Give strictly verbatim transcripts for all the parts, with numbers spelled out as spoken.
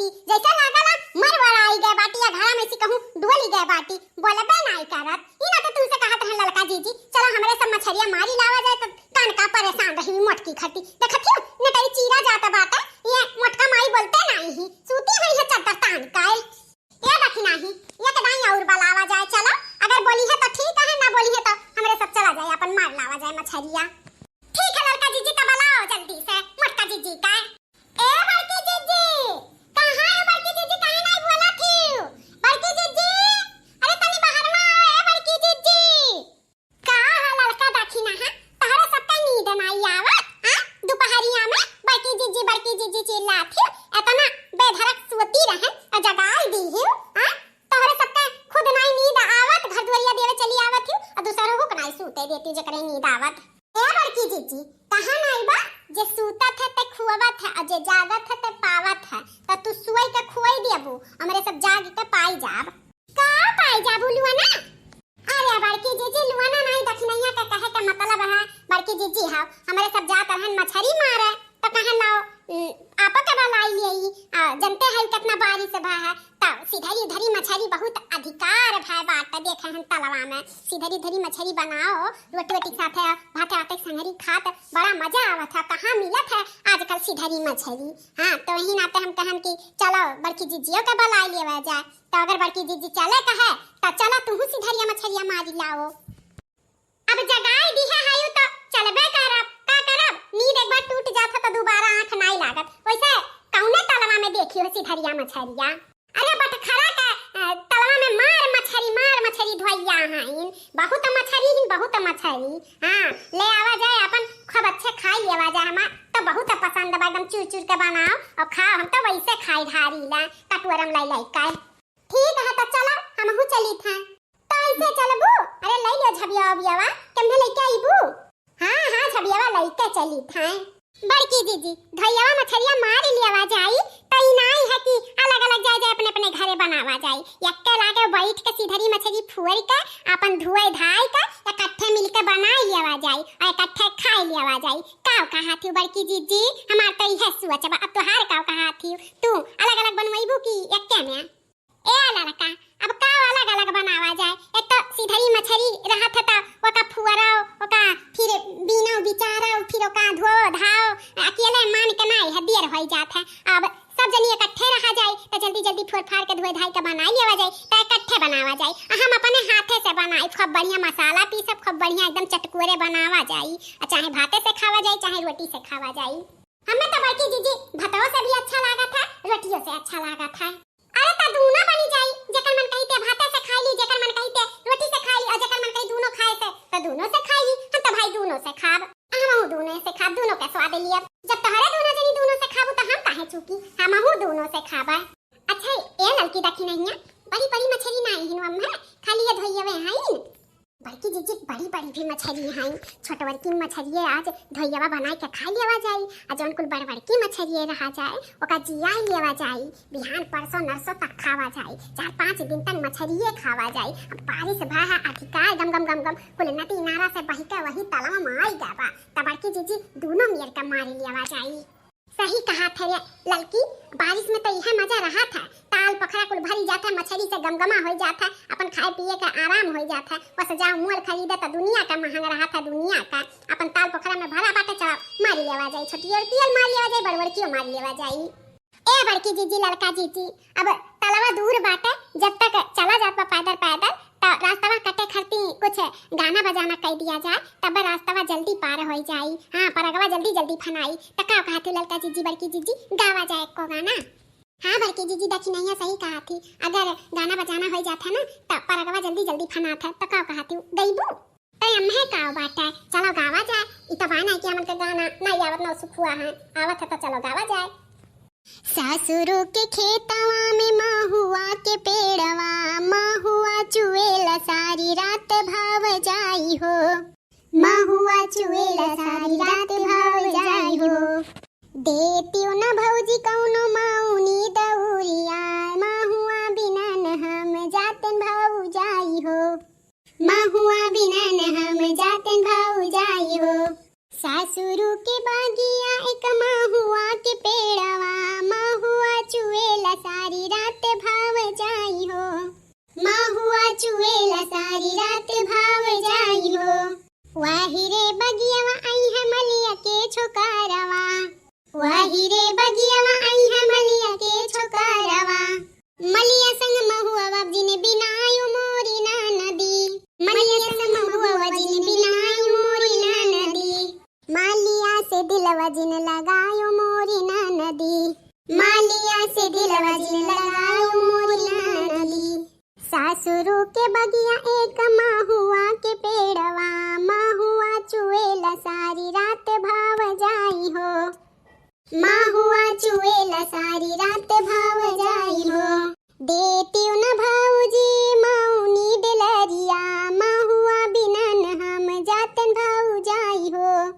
जैसे लागला मर वराई गए बाटी या घरा में से कहूँ डोली गए बाटी, बोलबे नाई करत। ई ना तो तुमसे कहत रहन ललका जीजी, चलो हमरे सब मछरिया मारी लावा जाए, तो कान का परेशान रही मोटकी खती। देखत ही नटई चीरा जात बाटे, ये मोटका माई बोलते नाई ही, सूती हुई है चद्दर तान का। ए दखिनाही, एक दाई और बलावा जाए, चलो, अगर बोली है तो ठीक है, ना बोली है तो हमरे सब चला जाए, अपन मार लावा जाए मछरिया। ठीक है ललका जीजी, तो बलाओ जल्दी से मोटका जीजी का। ए बड़की जीजी, कहाँ है बड़की जीजी, काहे नाई बोलत ही? बड़की जीजी, अरे तनी बाहर में आओ, ए बड़की जीजी। का हो ललका दखिनाहा, तोहरे सबका नींद नाई आवत, हाँ? दुपहरिया में बड़की जीजी, बड़की जीजी चिल्लात ही, इतना बेधड़क सोती रहन और जगाई दी ही, हाँ? तोहरे सबका खुद नाई नींद आवत, घर दुआरिया देवे चली आवत ही और दूसरों को नाई सूते देती जेकरे नींद आवत। ए बड़की जीजी, कहाँ नाई बा? जे सूतत है ते खुआवत है और जे जागत है ते पावत है, तो तू सुई के खुआई दियबू, हमरे सब जाग के पाई जाब। का पाई जाबू लुआना? अरे बड़की जीजी, लुआना नाई दखिनैया के कहे के मतलब है, बड़की जीजी हाव, हमरे सब जात रहन मछरी मारे, तो कहन लाओ, उम, आपो के बलाई लेई, आ, जनते है कितना बारिश भा है, तो सिधरी उधरी मछरी बहुत अधिकार भा बाटे, देखे हम तलवा में, सिधरी उधरी मछरी बनाओ, रोटी वोटी के साथे, भाते वाते के संगरी खात, बड़ा मजा आवत है, कहाँ मिलत है आजकल सिधरी मछरी। हाँ, तो वही नाते हम कहन कि चलो बड़की जीजियो के बलाई लेवा जाए, तो अगर बड़की जीजी चले कहे, तो चलो तुहू सिधरिया मछरिया मारी लाओ। अब जगाई दिहे हयू तो चलबे करब, का करब? नींद एक बार टूट जात है तो दोबारा आँख नाई लागत। वैसे कौने तलवा में देखी हो सिधरिया मछरिया? अरे बटखरा के, अ, तलवा में मार मछरी, मार मछरी धोइया हईन। बहुत मछरी हिन, बहुत मछरी। हाँ, ले आवा जाए, अपन खूब अच्छे खाई लेवा जाए। हमार तो बहुत पसंद बा, एकदम चुर चुर के बनाओ और खाओ। हम तो वैसे खाई ढारी ला, कटोरम लाई लाई का। ठीक है, तो चलो, हमहू चली था। तो ऐसे चलबू? अरे, लई लियो झबिया उबियावा, केम्हे लइके अइबू? हाँ, हाँ, झबियावा लइके चली थाए। बड़की जीजी, धोइयावा मछरिया मार लियावा जाई, तो ई नाई है कि अलग-अलग जाए, जाए अपने, अपने घरे बनावा जाई। यक्के लागे बैठ के सिधरी मछरी फुअर के, अपन धोए धाए के, इकट्ठे मिलके बनाई लियावा जाई, और इकट्ठे खाई लियावा जाई। काव कहा थी बड़की जीजी? हमार तो इहे सोच बा, अब तोहार काव कहा थी? तू अलग-अलग बनवैबू कि यक्के में? ए लड़का, अब का अलग-अलग बनावा जाए? एक तो सिधरी मछरी रहत है त ओका फुअराओ, ओका फिर बीनो बिचाराओ, फिर ओका धो धाओ, अकेले मान के नाई है, देर होई जात है। अब सब जनी इकट्ठे रहा जाए त जल्दी-जल्दी फोर फार के धोए धाई के बनाई लेवा जाए, त इकट्ठे बनावा जाए। आ हम अपने हाथे से बनाई, खूब बढ़िया मसाला पीसब, खूब बढ़िया एकदम चटकोरे बनावा जाए, आ चाहे भाते से खावा जाए, चाहे रोटी से खावा जाए। हमें तो बड़की जीजी भतवा से भी अच्छा लागत है, रोटियों से अच्छा लागत है। अरे त दूनो बनी जाई, जेकर मन कही ते भाते से खाई ली, जेकर मन कही ते रोटी से खाई ली, और जेकर मन कही दूनो खाए से, त दूनो से खाई ली। हम त भाई दूनो से खाब, हमहू दूनो से खाब, दूनो के स्वाद लियब। जब तोहरे दूनो जनी दूनो से खाबू त हम काहे चूकी, हमहू दूनो से खाबा। अच्छा ए ललकी दखिनैया, बड़ी बड़ी मछरी ना आई हिन अम्मा, खाली ये धोइयवे हैं। बड़की जीजी, बड़ी बड़ी भी मछरी हैं, छोटवरकी मछरिये आज धोइयवा बनाए के खाई लेवा जाई, आ जौन कुल बड़वरकी मछरिये रहा जाए, ओका जियाई लेवा जाई, बिहान परसों नरसों तक खावा जाई, चार पाँच दिन तक मछरिये खावा जाई। अब बारिश भा है अधिकार गम गम गम गम, कुल नदी नारा से बहि के वही तलवा में आई गवा, त बड़की जीजी दूनो मेर के मारी लेवा जाई। सही कहा थे रे ललकी, बारिश में तो इहे मजा रहा था, ताल पोखरा कुल भरी जात है, मछरी से गमगमा हो जात है, अपन खाए पिए का आराम हो जात है। बस जाओ मोल खरीदे तो दुनिया का महंग रहा था, दुनिया का। अपन ताल पोखरा में भरा बाटे, चलो मारी लेवा जाई, छोटी और पियल मारी लेवा जाई, बड़वड़कियों मारी लेवा जाई। ए बड़की जीजी, ललका जीजी, अब तलवा दूर बाटे, जब तक चला जात बा पैदल पैदल, त रास्तवा कटे खरती कुछ गाना बजाना कई दिया जाए, तब रास्तवा जल्दी पार होई जाई। हाँ, परगवा जल्दी जल्दी फनाई। त का कहत ही ललका जीजी, बड़की जीजी, गावा जाए एको गाना? हाँ बड़की जीजी, दखिनैया सही कहत ही, अगर गाना बजाना होई जात है ना, त परगवा जल्दी जल्दी फनात है, त का कहत ही, गईबू? त एम्हे का बाटे, चलो गावा जाए। ई त बा ना कि हमन के गाना नाई आवत, नौसुखुआ है, आवत है त चलो गावा जाए। सासुरो के खेतवा में महुआ के पेड़वा, महुआ चुएला सारी रात भाव जाई हो। महुआ चुएला सारी रात भाव जाई हो। देतियो न भौजी कौनो माउनी दौरिया, महुआ बिना न हम जातन भाव जाई हो। महुआ बिना न हम जातन भाव जाई हो। सासुरु के बागिया एक महुआ के पेड़वा, महुआ चुएला रात भाव जाई हो। वाही रे बगियवा अइहे मलिया के छोकरवा। वाही रे बगियवा अइहे मलिया के छोकरवा। मलिया संग महुआ जिन बिनायो मोरी ननदी। मलिया संग महुआ जिन बिनायो मोरी ननदी। मालिया से दिलवा जिन लगायो मोरी ननदी। मालिया से दिलवा जिन लगायो मोरी ननदी। सासुरु के बगिया एक महुआ के पेड़वा, महुआ चुएला सारी रात भाव जाई हो। महुआ चुएला सारी रात भाव जाई हो। देतिउ न भौजी मौनी डेलरिया, महुआ बिनन हम जातन भौजाई हो।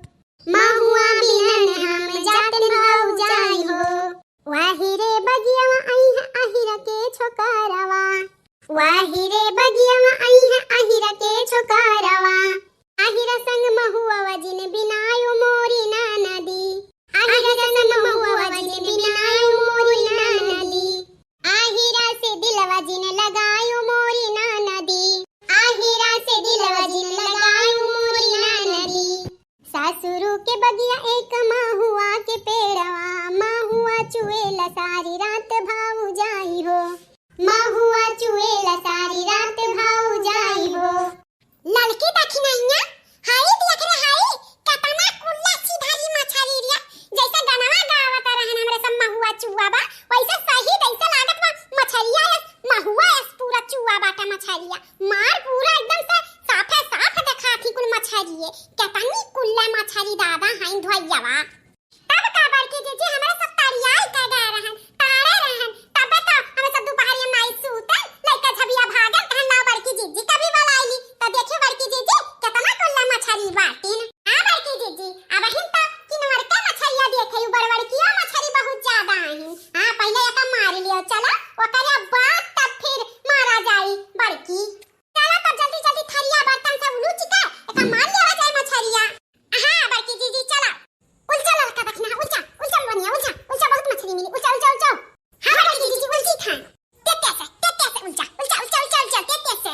महुआ बिनन हम जातन भौजाई हो। वाही रे बगियवा अइहे अहिरा के छोकरवा। वाही रे बगियवा अइहे अहिरा के छोकरवा। अहिरा संग महुआ जिन बिनायो मोरी ननदी। अहिरा संग महुआ जिन बिनायो मोरी ननदी। अहिरा से दिलवा जिन लगायो मोरी ननदी। अहिरा से दिलवा जिन लगायो मोरी ननदी। सासुरु के बगिया एक महुआ के पेड़वा, महुआ चुएला सारी रात भाव जाई हो। महुआ चुएला सारी रात भाव जाई हो। ललकी दखिनहिया, हाय देख रे हाय, केतना कुल्ला सिधरी मछरी रे। जैसे गनवा गावत रहन हमरे सब महुआ चुआ बा, वैसे सही जैसे लागत बा मछरिया यस, महुआ यस पूरा चुआ बाटे मछरिया। मार पूरा एकदम से साफे साफ देखात ही कुल मछरिये। केतनी कुल्ला मछरी दादा हईं धोइयावा। तब का बड़की जीजी हमरे सब ताड़ियाई के गए रहन, ताड़े रहन, तबे तो हमें सब दुपहरिया में आई सूतन, लइका झबिया भागल, कहन लाओ बड़की जीजी कभी बोलाइली, तो देखियो बड़की जीजी केतना कुल्ला मछरी बाटिन। हाँ बड़की जीजी, अबहिन तो किनवर के मछरिया देखे, उ बड़बड़किया मछरी बहुत ज्यादा आहिन। हाँ, पहिले एका मार लियो, चला, ओकरे बाद तब फिर मारा जाई बड़की। चला तब जल्दी जल्दी थरिया बर्तन सब उलूच के एका मार लिया जाए मछरिया। हाँ बड़की जीजी, चला। उलचा ललका दखिना, उलचा, उलचा बनिया, उलचा, उलचा बहुत मछरी मिली, उलचा, उलचा, उलचा। हाँ बड़की जीजी, उलची खान। तेते से, तेते से उलचा, उलचा, उलचा, उलचा, उलचा, तेते से।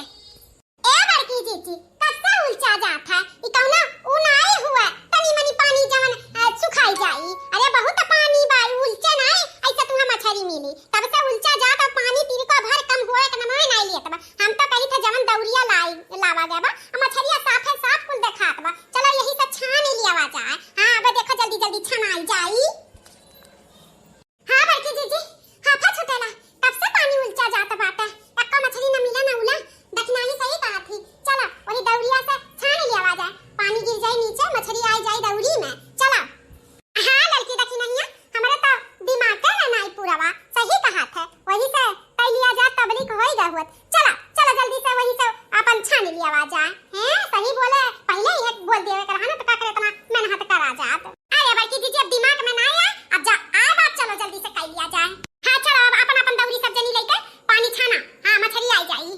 ए बड़की जीजी, कब से उलचा जात है? ई कौनो ऊ नाई हुआ, तनी मनी पानी जवन, अ, सुखाई जाई। अरे बहुत पानी बा, उलचे नाई, ऐसे तुहा मछरी मिली। तब से उलचा जात, अब पानी तिरको भर कम हुआ, एक नमवे नाई लियत बा। हम तो कही था जवन दौरिया लाई, लावा गया बा, अब मछरिया साफे साफ कुल देखात बा। चलो यही से छान लियावा जाए। हाँ, अब देखो जल्दी जल्दी छनाई जाई। हाँ बड़की जीजी, हाफा छुटेला, कब से पानी उलचा जात बाटे, एक्को मछरी न मिले न उले, दखिनाही सही कहा थी। चलो, वही दौरिया से छान लियावा जाए, पानी गिर जाए नीचे, मछरी आई जाए दौरी में। चलो। हाँ लड़की दखिनहिया, हमरे तो दिमाग के ना नाई पूरावा, सही कहा थे, वही से तै लिया जा तबलीक होई गए हुआ। चला, चला जल्दी से वही से अपन छान लियावा जाए। हैं, सही बोले, पहिले ही बोल देवे के रहा ना, तो का करे इतना मेहनत करा जात। अरे बड़की जीजी, अब दिमाग में ना आया, अब जा, अब, अब चलो जल्दी से कर लिया जाए। हाँ, चलो अब अपन, अपन दौरी सब जनी लेके पानी छाना। हाँ, मछरी आई जाई।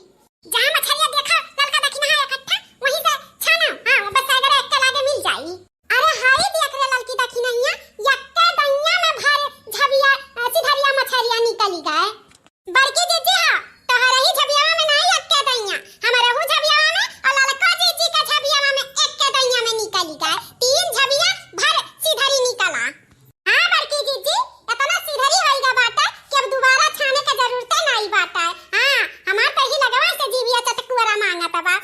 जहाँ मछरिया देखा, ललका दखिना है इकट्ठा, वहीं से छाना। हाँ, बस अगर एक के लागे मिल जाई। अरे हाय देख रे ललकी दखिनहिया, यक्के दइया में भर झबिया, अ, सिधरिया मछरिया निकली गए। बड़की जीजी हाँ, तोहरे ही झबियावा में नाई यक्के दइया, हमारे हु झबियावा में और ललका जीजी का झबियावा में यक्के दइया में निकली गए। तीन झबिया भर सिधरी निकला। हाँ बड़की जीजी, इतना सिधरी होइगा बाटे कि अब दोबारा छाने के जरूरते नाई बाटे। हाँ, हमार तो ही लगवा से जीविया चटकुआरा मांगत बा।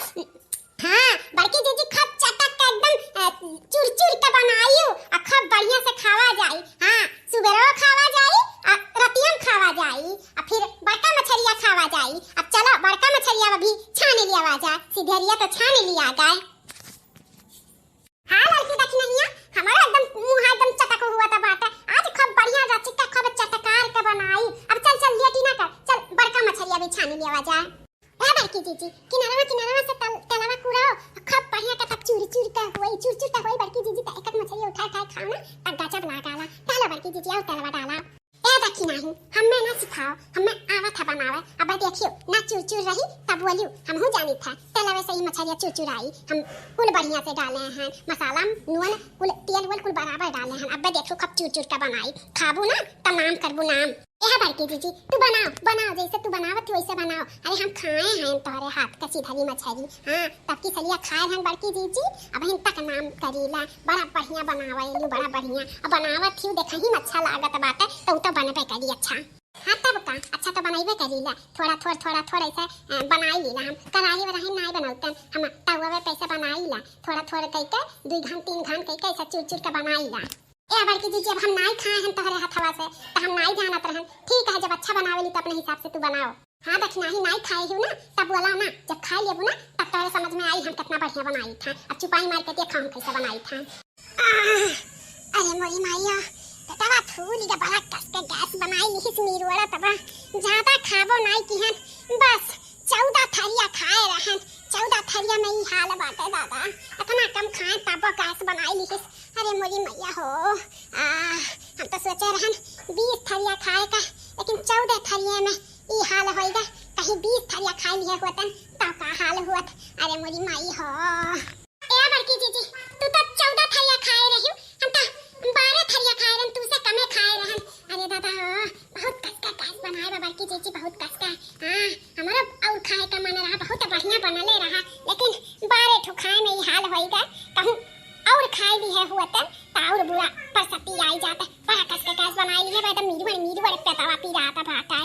हाँ, बड़की जीजी खूब चटक के एकदम, अ, चुर चुर के बनाइयो, आ खूब बढ़िया से खावा जाई। हाँ, सुबेरवा खावा जाई, आ रतिया में खावा जाई, आ फिर बड़का मछरिया खावा जाई। अब चलो, बड़का मछरिया अभी छान लियावा जाए, सिधरिया तो छान लिया गए। हाँ लड़की दखिनहिया, हमारा एकदम मुँह एकदम चटक हुआ था बाटे। आज खूब बढ़िया रचिका खूब चटकार के बनाई। अब चल चल लेटी ना कर, चल बड़का मछरिया भी छान लियावा जाए। ए बड़की जीजी, किनारवा, किनारवा से तल-, तलवा कुड़ाओ, खूब बढ़िया के तब चूर, चूर के होई, चूर, चूर के होई बड़की जीजी, त एक एक मछली उठा, उठा खाओ ना, त गजब लागाला। डालो बड़की जीजी, आओ तलवा डाला। ए दखिनही, हमें ना सिखाओ, हमें आवत है बनावे। अब देखियो, ना चूर, चूर रही, तब बोलियो, हमहू जानी था, तलवे से ही मछलिया चूर, चूर आई। हम कुल बढ़िया से डाले हैं, मसाला, नून, कुल तेल, वेल कुल बराबर डाले हैं। अब देखियो, खूब चूर, चूर के बनाई, खाबू ना, त नाम करबू नाम। ए बड़की जीजी, तू बनाओ, बनाओ, जैसे तू बनावत ही वैसे बनाओ। अरे हम खाए हैं तोहरे हाथ का सिधरी मछरी। हाँ, तब की सलिया खाए हैं बड़की जीजी, अबहिन तक नाम करीला, बड़ा बढ़िया बनावेलू, बड़ा बढ़िया। अब बनावत ही देखही में अच्छा लागत बाटे, तो उ तो बनबे करी अच्छा। हाँ तब का, अच्छा तो बनैबे करीला, थोड़ा थोड़, थोड़ा थोड़ ऐसे, अ, बनाई लीला हम। कढ़ाई वढ़ाई नाई बनौतन, हम तवा पे ऐसे बनाई ला, थोड़ा थोड़ कइके, दुई घन तीन घन कइके ऐसे चुर चुर के बनाई ला। ए बड़की जीजी, अब हम नाई खाए हैं तोहरे हथवा से, तो हम नाई जानत रहन। ठीक है, जब अच्छा बनावेली तो अपने हिसाब से तू बनाओ। हाँ, दखिनाही नाई खाए हूँ ना, तब बोला ना, जब खाए लेबू ना, तब तोहरे समझ में आई हम कितना बढ़िया बनाई था। अब चुपाई मार के देखा हम कैसे बनाई था। आह, अरे मोरी माइया, पेटवा फूल गया, बड़ा कस के गैस बनाई लिहिस मीरुआरा तबा। ज्यादा खाबो नाई किहन, बस चौदह थरिया खाए रहन, चौदह थरिया में ई हाल बाटे दादा। इतना कम खाए तबो गैस बनाई लिहिस। अरे मोरी मैया हो, आ, हम तो सोचे रहन बीस थरिया खाए का, लेकिन चौदह थरिया में ई हाल होइगा। कहीं बीस थरिया खाए लिए होतन तो का हाल होत। अरे मोरी माई हो। ए बड़की जीजी, तू तो चौदह थरिया खाए रही, हम तो बारह थरिया खाए रहन, तू से कमे खाए रहन। अरे दादा हो, बहुत कस का गैस बनाए बा बड़की जीजी, बहुत कस का। हाँ, हमारा और खाए का मन रहा, बहुत बढ़िया बनले रहा, लेकिन बारह ठो खाए में ई हाल होइगा। कहूँ और खाए लिए होतन तो और बुरा परसती आई जाता। बड़ा कस का गैस बनाए लिए बा, एकदम मीरुआर मीरुआर पेटवा पिरात बाटे।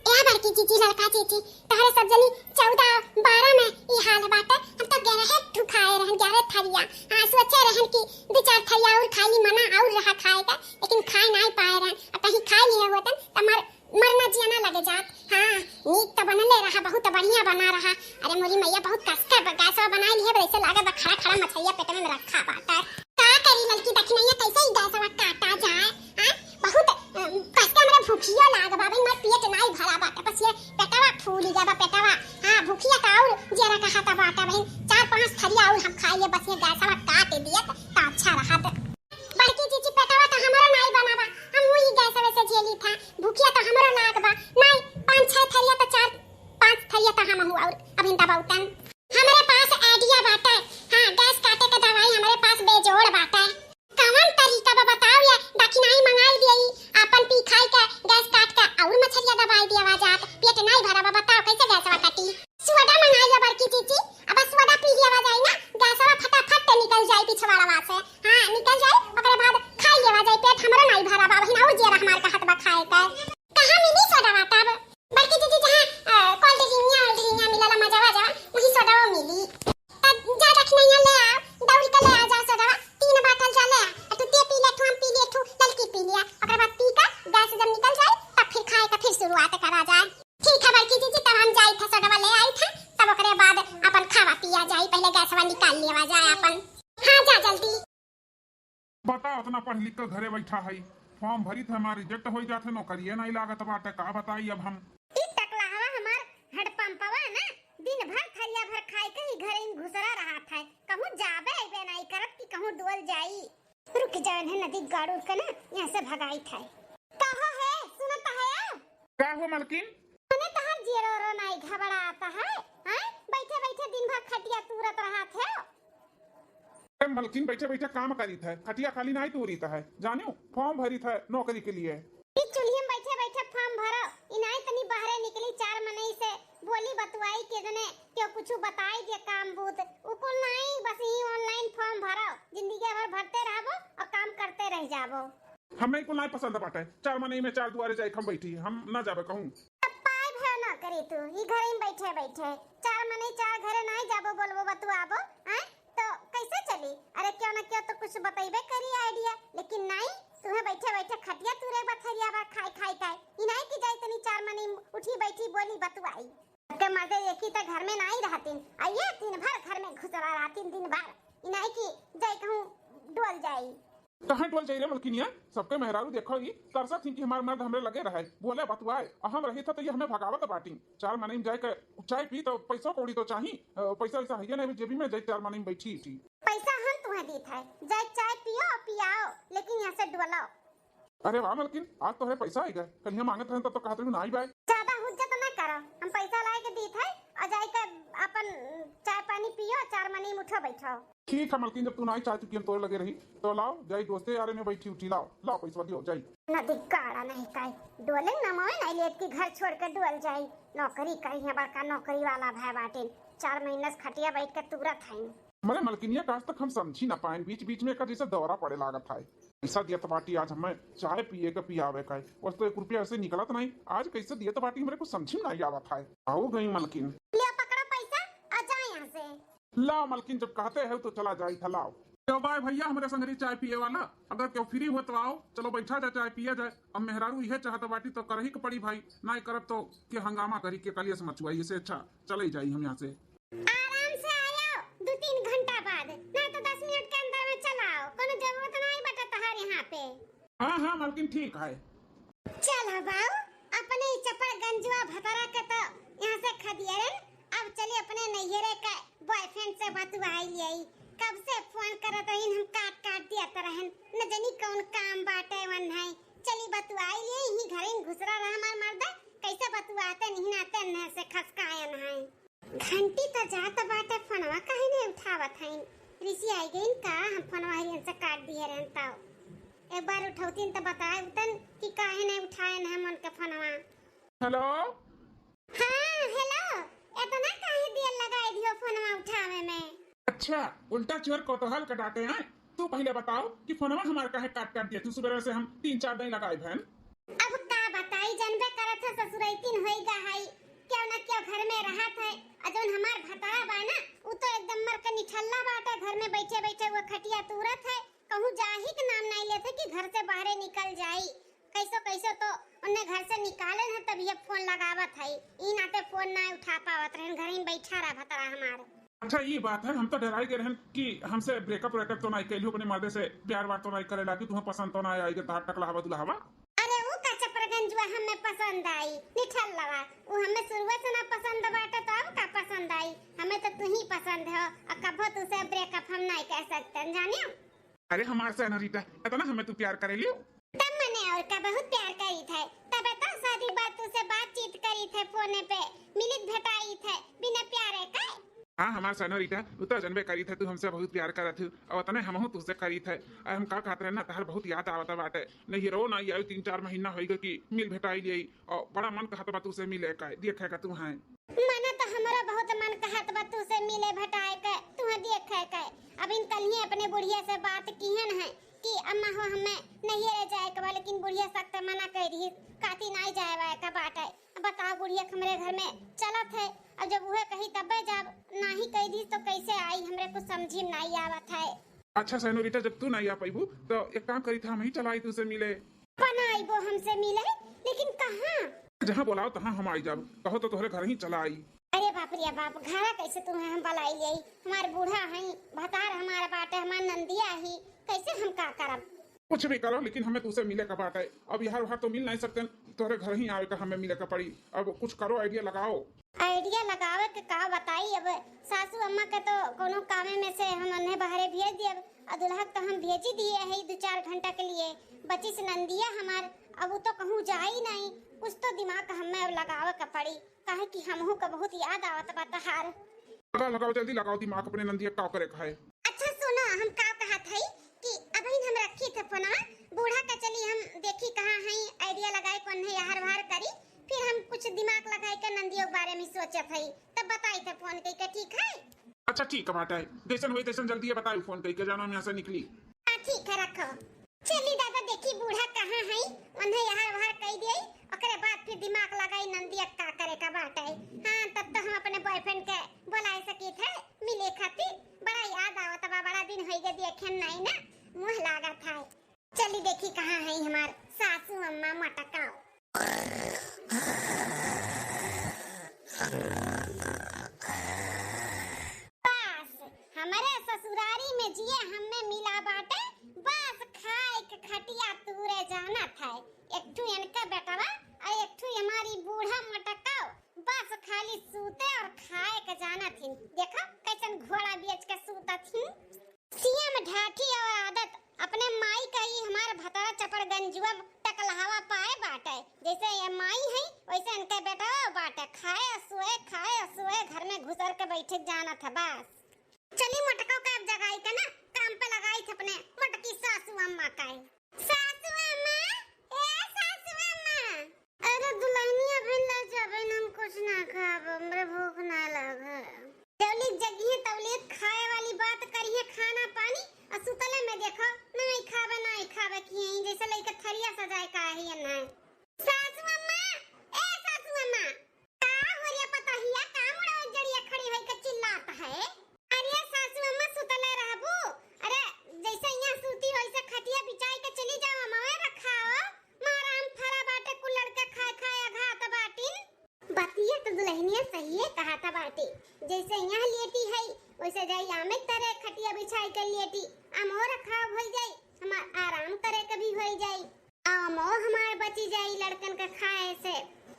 ए बड़की जीजी, ललका जीजी, तोहरे सब जनी चौदह बारह में ई हाल बाटे। हम तो ग्यारह ठो खाए रहन, ग्यारह थरिया। हाँ, सोचे रहन कि दो चार थरिया और खाई ली, मना और रहा खाए का, लेकिन खाए नाई पाए रहन। अब कहीं खाए लिए होतन तो मर, मरना जियना लगे जात। हाँ, नीक तो बनले रहा, बहुत बढ़िया बना रहा। अरे मोरी मैया, बहुत कस के ब-, गैसवा बनाए लिए बा, ऐसे लागत बा खड़ा खड़ा मछलिया पेट में रखा बाटे। का करी ललकी दखिनैया, कैसे ई गैसवा काटा जाए? हाँ, बहुत, अ, कस के हमरा भूखियो लाग बा, भाई, हमार पेट नाई भरा बाटे, बस ये पेटवा फूल गया बा, पेटवा। हाँ, भूखिया का और जरा कहा था बाटे, भाई, चार पांच थरिया और हम खाई ले, बस ये गैसवा काट दिए तो अच्छा रहा। बड़की जीजी, पेटवा तो हमरो नाई बना बा, हम ई गैसवे से झेली था, भूखिया तो हमरो लाग बा, नाई, पांच छह थरिया तो चार पांच थरिया तो हम हूँ और अभी दबाउतन। हमरे पास idea बाटे। हाँ, गैस काटे के दवाई हमरे पास बेजोड़ बाटे। कवन तरीका बा बताओ या, दखिनाई मंगाई दिए, आपन पी खाई के गैस काट के और मछरिया दबाई दिया जात। पेट नाई भरा बा, बताओ कैसे गैसवा कटी? सोडा मंगाई लो बड़की जीजी, अब सोडा पी लिया जाई ना, गैसवा फटाफट निकल जाई पिछवाड़वा से। हाँ, निकल जाई, ओकरे बाद खाई लिया जाई, पेट हमरो नाई भरा बा, बहिन और जियरा हमार कहत बा खाए के। कहाँ मिली सोडवा तब? बड़की जीजी, जहाँ, अ, कोल्ड ड्रिंकिया, ओल्ड ड्रिंकिया मिलेला, मजा वाजा, वही सोडवा मिली। तब जा दखिनैया ले आ, दौड़ के ले आ जा सोडवा, तीन बाटल जा ले आ, आ तू ते पी ले, ठू हम पी ले, ठू ललकी पी लिया, ओकरे बाद पी के गैस जब निकल जाए, तब फिर खाए का फिर शुरुआत करा जाए। ठीक है बड़की जीजी, तब हम जाई था सोडवा ले आई था, तब ओकरे बाद अपन खावा पिया जाई, पहले गैसवा निकाल लेवा जाए अपन। हाँ, जा जल्दी। बता, इतना पढ़ लिख के घरे बैठा है, form भरी थे, हमार reject हो जात है, नौकरिये नहीं लागत बाटे, का बताई अब हम। ई टकलहवा हमार हेडपंपवा ना, दिन भर थरिया भर खाए के ही घरे में घुसरा रहत है, कहूँ जाबे अइबे नहीं करत कि कहूँ डोल जाई। रुक जाओ, इन्हें नदी गाड़ू के ना यहाँ से भगाई था। कहो है, सुनत है? का हो मलकिन? मने तहार जियरो रो नाई घबरात है, हैं? बैठे बैठे दिन भर खटिया तूरत रहत है। ए मलकिन, बैठे बैठे काम करीत है, खटिया खाली नाई तूरीत है, जानियो form भरीत है नौकरी के लिए। ई चूल्ही में बैठे बैठे form भरो, ई नाई तनी बहरे निकली, चार मनई से बोली बतुआई के जने केहू कुछु बताई दे काम बूत, उ कुल नाई, बस ई online form भरो, जिंदगी भर भरते रहबो और काम करते रह जाबो। हमें कुल नाई पसंद बाटे, चार मनई में चार दुआरे जाए हम बैठी, हम ना जाबे कहूँ। अब पाए भयो ना करी तू, ई घरे में बैठे बैठे चार मनई चार घरे नाई जाबो, बोलबो बतुआबो, हैं? तो कैसे चली? अरे क्यों ना क्यों तो कुछ बतैबे करी idea, लेकिन नाई, तुम्हें बैठे बैठे खटिया तूरे बथरिया बा खाई खाई खाई, ई नाई कि जाई तनी चार मनई उठी बैठी बोली बतुआई। के मर्दे, एक ही त घर में नाई रहतिन, आ ये दिन भर घर में घुसरा रहतिन दिन भर। ई नाई कि जाई कहूँ डोल जाई। कहाँ डोल जाई रे मलकिनिया? सबके मेहरारू देखो ही तरसत ही कि हमार मर्द हमरे लगे रहे, बोले बतुआए, और हम रही था तो ये हमें भगावत बाटी। चार मनई में जाए के चाय पी तो पैसा कौड़ी तो चाही, अ, पैसा वैसा है नहीं जेबी में, जाए चार मनई में बैठी थी। पैसा हम तुम्हें दीत है, जाए चाय पियो और पियाओ, लेकिन यहाँ से डोलो। अरे वाह मलकिन, आज तो है पैसा आएगा, कल यहाँ मांगत रहन तब तो कहत रहू ना आई बाय। ज्यादा हुज्जत ना करो, हम पैसा लाए के दीत है और जाई के अपन चाय पानी पियो, चार मनी में उठो बैठो। ठीक है मलकिन, जब तू नाई चाह चुकी हम तोरे लगे रही, तो लाओ जाई दोस्ते यारे में बैठी उठी, लाओ, लाओ पैसा दियो जाई। ना दिगाड़ा नहीं काई, डोले ना मोए नहीं लेत कि घर छोड़ के डोल जाई। नौकरी करी है, बड़का नौकरी वाला भाई बाटिन, चार महीना से खटिया बैठ के तुरत है। मरे मलकिनिया, आज तक हम समझी ना पाएन, बीच बीच में एकर जैसे दौरा पड़े लागत है। पैसा दियत बाटी आज हमें चाय पिए के पियावे का, बस तो एक रुपया ऐसे निकलत नहीं। आज कैसे दियत बाटी, हमरे कुछ समझी में नहीं आवत है। आओ गई मलकिन। लिया पकड़ो पैसा, आ जाए यहाँ से। लाओ मलकिन, जब कहते हो तो चला जाई था, लाओ। तो बाय भैया, हमरे संगरी चाय पिए वाला, अगर क्यों फ्री हो तो आओ, चलो बैठा जाए, चाय पिया जाए। अब मेहरारू इहे चाहत बाटी तो करही के पड़ी भाई, ना करब तो के हंगामा करी के कलियस मचुआई, इसे अच्छा चले जाई हम यहाँ से। आराम से आयो, दो तीन घंटा बाद, नहीं तो दस मिनट के अंदर में चलाओ, कोनो जरूरत नहीं बटे तहार यहाँ पे। हाँ हाँ मलकिन, ठीक है। चल बाऊ, अपने ही चपड़गंजुआ भतरा के तो यहाँ से खदियरन, अब चली अपने नैहरे के बॉयफ्रेंड से बतुआई लियाई। कब से फोन करत रहिन, हम काट काट दियत रहन, न जानी कौन काम बाटे वन है। चली बतुआई लियाई, यहीं घरे में घुसरा रहा हमार मर्दा, कैसे बतुआते नहीं नाते अन्ने से खसकायन है। घंटी तो जात बाटे, फोनवा काहे नहीं उठावत हईन? रिसी आई गईन का? हम फोनवा हरियन से काट दिए रहन तब। एक बार उठौतीन तो बताए उतन कि काहे नहीं उठाए न हम उनके फोनवा। हेलो। हाँ, हेलो। इतना काहे देर लगाए दियो फोनवा उठावे में? अच्छा, उल्टा चोर कोतवाल का डांटे हैं। तू पहले बताओ कि फोनवा हमार काहे काट काट दिया? तू सुबह से हम तीन चार दिन लगाए भैन। अब का बताई, जानबे करत है ससुरैतिन होई गा है, क्यों ना क्यों घर में रहत है। आ जौन हमार भतारा बा ना, उ तो एकदम मर के निठल्ला बाटे, घर में बैठे बैठे वो खटिया तूरत है, कहूँ जाही के नाम नहीं लेते कि घर से बाहरे निकल जाई। कैसो कैसो तो उन्हें घर से निकाले है, तब ये फोन लगावत है, ई नाते फोन ना उठा पावत रहन, घर में बैठा रहा भतारा हमार। अच्छा, ई बात है, हम तो डराई गए रहन कि हमसे ब्रेकअप व्रेकअप तो नहीं कैलू, अपने मर्दे से प्यार व्यार तो नहीं करे लागी, तुम्हें पसंद तो नहीं आई, धार टकला हवा दुल्हा हवा। अरे ऊ का चपरगंजुआ हमें पसंद आई, निठल्लवा, ऊ हमें शुरुए से ना पसंद बाटे, तो अब का पसंद आई? हमें तो तू ही पसंद हो, और कभो तू से ब्रेकअप हम नहीं कर सकते, जानियो। अरे हमार सेनोरिटा, इतना हमें तू प्यार करे लियो? तब मने और का बहुत प्यार करी थे, तबे तो शादी बाद तू से बातचीत करी थे, फोने पे मिलित भेटाई थे, बिना प्यारे का। हाँ, हमार सेनोरिटा, उ तो जनबे करी थे, तू हमसे बहुत प्यार करत हू, और उतने हमहू तुझसे करी थे। और हम का कहत रहे ना, तहर बहुत याद आवत बाटे। नहीं रो ना, ये तीन चार महीना होई गए कि मिल भेटाई लिये, और बड़ा मन कहत बा तुझसे मिले का, देखे का तू हैं। मना तो हमारा बहुत मन कहत बा तुझसे मिले भेटाए के, तुहे देखे के। अब इन कल ही अपने बुढ़िया से बात किहन है कि अम्मा हो हमें नहीं रे जाए के बा, लेकिन बुढ़िया सख्त मना कर रही, काती नहीं जाए वाए का बाटे। बताओ बुढ़िया हमरे घर में चलत है, अब जब उहे कही तबे जाब, नाही कह दी तो कैसे आई, हमरे कुछ समझी में नहीं आवत है। अच्छा सेनोरिटा, जब तू नहीं आ पैबू तो एक काम करी था, हम ही चलाई तुझसे मिले। कौन आइबो हमसे मिले, लेकिन कहाँ? जहाँ बोलाओ तहाँ हम आई जाब, कहो तो तोहरे घर ही चला आई। अरे बाप रे बाप, घरा कैसे तुम्हें हम बलाई ले आई? हमार बूढ़ा है, भतार हमार बाटे, हमार नंदिया ही, कैसे हम का करब? कुछ भी करो, लेकिन हमें तुझसे मिले का बाटे। अब यहाँ वहाँ तो मिल नहीं सकते, तोहरे घर ही आवे का हमें मिले का पड़ी। अब कुछ करो, आइडिया लगाओ। आइडिया लगावे के का बताई, अब सासू अम्मा के तो कोनो कामे में से हम उन्हें बाहरे भेज दिए, अब दुल्हा के तो हम भेजी दिए है दो चार घंटा के लिए, बचिस नंदिया हमार, अब उ तो कहूँ जाई नहीं, कुछ तो दिमाग हमें अब लगावे के पड़ी, काहे कि हमहू के बहुत याद आवत बा तहार। लगाओ, लगाओ, जल्दी लगाओ दिमाग अपने नंदिया, का करे का है। अच्छा सुनो, हम का कहत हई कि अबहिन हम रखी थे फोनवा, बूढ़ा के चली हम देखी कहाँ हई, आइडिया लगाए कौन है, यार वार करी, फिर हम कुछ दिमाग लगाए के नंदियों के बारे में सोचत हई, तब बताई थे फोन कई के, ठीक है? अच्छा ठीक है बाटे, जैसन होई तैसन जल्दी बताई फोन कई के, जानो हम यहाँ से निकली। हाँ ठीक है, रखो। चली दादा, देखी बूढ़ा कहाँ है, उन्हें यहाँ बाहर कह दिए, ओकरे बाद फिर दिमाग लगाई नंदिया का करे का बाटे। हाँ, तब तो हम अपने बॉयफ्रेंड के बुलाए सकी थे मिले खातिर। बड़ा याद आवत बा, बड़ा दिन होई गए देखे नहीं ना, मुँह लागा था। चली देखी कहाँ है हमार सासू अम्मा मटकाओ। बस, हमरे ससुरारी में जिए हमें मिला बाटे, बस खाए के खटिया तूरे जानत है। एक ठू इनका बेटवा और एक ठू हमारी बूढ़ा मोटकाओ, बस खाली सूते और खाए के जानत हिन। देखो कैसन घोड़ा बेच के सूतत हिन। सीएम ढाठी और आदत अपने माई का ही हमार भतारा चपड़गंजुआ टकलहावा पाए बाटे। जैसे ये माई है वैसे इनके बेटवा बाट। के खाए और सोए, खाए और सोए, घर में घुसर के बैठे जानत है बस। चली मोटको के अब जगाई के ना, काम पे लगाई थे अपने मोटकी सासू अम्मा का। सासू अम्मा, ए सासू अम्मा। अरे दुल्हनिया, अभी ले जाबे न, हम कुछ ना खाब, हमरे भूख ना लाग है। जौली जगिहे तौली खाए वाली बात करिहे, खाना पानी, और सुतले में देखो, नहीं खाबे, नहीं खाबे, कि यहीं जैसे लइके थरिया सजाए का है, ये नहीं। सासू अम्मा, ए सासू अम्मा, का हो रे पतोहिया, का मुड़ा जड़िया खड़ी होई के चिल्लात है? अरे सासू अम्मा, सुतले रहबू? अरे जैसे यहाँ सूती वैसे खटिया बिछाई के चली जाओ, अमवे रखाओ। मारा आम फरा बाटे, कुल लड़के खाए खाए अघात बाटिन। बतिया तो दुल्हनिया सहिए कहत बाटे, जैसे यहाँ लेटी है वैसे जाई आमे तरे खटिया बिछाई के लेटी, अमो रखाव होई जाई, हमार आराम करे के भी होई जाई। अमो हमार बची जाई लड़कन के खाए से।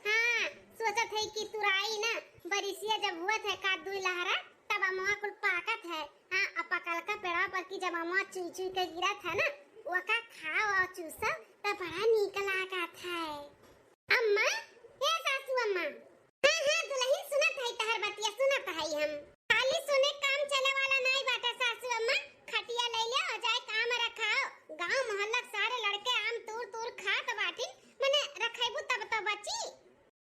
हाँ, सोचत है कि तुराई ना, बरिसिया जब हुआ था का दुई लहरा, तब अमवा कुल पाकत है। हाँ, अब पकल का पेड़वा पर की जब अमवा चुई चुई के गिरत है ना, ओका खाओ और चूसो, तब बड़ा नीक लागत है। अम्मा, ए सासू अम्मा। हाँ, हाँ, दुल्हन सुनत है तहर बतिया, सुनत है हम। खाली सुने काम चले वाला नाई बाटे सासू अम्मा, खटिया ले ले और जाए काम रखाओ। गांव मोहल्ला के सारे लड़के आम तूर तूर खात बाटिन, मने रखेबू तब तो बची।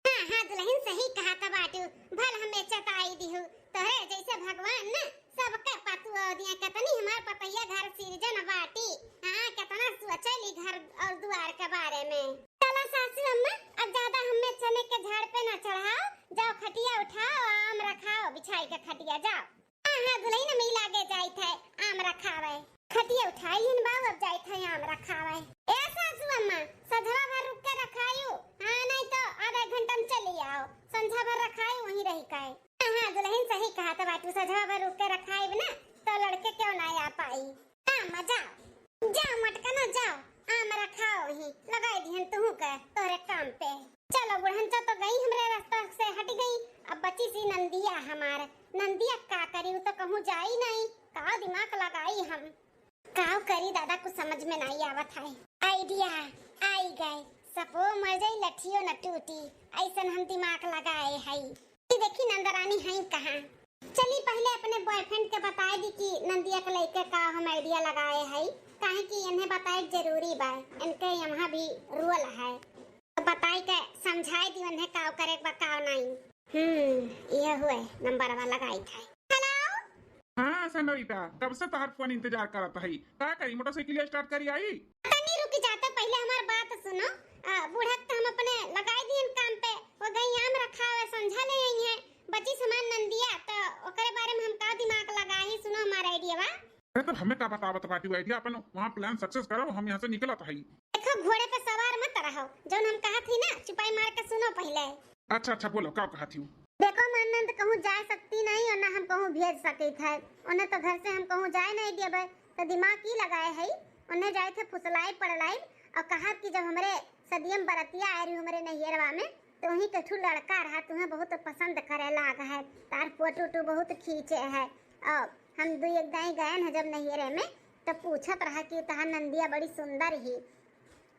हाँ, हाँ, दुल्हन सही कहत बाटू, भल हमें चताई दिहू। तोहरे जैसे भगवान न सबके पतुआ दिया, कितनी हमार पतैया घर सिरजन बाटी। हाँ, कितना सोचेली घर और दुआर के बारे में। चलो सासू अम्मा, अब ज्यादा हमें चने के झाड़ पे ना चढ़ाओ, जाओ खटिया उठाओ, आम रखाओ बिछाई के खटिया, जाओ। हाँ, हाँ, दुल्हन हमें लागे जाइत है, आम रखावे। खटिया उठाई हन बाऊ, अब जाइत है आम रखावे। ए सासू अम्मा, सझवा भर रुक के रखायु। हाँ, नहीं तो आधा एक घंटा में चली आओ। संझा भर रखायु वहीं रही काए। हाँ, हाँ, दुल्हन सही कहत बाटू, सझवा भर रुक के रखाइब ना, तो लड़के क्यों ना आ पाई। हाँ, अम्मा, जाओ। जाओ मटकना, जाओ। आम रखाओ वहीं, लगाई दिहन तुहू के तोहरे काम पे। चलो, बुढ़न चा तो गई, हमरे रास्ता से हट गई। अब बची सी नंदिया हमार। नंदिया का करी, उ तो कहूँ जाई नहीं, का दिमाग लगाई हम। का करी दादा, कुछ समझ में नहीं आवत है। आइडिया आई गए, सपो मर जाई, लठियो न टूटी, ऐसन हम दिमाग लगाए हई। ई देखी नंदरानी हई कहाँ। चली पहले अपने बॉयफ्रेंड के बताए दी कि नंदिया के लइके का हम आइडिया लगाए हई, काहे कि इन्हें बताए जरूरी बा, इनके यहाँ भी रोल है। तो बताई के समझाई दी उन्हें का करे बा का नहीं। हम्म, ये हुए नंबरवा लगाई थे। हेलो। हाँ सेनोरिटा, कब से तोहार फोन इंतजार करत हई। का करी, मोटरसाइकिल स्टार्ट करी आई? तनी रुक जाते, पहले हमार बात सुनो। आ, बूढ़ा के तो हम अपने लगाई दियन काम पे, वो गई आम रखा हुआ समझा ले आई है। बची समान नंदिया, तो ओकरे बारे में हम का दिमाग लगाई, सुनो हमार आइडिया बा। अरे तो हमें का बतावत बाटी आइडिया, अपन वहाँ प्लान सक्सेस करो, हम यहाँ से निकलत हई। देखो, घोड़े पे सवार मत रहो, जौन हम कहत ही ना, चुपाई मार के सुनो पहले। अच्छा, अच्छा, बोलो, का कहत ही? देखो, हम नंद कहूँ जा सकती नहीं और ना हम कहूँ भेज सकित है, उन्हें तो घर से हम कहूँ जाए नहीं देबे, तो दिमाग ही लगाए है, उन्हें जाए थे फुसलाई पड़लाई और कहा कि जब हमरे सदियम बरतिया आए रही हमरे नैहरवा में, तो वहीं के ठू लड़का रहा, तुम्हें बहुत पसंद करे लाग है, तार फोटो वोटो बहुत खींचे है। और हम दू एक दाई गए हैं जब नैहरे में, तो पूछत रहा कि तहार नंदिया बड़ी सुंदर ही,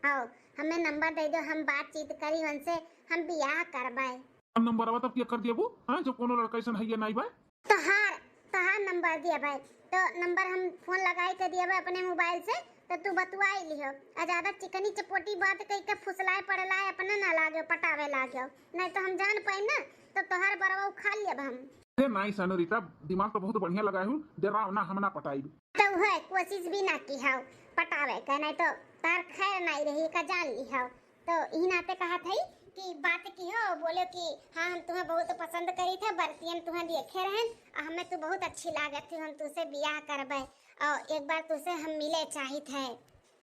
और हमें नंबर दे दो, हम बातचीत करी उनसे, हम बियाह करबे। हम नंबरवा तब क्या कर दिया वो, हाँ, जब कोनो लड़का ऐसा है ये नहीं बा? तोहार, तोहार नंबर दिया भाई, तो नंबर हम फोन लगाई के दिया भाई अपने मोबाइल से, तो तू बतुआई लिहो। आ ज्यादा चिकनी चपोटी बात कह के फुसलाए पड़लाए अपने ना लागे, पटावे लागे, नहीं तो हम जान पाई ना, तो तोहार बरवा उखाड़ लेब हम। अरे नहीं सेनोरिटा, दिमाग तो बहुत बढ़िया लगाए हूँ, डराओ ना, हम ना पटाई। तो वह कोशिश भी ना की हाउ पटावे के, नहीं तो तार खैर नहीं रही का जान ली हाउ। तो ई नाते कहत हई कि बात की हो, बोलो कि हाँ, हम तुम्हें बहुत पसंद करी थे, बरतियन तुम्हें देखे रहन, आ हमें तू बहुत अच्छी लागत थी, हम तुझसे बियाह करबे और एक बार तुझसे हम मिले चाहित है।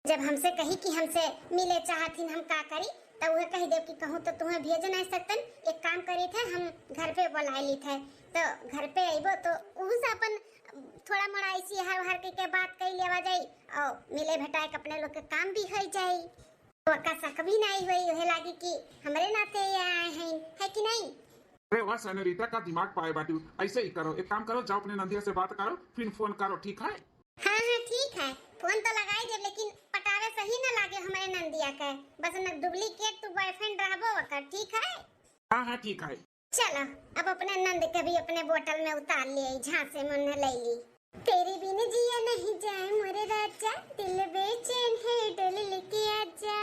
जब हमसे कही कि हमसे मिले चाहत हिन, हम का करी, तो वह कह दे कि कहूँ तो तुम्हें भेज नहीं सकतन, एक काम करी थे, हम घर पे बुला ली थे, तो घर पे अइबो तो उहू से अपन थोड़ा मोड़ा ऐसी हार हार के, के बात कही लेवा जाई और मिले भेटाए के अपने लोग के काम भी हो जाई। ओका शक भी नहीं हुई, उहे लागी कि हमरे नाते ये आए हैं, है कि नहीं? अरे वाह सेनोरिटा, का दिमाग पाए बाटू। ऐसे ही करो, एक काम करो, जाओ अपने नंदिया से बात करो, फिर फोन करो, ठीक है? हाँ, हाँ, ठीक है, फोन तो लगाई देब, लेकिन पटावे सही ना लागे हमरे नंदिया के, बस न डुप्लीकेट तू बॉयफ्रेंड रहबो ओकर, ठीक है? हाँ, हाँ, ठीक है। चलो, अब अपने नंद के भी अपने बोतल में उतार लिए, झांसे में उन्हें ले ली। तेरे बिन जिया नहीं जाए मोरे राजा, दिल बेचैन है डोली लेके आजा।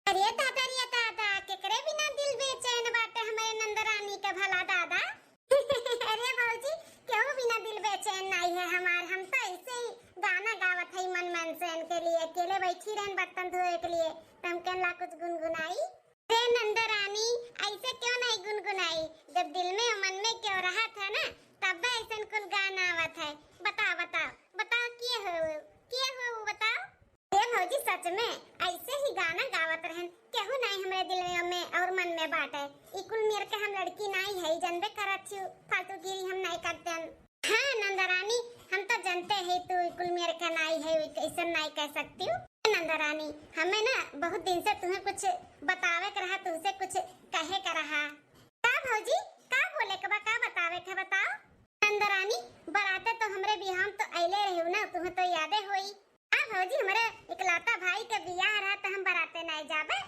अरे दादा, रे दादा, केकरे बिना दिल बेचैन बाटे हमरे नंद रानी के भला दादा? अरे भौजी, केहू बिना दिल बेचैन नाई है हमार। हम तो ऐसे ही गाना गावत है मन मन से इनके लिए। अकेले बैठी रहन बर्तन धोए के लिए, तो हम कहला कुछ गुनगुनाई। रे नंद रानी, ऐसे क्यों नहीं गुनगुनाई? जब दिल में और मन में क्यों रहा था ना, तब ऐसन कुल गाना आवत है। बताओ, बताओ, बताओ, के हो, के हो, बताओ। ए भौजी, सच में ऐसे ही गाना गावत रहन। केहू नाई हमरे दिल में और मन में बाटे। ई कुल मेर के हम लड़की नाई है, जनबे करत छिउ, फालतूगिरी हम नाई करते हन। हाँ नंदरानी, हम तो जनते है तू ई कुल मेर के नाई है, कैसन नाई कह सकती हूँ। नंदरानी, हमें ना बहुत दिन से तुम्हें कुछ बतावे के रहा, तुमसे कुछ कहे के रहा। का भौजी, का बोले के बा, का बतावे के बताओ? नंदरानी, बराते तो हमरे बियाह में तो अइले रहिउ ना, तुम्हें तो यादे होई। आ भौजी, हमरे इकलौता भाई के बियाह रहा तो हम बराते नाई जाबे।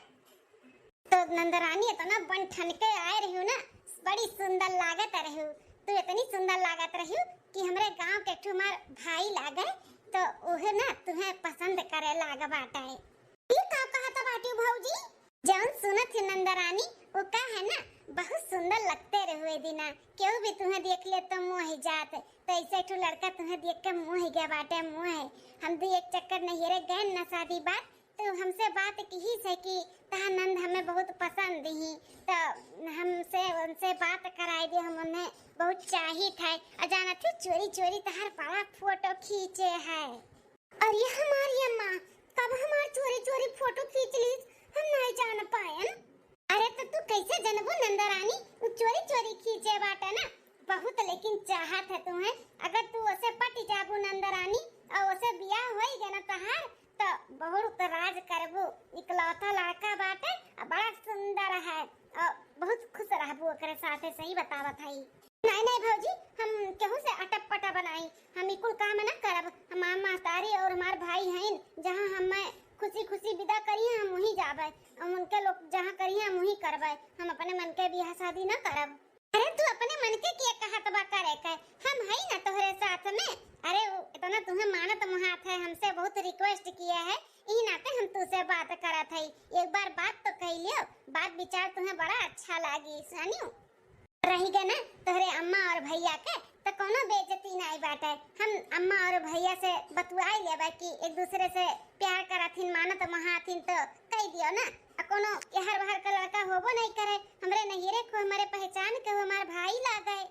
तो नंदरानी इतना बन ठन के आए रहिउ ना, बड़ी सुंदर लागत रहिउ। तू इतनी सुंदर लागत रहिउ कि हमरे गांव के एक ठो हमार भाई लागे, तो उहे ना तुम्हें पसंद करे लाग बाटे। ई का कहत बाटी भौजी? जौन सुनत है नंदरानी, वो का है ना, बहुत सुंदर लगते रहुए दिना। केहू भी तुम्हें देख ले तो मोह जात। तो ऐसे एक ठो लड़का तुम्हें देख के मोह गया बाटे, मोह। हम भी एक चक्कर नैहरे गए ना शादी बात, तो हमसे बात किहिस है कि तहार नंद हमें बहुत पसंद ही, तो हमसे उनसे बात कराई दे, हम उन्हें बहुत चाहित है। और जानत हो, चोरी चोरी तहार बड़ा फोटो खींचे है। अरे हमारी अम्मा, कब हमार चोरी चोरी फोटो खींच लीस, हम नहीं जान पायन। अरे तो तू कैसे जनबू नंदरानी, उ चोरी चोरी खींचे बाटे ना, बहुत लेकिन चाहत है तुम्हें। अगर तू उसे पट जाबू नंदरानी और उसे बियाह होई गया ना तहार, तो बहुत राज करबू। इकलौता लड़का बाटे, आ बड़ा सुंदर है, और बहुत खुश रहबू ओकरे साथे, सही बतावत हई। नहीं, नहीं भौजी, हम केहू से अटपटा बनाई, हम ई कुल काम ना करब। हमार महतारी और हमार भाई हईन, जहाँ हमें खुशी खुशी विदा करिए, हम वहीं जाबे। हम उनके लोग जहाँ करिए, हम वहीं करबे। हम अपने मन के बियाह शादी ना करब। अरे तू अपने मन के किया कहत बा करे के, हम हई ना तोहरे साथ में। अरे उ इतना तुम्हें मानत मोहात है, हमसे बहुत रिक्वेस्ट किया है, ई नाते हम तुसे बात करत हई। एक बार बात तो कह लियो, बात विचार तुम्हें बड़ा अच्छा लागी, जानियो। रही गए ना तोहरे अम्मा और भैया के, तो कोनो बेइज्जती नाई बाटे। हम अम्मा और भैया से बतुआई लेबे कि एक दूसरे से प्यार करथिन, मानत मोहाथिन, तो कह दियो ना। आ कोनो एहर बहर का लड़का होबो नहीं करे, हमरे नैहरे को, हमारे पहचान के हो, हमार भाई लागे।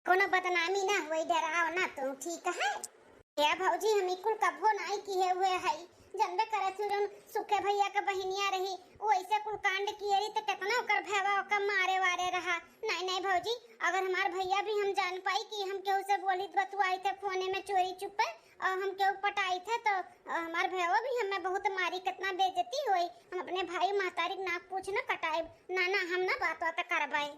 कोनो बदनामी ना होई, डराओ ना तू, ठीक है? ए भौजी, हम ई कुल कभो नाई किहे हुए हई। जनबे करत हू, जौन सुखे भैया के बहिनिया रही, उ ऐसे कुल कांड किए रही, तो कितना ओकर भैया ओकर मारे वारे रहा। नहीं, नहीं भौजी, अगर हमार भैया भी हम जान पाई कि हम केहू से बोली बतुआई थे फोने में चोरी चुप्पे, और हम केहू पटाई थे, तो, अ, हमार भैया भी हमें बहुत मारी, कितना बेइज्जती होई। हम अपने भाई महतारी के नाक पूछ न कटाई। ना, ना, हम ना बात वात करबाई।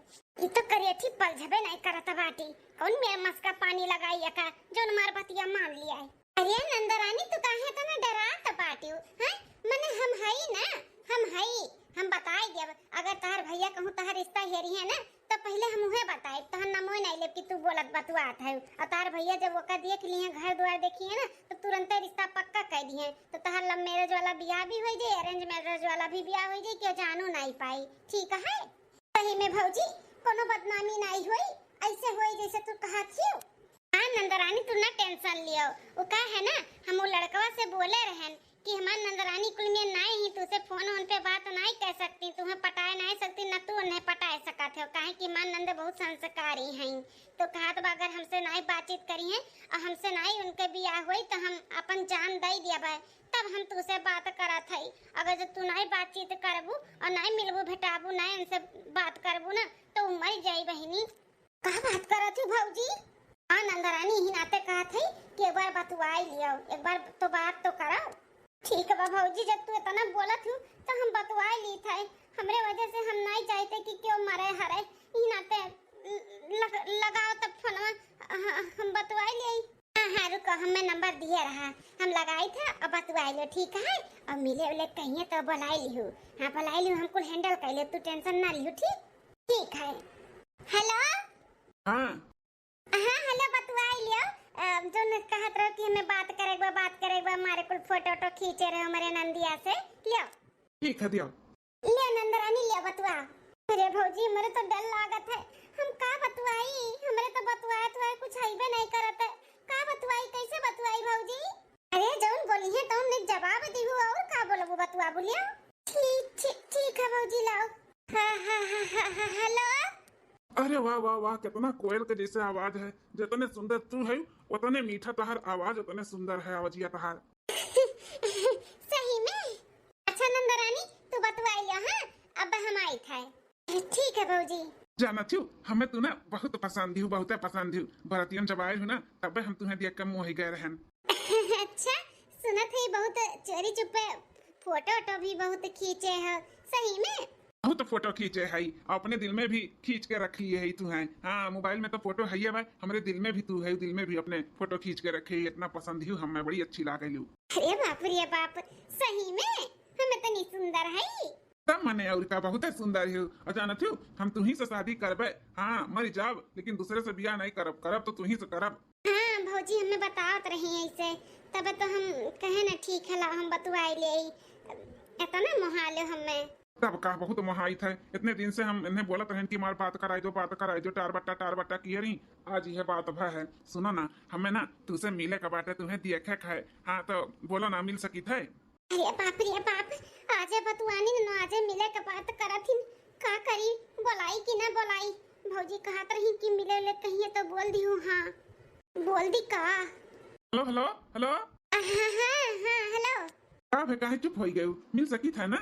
ई तो करियठी पलझबे नहीं करत बाटी। कौन मेर मस्का पानी लगाई एका, जौन हमार बतिया मान लिया है? अरे नंदरानी, तू काहे इतना डरात बाटियो, हैं? मने हम हई ना, हम हई, हम बताई देब। अगर तहार भैया कहूँ तहार रिश्ता हेरी है ना, तो पहले हम उहे बताई, तहार नामो नहीं लेब कि तू बोलत बतुआत है। और तहार भैया जब ओका देख लिए, घर द्वार देखिए ना, तो तुरंते रिश्ता पक्का कर दिए। तो तहार love marriage वाला बियाह भी हो जाए, arrange marriage वाला भी बियाह हो जाए, केहू जानो नहीं पाई, ठीक है? सही में भौजी, कोनो बदनामी नाई होई, ऐसे होई जैसे तू कहत हियो। हाँ नंदरानी, तू ना tension लियो, वो का है ना, हम वो लड़कवा से बोले रहन कि हमार नंदरानी कुल में नाई ही, तुसे फोन वोन पे बात नाई कह सकती, तुम्हें पटाए नाई सकती, ना तू उन्हें पटाए सकत हो, काहे कि हमार नंद बहुत संस्कारी हैं। तो कहत बा अगर हमसे नाई बातचीत करी हैं और हमसे नाई उनके बियाह होई तो हम अपन जान दे दिया, तब हम तुसे बात करत हई। अगर जब तू नाई बातचीत करबू और नाई मिलबू भेटाबू, नाई उनसे बात करबू ना, तो उ मर जाई बहिनी। का बात करत हू भौजी? हाँ नंदरानी, यही नाते कहत हई कि एक बार बतुआई लियो, एक बार तो बात तो करो। ठीक बा भौजी, जब तू इतना बोलत हू तो हम बतुआई लीत है। हमरे वजह से हम नाई जाइते कि क्यों मरे हरे। यही नाते ल-, लग-, लगाओ तब फोनवा, ह-, हम बतुआई लिये। हाँ, हाँ, रुको, हमें नंबर दिए रहा, हम लगाई था, अब बतुआई लो, ठीक है? और मिले उले कहिए तो बुलाई लिहू। हाँ, बुलाई लिहू, हम कुल handle कर ले, तू tension ना लिहू, ठीक? ठीक है। Hello। हाँ। हाँ, हेलो, बतुआई लियो। अ, जोन कहत रहो कि हमें बात करे के बा, बात करे के बा, हमारे कुल फोटो वोटो खींचे रहो हमारे नंदिया से। लियो। ठीक है, दियो। लियो नंदरानी, लियो बतुआ। अरे भौजी, हमरे तो डर लागत है, हम का बतुआई? हमरे तो बतुआए तो है, कुछ हइबे नहीं करत है। का बतुआई, कैसे बतुआई भौजी? अरे जौन बोली है तौन नहीं जवाब दिहु, और का बोलबू बतुआ बोलियो। ठीक, ठीक, ठीक है भौजी, लाओ। हाँ, हाँ, हाँ, हाँ, हाँ, हेलो। अरे वाह, वाह, वाह, कितना कोयल के जैसे आवाज है। जितने सुंदर तू है, उतने मीठा तहार आवाज, उतने सुंदर है आवाजिया तहार। सही में? अच्छा नंदरानी, तू बतुआई लियो, हाँ? अब हम आई था। ठीक है भौजी। जाना थी, हमें तू ना बहुत पसंद ही, बहुत पसंद ही। बरतियन जब आए हो ना, तबे हम तुम्हें देख के मोही गए रहन। अच्छा, सुनत है बहुत चोरी चुप्पे फोटो वोटो भी बहुत खींचे हो, सही में? बहुत फोटो खींचे है, अपने दिल में भी खींच के रख लिए है तू है। हाँ, मोबाइल में तो फोटो है ही भाई, हमरे दिल में भी तू है, दिल में भी अपने फोटो खींच के रखे है। इतना पसंद ही हमें, बड़ी अच्छी लागे लू। अरे बाप रे बाप, सही में हम इतनी सुंदर है? तब मने और का, बहुत है सुंदर हो। और जानत हो, हम तू ही से शादी करबे। हाँ, मर जाब, लेकिन दूसरे से बियाह नहीं करब, करब तो तू ही से करब। हाँ भौजी, हमें बतावत रही ऐसे, तब तो हम कहे ना ठीक है, लाओ हम बतुआई ले, इतना मोहा लो हमें। तब का बहुत मोहाइत है, इतने दिन से हम इन्हें बोलत रहन कि मार बात कराई दो, बात कराई दो, टार बट्टा, टार बट्टा किए रही। आज यह बात भा है। सुनो ना, हमें ना तुझसे मिले का बाटे, तुम्हें देखे का है। हाँ तो बोलो ना, मिल सकित है? अरे बाप रे बाप, आजे बतुआनी न, आजे मिले के बात करत हिन, का करी, बोलाई कि ना बोलाई? भौजी कहत रही कि मिले ले कहिए तो बोल दिहू हाँ। बोल दी का? हेलो, हेलो, हेलो। हाँ, हाँ, हाँ, हेलो। का भे, काहे चुप होई गयू? मिल सकित है ना?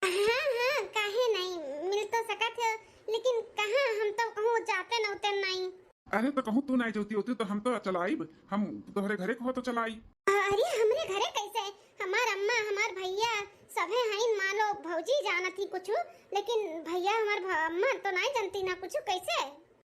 हाँ, हाँ, काहे नहीं, मिल तो सकत है, लेकिन कहाँ, हम तो कहूँ जाते न उते नहीं। अरे तो कहूँ तू नहीं जोती होती तो हम तो चलाइब, हम तोहरे घरे को हो तो चलाई। अरे हमरे घरे कैसे? हमार अम्मा, हमार भैया सभे हईन, मान लो भौजी जानत ही कुछ, लेकिन भैया हमार भ-, अम्मा तो नहीं जानती ना कुछ, कैसे?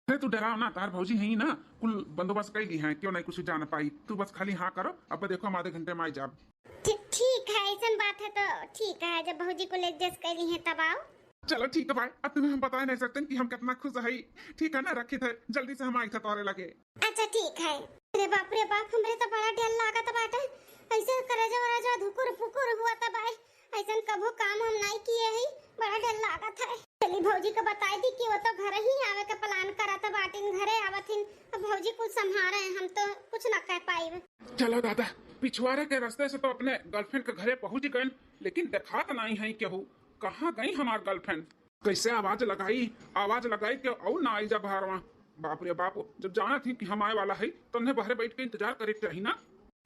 अरे तू डराव ना, तार भौजी है ना, कुल बंदोबस्त कर ली है, क्यों नहीं कुछ जान पाई। तू बस खाली हाँ करो, अब देखो हम आधे घंटे में आई जाब। ठी-, ठीक है, ऐसन बात है तो ठीक है, जब भौजी कुल एडजस्ट कर ली है तब आओ। चलो ठीक है भाई, अब तुम्हें हम बता नहीं सकते कि हम कितना खुश है। ठीक है ना, रखित है, जल्दी से हम आई था तोरे लगे। अच्छा ठीक है। अरे बाप रे बाप, हमरे तो बड़ा डर लागत बाटे, ऐसे करेजा वरेजा धुकुर फुकुर हुआ था भाई, ऐसन कभू काम हम नहीं किए ही, बड़ा डर लागत है। चली भौजी को बताई दी कि वो तो घर ही आवे के प्लान करत बाटिन, घरे आवत हिन, अब भौजी कुछ संभारे हैं, हम तो कुछ ना कह पाइब। चलो दादा, पिछवारे के रास्ते से तो अपने गर्लफ्रेंड के घरे पहुंच गए, लेकिन देखात नहीं है केहू। कहाँ गई हमार गर्लफ्रेंड? कैसे आवाज लगाई, आवाज लगाई के और ना आई जा बहरवा। बाप रे बाप, जब जानत ही कि हम आए वाला है, तो उन्हें बहरे बैठ के इंतजार करे के चाही ना।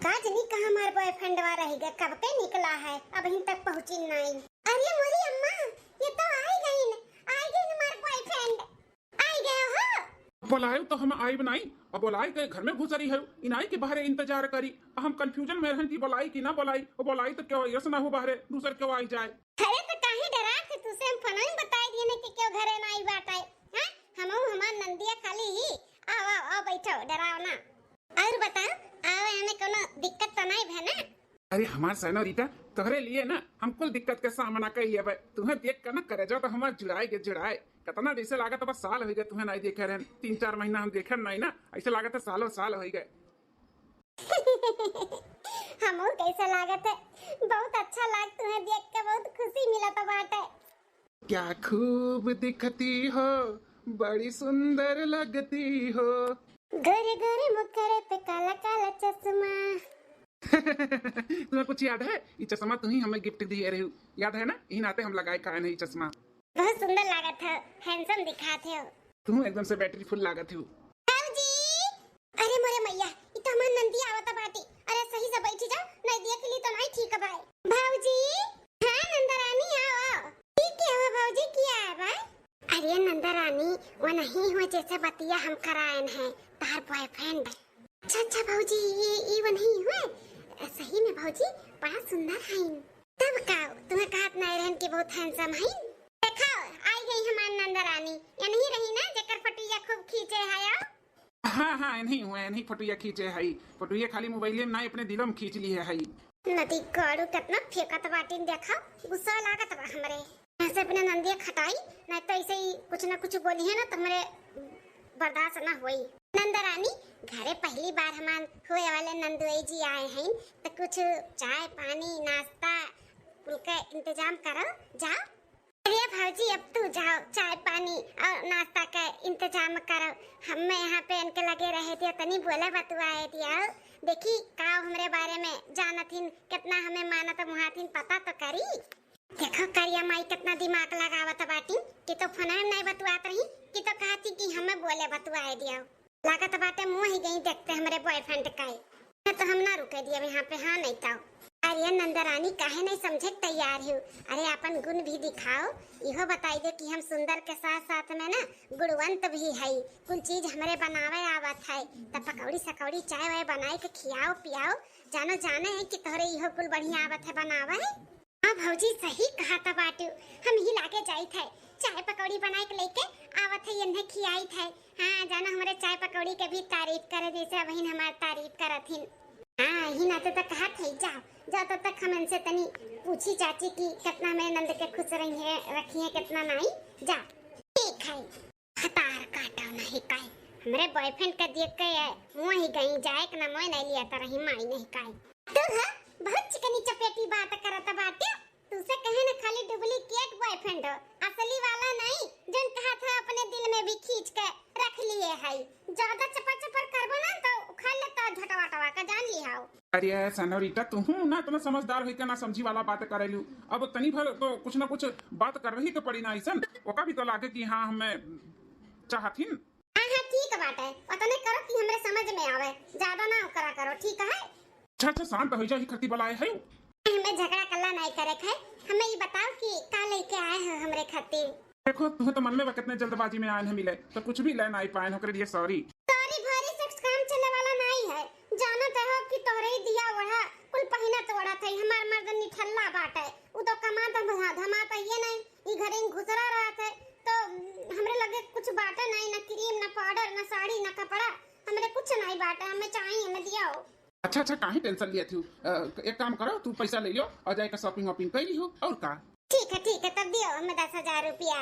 का जनी कहाँ हमार बॉयफ्रेंडवा रह गया, कब के निकला है, अबहिन तक पहुँची नहीं। अरे मोरी अम्मा, ये तो आई गईन, आई गईन हमार बॉयफ्रेंड, आई गए हो। बोलायो तो हम आइब नहीं, अब बोलाई के घर में घुसरी है, इनाई के बहरे इंतजार करी। हम कंफ्यूजन में रहन कि बोलाई कि ना बोलाई, और बोलाई तो क्यों यस ना हो बहरे, दूसर क्यों आई जाए। अरे तो काहे डरात है, तुसे हम फोन में बताई दिए ना कि क्यों घरे ना आई बात है, हैं? हम हमार नंदिया खाली ही, आओ, आओ, आओ, बैठो, डराओ ना। और बताओ, आवे में कोनो दिक्कत तो नहीं भे ना? अरे हमार सेनोरिटा, तोहरे लिए ना हम कुल दिक्कत के सामना कर लेबे। तुम्हें देख के ना करेजा तो हमार जुड़ाए के जुड़ाए। कितना जैसे लागत बस साल हो गए तुम्हें नहीं देखे रहन। तीन चार महीना हम देखे नहीं ना, ऐसे लागत है सालों साल हो गए। हमहू कैसे लागत है, बहुत अच्छा लाग तुम्हें देख के, बहुत खुशी मिलत बाटे। क्या खूब दिखती हो, बड़ी सुंदर लगती हो। गोरे गोरे मुखड़े पे काला काला चश्मा। तुम्हें कुछ याद है? ये चश्मा तुम ही हमें गिफ्ट दिए रहे हो, याद है ना? यही नाते हम लगाए कान है ये चश्मा। बहुत सुंदर लागत है, हैंडसम दिखात हो। तुम एकदम से बैटरी फुल लागत हो। भौजी, अरे मोरे मैया, ई तो हमार नंदी आवत बाटी। अरे सही से बैठी जाओ, नहीं देख ली तो नहीं ठीक बाय। भौजी, हाँ नंदरानी, आओ, आओ। ठीक है हो भौजी, किया है बाय? अरे नंदरानी, वो नहीं हो जैसे बतिया हम करायन है, तार बॉयफ्रेंड। अच्छा, अच्छा भौजी, ये, ये वो नहीं हुए? सही में भौजी, बड़ा सुंदर है। तब का, तुम्हें कहत नहीं रहन कि बहुत हैंडसम है? देखो, आई गई हमार नंदरानी। ये नहीं रही ना, जेकर फोटुइया खूब खींचे है, आओ। हाँ, हाँ, इन्हीं हुए, इन्हीं फोटुइया खींचे है। फोटुइया खाली मोबाइले में ना, अपने दिलों में खींच ली है। नदी गाड़ू कितना फेंकत बाटिन, देखो, गुस्सा लागत बा हमरे। यहाँ से अपने नंदिया खटाई, नहीं तो ऐसे ही कुछ ना कुछ बोली है ना, तो हमरे बर्दाश्त ना होई। नंदरानी, घरे पहली बार हमार होए वाले नंदुई जी आए हैं, तो कुछ चाय पानी नाश्ता कुल के इंतजाम करो, जाओ। अरे भौजी, अब तू जाओ, चाय पानी और नाश्ता का इंतजाम करो। हमें यहाँ पे इनके लगे रहे दिया, तनी बोले बतुआए दिया। देखी का हमरे बारे में जानत हिन, कितना हमें मानत मुहात हिन, पता तो करी। देखो करिया माई कितना दिमाग लगावत बाटी कि तो फोन में नहीं बतुआत रही कि तो कहती कि हमें बोले बतुआए दिया। लागत बाटे मुँह ही गई देखते हमरे बॉयफ्रेंड का। ना तो हम ना रुके दिए यहाँ पे, हाँ नहीं तो। अरे नंदरानी, काहे नहीं समझे के तैयार हो? अरे अपन गुण भी दिखाओ, इहो बताई दो कि हम सुंदर के साथ साथ में ना गुणवंत भी है। कुल चीज हमरे बनावे आवत है, त पकौड़ी सकौड़ी चाय वाय बनाए के खियाओ पियाओ। जानो जाने है कि तोहरे इहो कुल बढ़िया आवत है बनावे। हाँ भौजी, सही कहा था बाटू, हम ही लागे जाइत है, चाय पकौड़ी बनाए के लेके आवत है, इन्हें खियाइत है। हाँ, जानो हमरे चाय पकौड़ी के भी तारीफ करे, जैसे अबहिन हमार तारीफ करत हिन। हाँ, ही नाते तो कहत है, जाओ, जाओ, तब तक हम इनसे तनी पूछी चाची कि कितना हमरे नंद के खुश रही है, रखी है, कितना नाई, जाओ। ठीक है। हतार काटा नहीं काई, हमरे बॉयफ्रेंड का देख के ये मुँह ही गई जाए के ना, मोय नहीं लिया तरही माई नहीं काई। तू है बहुत चिकनी चपेटी बात करत बाटे। तुसे कहे न खाली डुप्लीकेट बॉयफ्रेंड हो, असली वाला नहीं, जौन कहा था अपने दिल में भी खींच के रख लिए है। ज्यादा चपर चपर करबो ना तो उखाड़ लेता झटवा टवा का, जान ली हाओ। अरे सनोरिटा, तू हूँ ना इतना समझदार होई के ना समझी वाला बात करेलू। अब तनी भर तो कुछ ना कुछ बात करही के पड़ी ना ऐसन, ओका भी तो लागे कि हाँ हमें चाहथिन। हाँ हाँ ठीक बाटे, उतने करो कि हमरे समझ में आवे, ज्यादा ना ओकरा करो, ठीक है? अच्छा अच्छा, शांत हो जा, ही खती बलाए है। हमें झगड़ा कल्ला नहीं करे के है, हमें ये बताओ कि का लेके आए हो हमरे खातिर? देखो, तुहे तो मन में बा कितने जल्दबाजी में आए हैं मिले, तो कुछ भी ले नहीं पाए, ओकरे लिए सॉरी। सॉरी भरी से काम चले वाला नहीं है, जानत हो कि तोहरे ही दिया ओढ़ा कुल पहिना तो ओढ़ा थे, हमार मर्द निठल्ला बाटे, उ तो कमा धमा धमा तो ये नहीं, ई घरे में घुसरा रहत है, तो हमरे लगे कुछ बाटे नहीं, ना क्रीम, ना पाउडर, ना साड़ी, ना कपड़ा, हमरे कुछ नहीं बाटे, हमें चाहिए, हमें दियाओ। अच्छा अच्छा, काहे टेंशन लिया थी? अ, एक काम करो, तू पैसा ले लो और जाके शॉपिंग वॉपिंग कर लियो, और का? ठीक है ठीक है, तब दियो हमें दस हजार रुपया।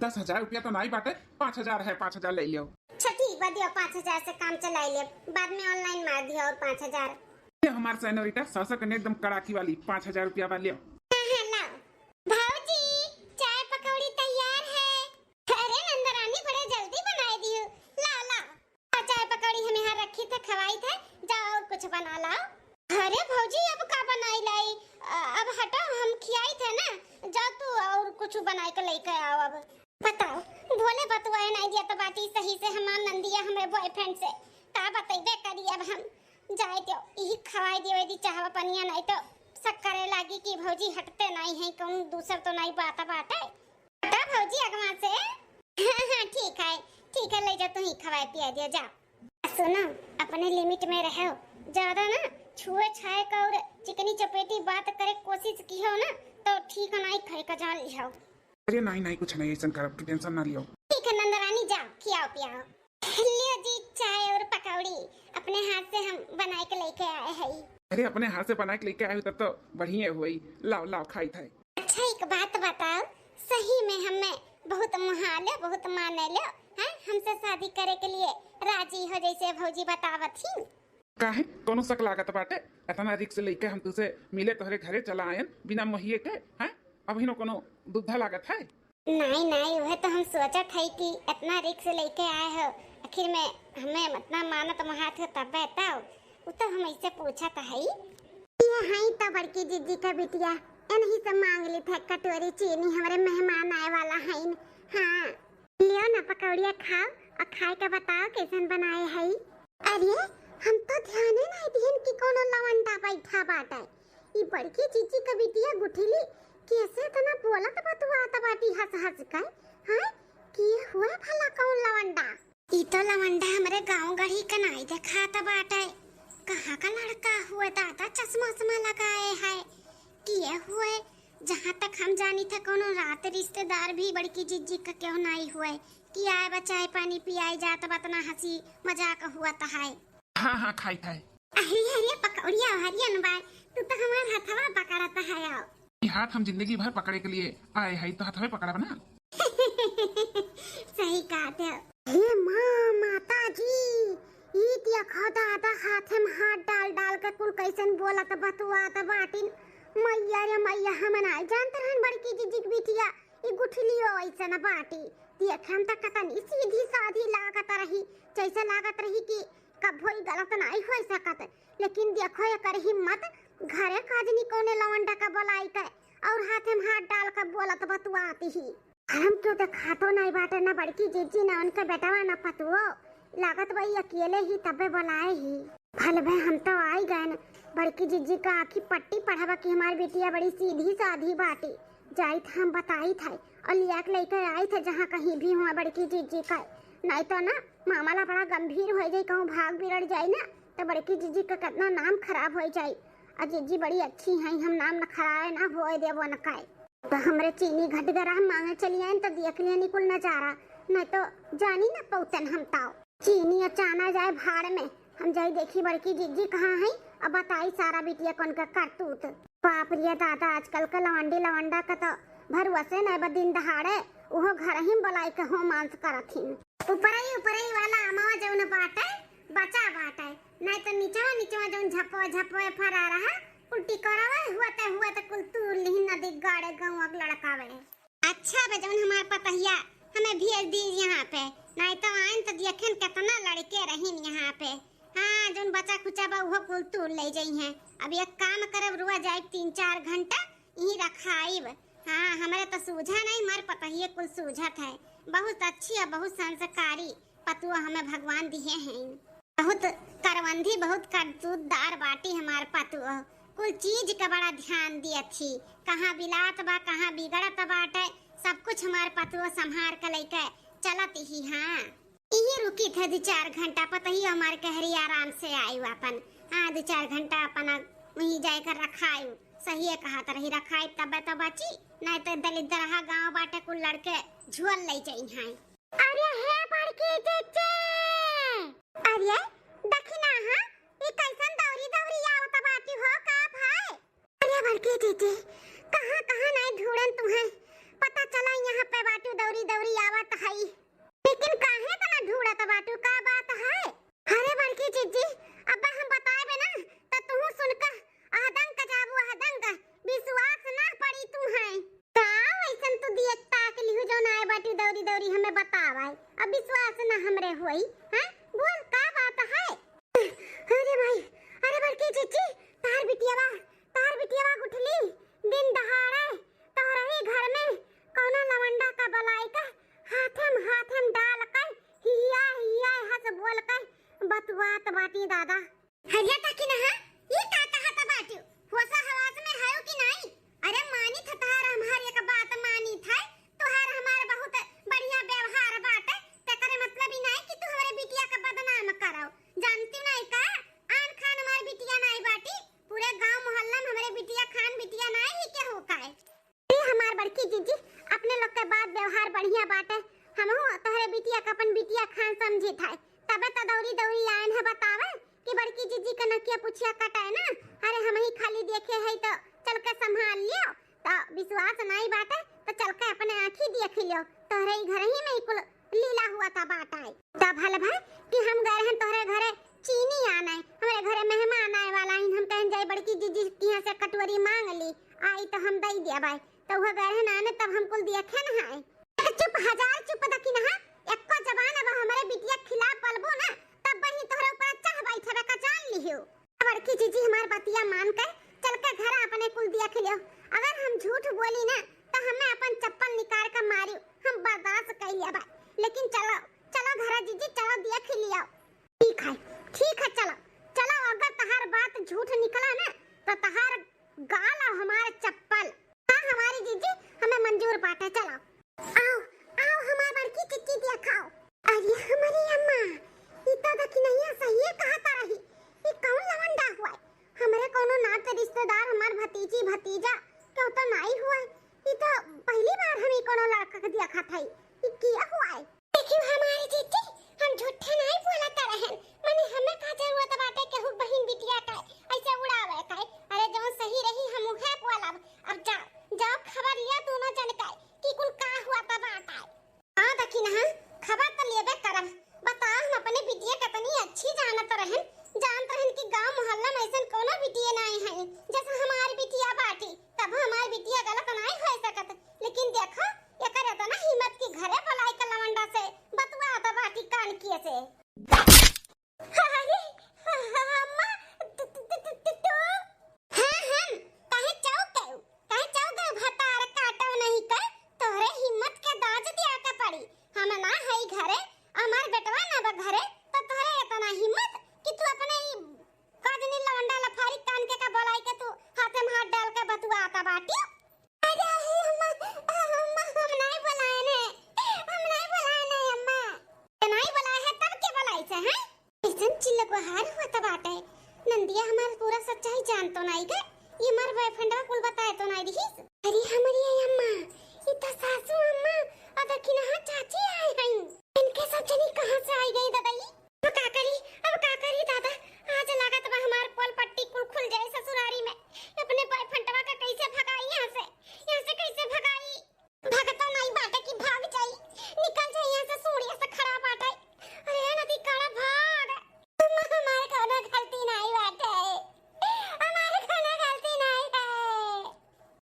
दस हजार रुपया तो नहीं बाटे, पाँच हजार है, पाँच हजार ले लियो। अच्छा ठीक बा, दियो पाँच हजार से काम चलाई ले, बाद में ऑनलाइन मार दियो और पाँच हजार। ये हमार सेनोरिटा, सौ सौ के एकदम कड़ाकी वाली पाँच हजार रुपया बा, लियो। हाँ हाँ, लाओ। भौजी, चाय पकौड़ी तैयार है। अरे नंदरानी, बड़े जल्दी बनाए दियो, लाओ लाओ। आ, चाय पकौड़ी हम यहाँ रखी थे, खवाई थे, जाओ और कुछ बना लाओ। अरे भौजी, अब का बनाई लाई? अ, अब हटो, हम खियाई थे ना, जाओ तू और कुछ बनाए के लेके आओ। अब बताओ, भोले बतुआए नहीं दिया तो बाटी सही से हमार नंदिया हमरे बॉयफ्रेंड से का बतैबे करी। अब हम जाए दियो, यही खवाई दियो यदि चाहवा पनिया, नहीं तो शक करे लागी कि भौजी हटते नहीं है, कौन दूसर तो नहीं बात बाटे। हटा भौजी अगवा से। हाँ, हाँ, ठीक है, ठीक है, ले जा, तू ही खवाए पिया दिया, जा। सुनो, अपने लिमिट में रहो, ज्यादा ना छुए छाए का और चिकनी चपेटी बात करे कोशिश की हो ना, तो ठीक नहीं खाए का जान लिहो। अरे नहीं, नहीं, कुछ नहीं, ऐसन करब, तू टेंशन ना लियो। ठीक है नंदरानी, जाओ, खियाओ पियाओ। लियो जी, चाय और पकौड़ी अपने हाथ से हम बनाए के लेके आए हई। अरे, अपने हाथ से बनाए के लेके आए हो, तब तो बढ़िया हुई। लाओ, लाओ, खाई थाई। अच्छा, एक बात बताओ, सही में हमें बहुत मुहा लो, बहुत माने लो, हैं? हमसे शादी करे के लिए राजी हो, जैसे भौजी बतावत ही। काहे, कोनो शक लागत बाटे? इतना रिक्स लेके हम तुसे मिले तोहरे घरे चला आयन बिना मोहिए के, हैं? अभी नो कोनो दुविधा लागत है? नहीं, नहीं, वह तो हम सोचत है कि इतना रिक्स लेके आए हो, आखिर में हमें इतना मानत मोहात हो तब बताओ। वो तो हम ऐसे पूछत है। ये है तो बड़की जीजी का बिटिया, इन्हीं से मांग ली थे कटोरी चीनी, हमारे मेहमान आए वाला है। हाँ, लियो ना पकौड़िया खाओ और खाए के बताओ कैसन बनाए है। अरे, हम तो ध्याने नहीं दिहन कि कोनो लवंडा बैठा बाटे। ई बड़की जीजी का बिटिया गुठिली कैसे इतना बोलत बतुआत बाटी हंस हंस के, हैं? कि हुए भला कौन लवंडा? ई तो लवंडा हमरे गांव गढ़ी के नाई देखात बाटे। कहाँ का लड़का हुए दादा, चश्मा उश्मा लगाए है? किए हुए, जहाँ तक हम जानी थे, कोनो रात रिश्तेदार भी बड़की जिज्जी का क्यों नाई हुए कि आए बा चाय पानी पियाई जात बा, तना हंसी मजाक हुआ तहाय। हाँ, हाँ, खाई थाई। अरे, अरे, पकौड़िया हरियन बाय, तू तो हमार हथवा पकड़त है आओ। ई हाथ हम जिंदगी भर पकड़े के लिए आए हई, तो हथवे पकड़ब ना। सही कहत हो। हे कुल कैसन बोलत बतुआत बाटिन। मैया रे मैया, हम नाई जानत रहन बड़की जिज्जी के बिटिया ई गुठलियो ऐसन बाटी। देखन त कतनी सीधी साधी लागत रही, जैसे लागत रही कि कभो ई गलत नाई होइ सकत। लेकिन देखो एकर हिम्मत, घरे काजनी कौने लवंडा का बोलाई के और हाथे में हाथ डाल के बोलत बतुआती ही। हम क्यों देखातो नाई बाटे, ना बड़की जिज्जी, ना उनके बेटवा, ना पतुओ। लागत बा ई अकेले ही तबे बोलाए ही। भल भे हम तो आई गए न। बड़की जिज्जी का आँखी पट्टी पढ़बा कि हमार बिटिया बड़ी सीधी साधी बाटी। जाइत हम बताइत है और लिया के लेके आइत है जहाँ कहीं भी हुआ बड़की जिज्जी का। नाई तो ना मामला बड़ा गंभीर होइ जाई, कहूँ भाग बिगड़ जाई ना तो बड़की जिज्जी का कितना नाम खराब होइ जाई। और जिज्जी बड़ी अच्छी हैं, हम नाम न खराबे ना होए देबो न काए। तो हमरे चीनी घट गरा हम मांगे चली आइन तो देख लिया निकुल नजारा, नहीं तो जानी न पौतन हम ताओ। चीनी अचाना जाए भाड़ में, हम जाई देखी बड़की जिज्जी कहाँ है और बताई सारा बिटिया कौन का करतूत। बाप रे दादा, आजकल का लवंडी लवंडा का तो भरोसे नहीं बा, दिन दहाड़े उहो घर ही में बुलाई के हो मांस करत हिन। ऊपरई ऊपरई वाला अमवा जौन बाटे बचा बाटे, नहीं तो निचवा निचवा जौन झपवा झपवा फरा रहा, कुल टिकोरवा हुआ ते हुआ ते कुल तूर लिहिन नदी गाड़े गौवा के लड़कावे। अच्छा बे, जौन हमार पतहिया हमें भेज दी यहाँ पे, नहीं तो आइन तो देखेन कितना लड़के रहिन यहाँ पे। हाँ, जौन बचा खुचा बा उहो कुल तूर ले जाई हैं। अब एक काम करब, रुआ जाए तीन चार घंटा यहीं रखाइब। हाँ, हमरे तो सूझा नहीं, हमार पतहिए कुल सूझत है। बहुत अच्छी और बहुत संस्कारी पतुआ हमें भगवान दिए हैं। बहुत करवंधी, बहुत करतूतदार बाटी हमार पतुआ। कुल चीज का बड़ा ध्यान दियत ही, कहाँ बिलात बा, कहाँ बिगड़त बाटे, सब कुछ हमार पतुआ संभार के लेके चलत ही। हाँ, इही रुकी थे दो चार घंटा, पतही हमार कहरी आराम से आई अपन। हाँ, दो चार घंटा अपन वहीं जाकर रखाई, सही है कहत रही, रखाई तबे तो बची, नहीं तो दलिद्दरहा गाँव बाटे, कुल लड़के झुअल ले जाई हैं। अरे हे बड़की जिज्जी, अरे दखिना, हाँ, ई कैसन दौरी दौरी आवत बाटी हो का भाई? अरे बड़की जिज्जी, कहाँ कहाँ नहीं ढूंढन तुम्हें, पता चला यहाँ पे बाटू दौरी दौरी आवत हई, लेकिन काहे तना ढूंढत बाटू, का बात है? अरे बड़की जिज्जी, अब्बा हम बताएबे ना त तुहू सुनका अहदंग जाबू अहदंग, विश्वास ना पड़ी तुम्हें। का वैसन तू दिए ताक लिहू जौन आए बाटू दौरी दौरी हमें बतावाए, अब विश्वास ना हमरे होई, हैं? बोल का बात है? अरे भाई, अरे बड़की जिज्जी, तार बिटियावा, तार बिटियावा गुठली, दिन दहाड़े तोहरे ही घर में कौनो लवंडा का बलाई के हाथे में हाथे में डाल के हिया हिया हंस बोल के बतुआत बाटी दादा। हरिया ताकि ना, ई का कहत बाटू? होसा हवास में हयो कि नाई? अरे मानी था तहार हमार एक बात मानी था, तोहार हमार बहुत बढ़िया व्यवहार बाटे, तेकरे मतलब ई नाई कि तू हमरे बिटिया का बदनाम करो। जानती नाई का, आन खान हमार बिटिया नाई बाटी, पूरे गांव मोहल्ला में हमरे बिटिया खान बिटिया नाई ही केहू का है। ए हमार बड़की जिज्जी, अपने लोग के बात व्यवहार बढ़िया बाटे, हमहू तोहरे बिटिया के अपन बिटिया खान समझित है, तबे तो दौरी दौरी आयन है बतावे कि बड़की जिज्जी के नकिया पुछिया कटाए ना। अरे हम ही खाली देखे है तो चल के संभाल लियो, तो विश्वास नहीं बाटे तो चल के अपने आँखी देख लियो, तोहरे ही घर ही में ही कुल लीला हुआ था बाटा है। तब हल भा कि हम गए रहन तोहरे घरे चीनी आने, हमरे घरे मेहमान आए वाला हइन, हम कहन जाए बड़की जिज्जी के यहाँ से कटोरी मांग ली, आई तो हम दई दिया बाई। तो वह गए रहन आने तब हम कुल देखे न है। चुप, हजार चुप दकिनहा, एको जबान अब हमरे बिटिया के खिलाफ बोलबो ना, तब बही तोहरे ऊपर चाह बैठबे का जान लिहियो। बड़की जिज्जी हमार बतिया मान के चल के घर अपने कुल देख लियो। अगर हम झूठ बोली ना तो हमें अपन चप्पल निकाल के मारियो, हम बर्दाश्त कर लिया बा। लेकिन चलो, चलो घर जिज्जी, चलो देख लियो। ठीक है, ठीक है, चलो, चलो, अगर तहार बात झूठ निकला ना तो तहार गाल और हमार चप्पल। हाँ, हमारी जिज्जी हमें मंजूर बाटे, चलो। आओ, आओ, हमार बड़की जिज्जी देखाओ। अरे हमारी अम्मा, ई तो दखिनहिया सहिए कहता रही। ई कौन लवंडा हुआ है? हमरे कोनो नाते रिश्तेदार, हमार भतीजी, भतीजा, क्यों तो नाई हुआ है। ई तो पहली बार हम ई कोनो लड़का के देखत हई। ई किया हुआ है? देखियो हमारी जिज्जी, हम झूठे नाई बोलत रहन। मने हमें का जरूरत बाटे केहू बहिन बिटिया का ऐसे उड़ावे का? अरे जौन सही रही हम उहे बोलब। अब जाओ, जाओ खबर लिया दोनों जन का कि कुल का हुआ त बात है। हाँ दखिनहा, है घरे, हमार बेटवा ना बा घरे, तो तोहरे इतना हिम्मत कि तू अपने ई कजनी लवंडा लफारी कान के का बोलाई के तू हाथे में हाथ डाल के बतुआता बाटी। अरे अम्मा, अम्मा, हम नाई बोलाए ने, हम नाई बोलाए ने अम्मा। ते नाई बोलाए है तब के बोलाई से, हैं? ऐसन चिल्ला गुहार होत बाटे। नंदिया हमार पूरा सच्चाई जान तो नाई गए, ये हमार बॉयफ्रेंडवा कुल बताए तो नाई दिहिस। अरे हमरी ये अम्मा, ई तो सासू अम्मा और दखिनहा चाची आए हैं। इनके सब जनी कहाँ से आई गई ददाई? अब का करी, अब का करी दादा? आज लागत बा हमार पोल पट्टी कुल खुल जाए ससुरारी में। अपने बॉयफ्रेंडवा का कैसे भगाई यहाँ से, यहाँ से कैसे भगाई? भगता नाई बाटे कि भाग जाई, निकल जाई यहाँ से, सूढ़िया से खड़ा बाटे। अरे नदी काड़ा भाग। अम्मा, हमार कौनो गलती नाई बाटे, हमार कौनो गलती नाई है।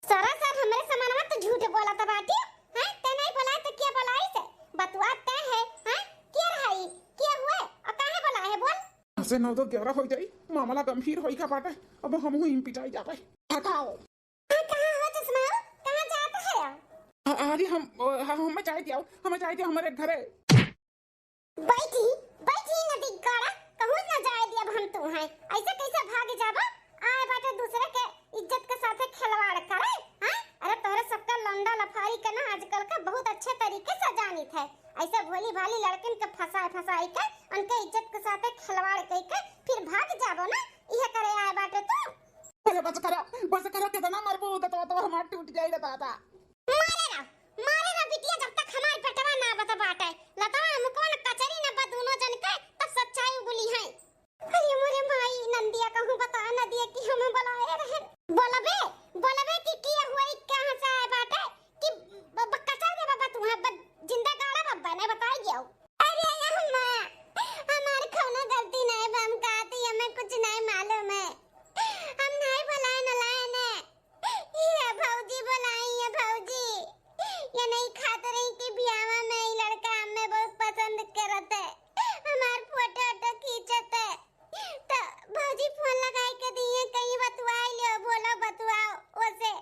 सरासर हमरे समानवा तो झूठ बोलत बाटी, हैं? ते नाई बोलाए तो के बोलाई से? बतुआ ते है, हैं? के रहाई? के हुए? और काहे बोलाए है बोल? ऐसे नौ दो ग्यारह हो जाई, मामला गंभीर होई का बाटे, अब हमहू इम पिटाई जाबे। हटाओ। हाँ, कहाँ हो चश्मा? कहाँ जात है? अ-, अरे हम, अ, हम, हमें जाए दियाओ, हमें जाए दियाओ हमारे घरे। बैठी, बैठी नदी काड़ा, कहूँ न जाए दियब हम तू हैं। ऐसे कैसे भाग जाबा? आए बाटे दूसरे के इज्जत के साथे खिलवाड़ करे, हैं? अरे तोहरे सबका लौंडा लफारी के ना आजकल का बहुत अच्छे तरीके से जानित है। ऐसे भोली भाली लड़किन के फंसाए फंसाए के उनके इज्जत के साथे खिलवाड़ कई के फिर भाग जाबो ना, इहे करे आए बाटे तू। अरे बस करा, बस करा, कितना मरबू, दतवा तो हमार टूट जाई रे दादा। मारे रहो, मारे रहो बिटिया, जब तक हमार बेटवा ना बता बाटे। लतवा मुकवा न कचरी न बा दोनों जन के, तब सच्चाई उगली है। अरे मोरे माई, नंदिया कहूँ बता न दिए कि हम बोलाए रहे। बोलबे, बोलबे कि किया हुआ ई कहाँ से आए बाटे कि ब-, ब-, कचर दे बाबा तू, हाँ, ब-, जिंदा गाड़ा बाबा ने बताई गया। अरे अम्मा, हमार कौनो गलती नहीं बा, हम कहती हमें कुछ नहीं मालूम है। हम नहीं बोलाए न लाए ने। ये भौजी बोलाई है भौजी। ये नहीं खात रही कि बियावा में ई लड़का हमें बहुत पसंद करत है, हमार फोटो वोटो खींचत है। तो भौजी फोन लगाई के दिए, कहीं बतुआई लियो, बोलो बतुआओ ओसे,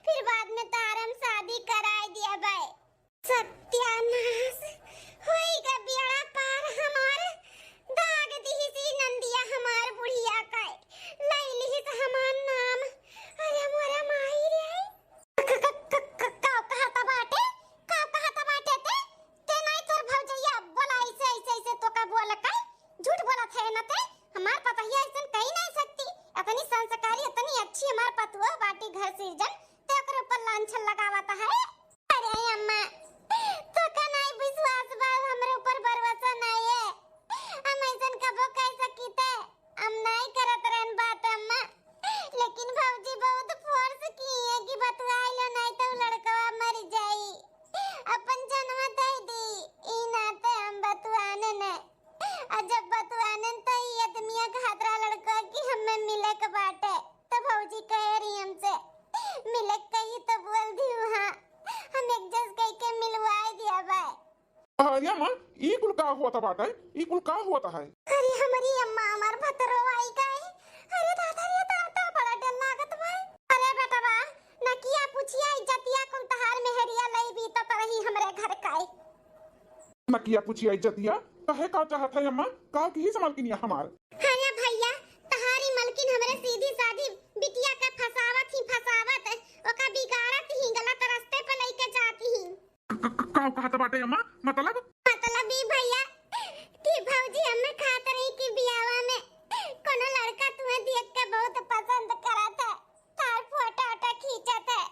फिर बाद में तार हम शादी कराई दिया भाई। सत्यानाश होई ग बेड़ा पार हमार, दाग दिहिसी नंदिया हमार बुढ़िया का, लई लिहिस हमार नाम। अरे मोरे माई रे। क-, क-, क-, क-, का कहत बाटे? का कहत बाटे ते? ते नाई तोर भौजैया बोला ऐसे, ऐसे, ऐसे तो का बोल का? झूठ बोलत है ना ते? हमार पतोहिया ऐसन कही नहीं सकती। इतनी संस्कारी, इतनी अच्छी हमार पतुआ बाटी घर सिरजन, ते ओकरे ऊपर लांछन लगावत है। अरे अम्मा, तोका नाई विश्वास बा, हमरे ऊपर भरोसा नाई है। हम ऐसन कबो कह सकीते, हम नाई करत रहन बात अम्मा, लेकिन भौजी बहुत फोर्स की है कि बतुआई लो, नाई तो लड़कवा मर जाई, अपन जनवा दे दी। ई नाते हम बतुआने ने, और जब बतुआने तो ई आदमिया के हाथरा लड़कवा कि हमें मिले के बाटे। तो भौजी कहे रही हमसे, "मिले कही तो बोल दियो, हाँ, हम एक जस कह के मिलवाए दिया बा।" अरे अम्मा, ई कुल का होत बाटे? ई कुल का होत है? अरे हमरी अम्मा, हमार भतरो आई गए। अरे दादा रे दादा, बड़ा डर लागत बा। अरे बेटवा, नकिया पुछिया इज्जतिया कुल तहार मेहरिया लई बीतत रही हमरे घर का। नकिया पुछिया इज्जतिया, कहे का चाहत है अम्मा? का किहिस मलकिनिया हमार? अरे भैया, तहारी मलकिन हमरे सीधी साधी बिटिया के फसावत ही फसावत, ओका बिगाड़त ही, गलत रास्ते पे लइके जात ही। क-, क-, का कहत बाटे अम्मा? मतलब? मतलब ई भैया कि भौजी हमें कहत रही कि बियावा में कोनो लड़का तुम्हें देख के बहुत पसंद करत है, तार फोटो वोटो खींचत है,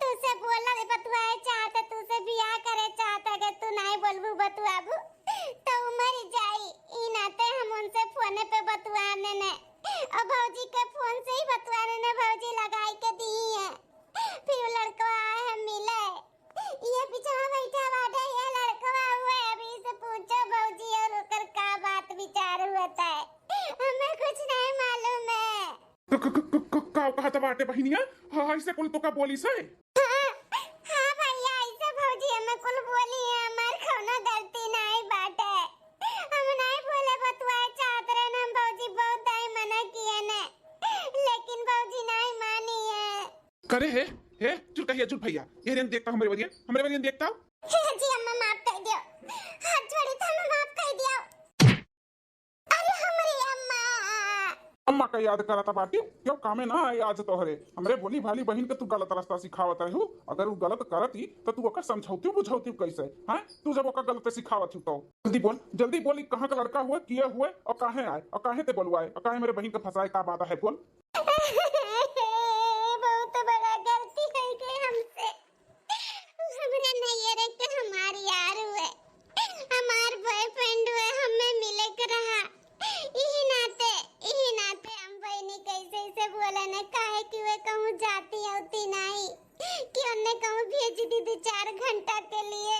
तुसे बोला बतुआए चाहत है, तुसे बियाह करे चाहत है, अगर तू नाई बोलबू बतुआबू तो उ मर जाई। ई नाते हम उनसे फोने पे बतुआने ने, और भौजी के फोन से ही बतुआने ने, भौजी लगाई के दी है। फिर वो लड़कवा आए है मिले, ये पीछे बैठा बाटे, ये लड़कवा हुए, अभी से पूछो भौजी और ओकर का बात विचार हुआ था, हमें कुछ नहीं मालूम है। क-, क-, क-, क-, क-, का कहत बाटे बहिनिया? हाँ, ऐसे कुल तो का बोली से? हाँ, हाँ भैया, ऐसे भौजी हमें कुल बोली है, हमार कौनो गलती नहीं बाटे। हम नहीं बोले बतुआए चाहत रहन, हम भौजी बहुत दाई मना किए ने, लेकिन भौजी नहीं मानी है। करे हे, हे, चुल कहिया, चुल भैया, ये रेन देखता हमरे वरियन, हमरे वरियन देखता। हे जी अम्मा, माफ कर दियो, अम्मा का याद करत बाटी, क्यों कामे ना आई आज तोहरे? हमरे भोली भाली बहिन के तू गलत रास्ता सिखावत रहू। अगर उ गलत करती त तू ओकर समझौती बुझौती कैसे? हैं, तू जब ओकर गलत सिखावत हू तो। जल्दी बोल, जल्दी बोल, ई कहाँ का लड़का हुए, किए हुए और काहे आए और काहे ते बोलवाए और काहे मेरे बहिन के फंसाए, का बात है, बोल। बहुत बड़ा गलती होइ गई हमसे। हमरा नैहरे के हमार यार हुए, हमार बॉयफ्रेंड हुए, हमें मिले के रहा। इही नाते, इही नाते हम बहिनी कैसे इसे बोले न, काहे कि वे कहूँ जाती होती नहीं कि उन्हें कहूँ भेज दी दो चार घंटा के लिए।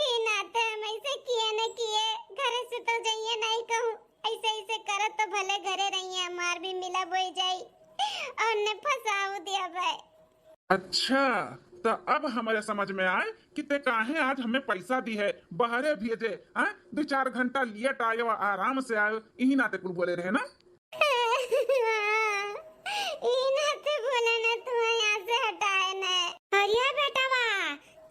इही नाते हम ऐसे किए न किए, घरे से तो जाइए नहीं कहूँ, ऐसे ऐसे करत तो भले घरे रहिए, हमार भी मिलब हो जाई और उन्हें फंसाऊ दिया भाई। अच्छा, त अब हमरे समझ में आए कि ते काहे आज हमें पैसा दी है, बहरे भेजे, हाँ? दो चार घंटा लेट आयो, आराम से आयो, इही नाते कुल बोले रहे ना? इही नाते बोले ना, तुम्हें यहाँ से हटाए ना। अरे बेटवा,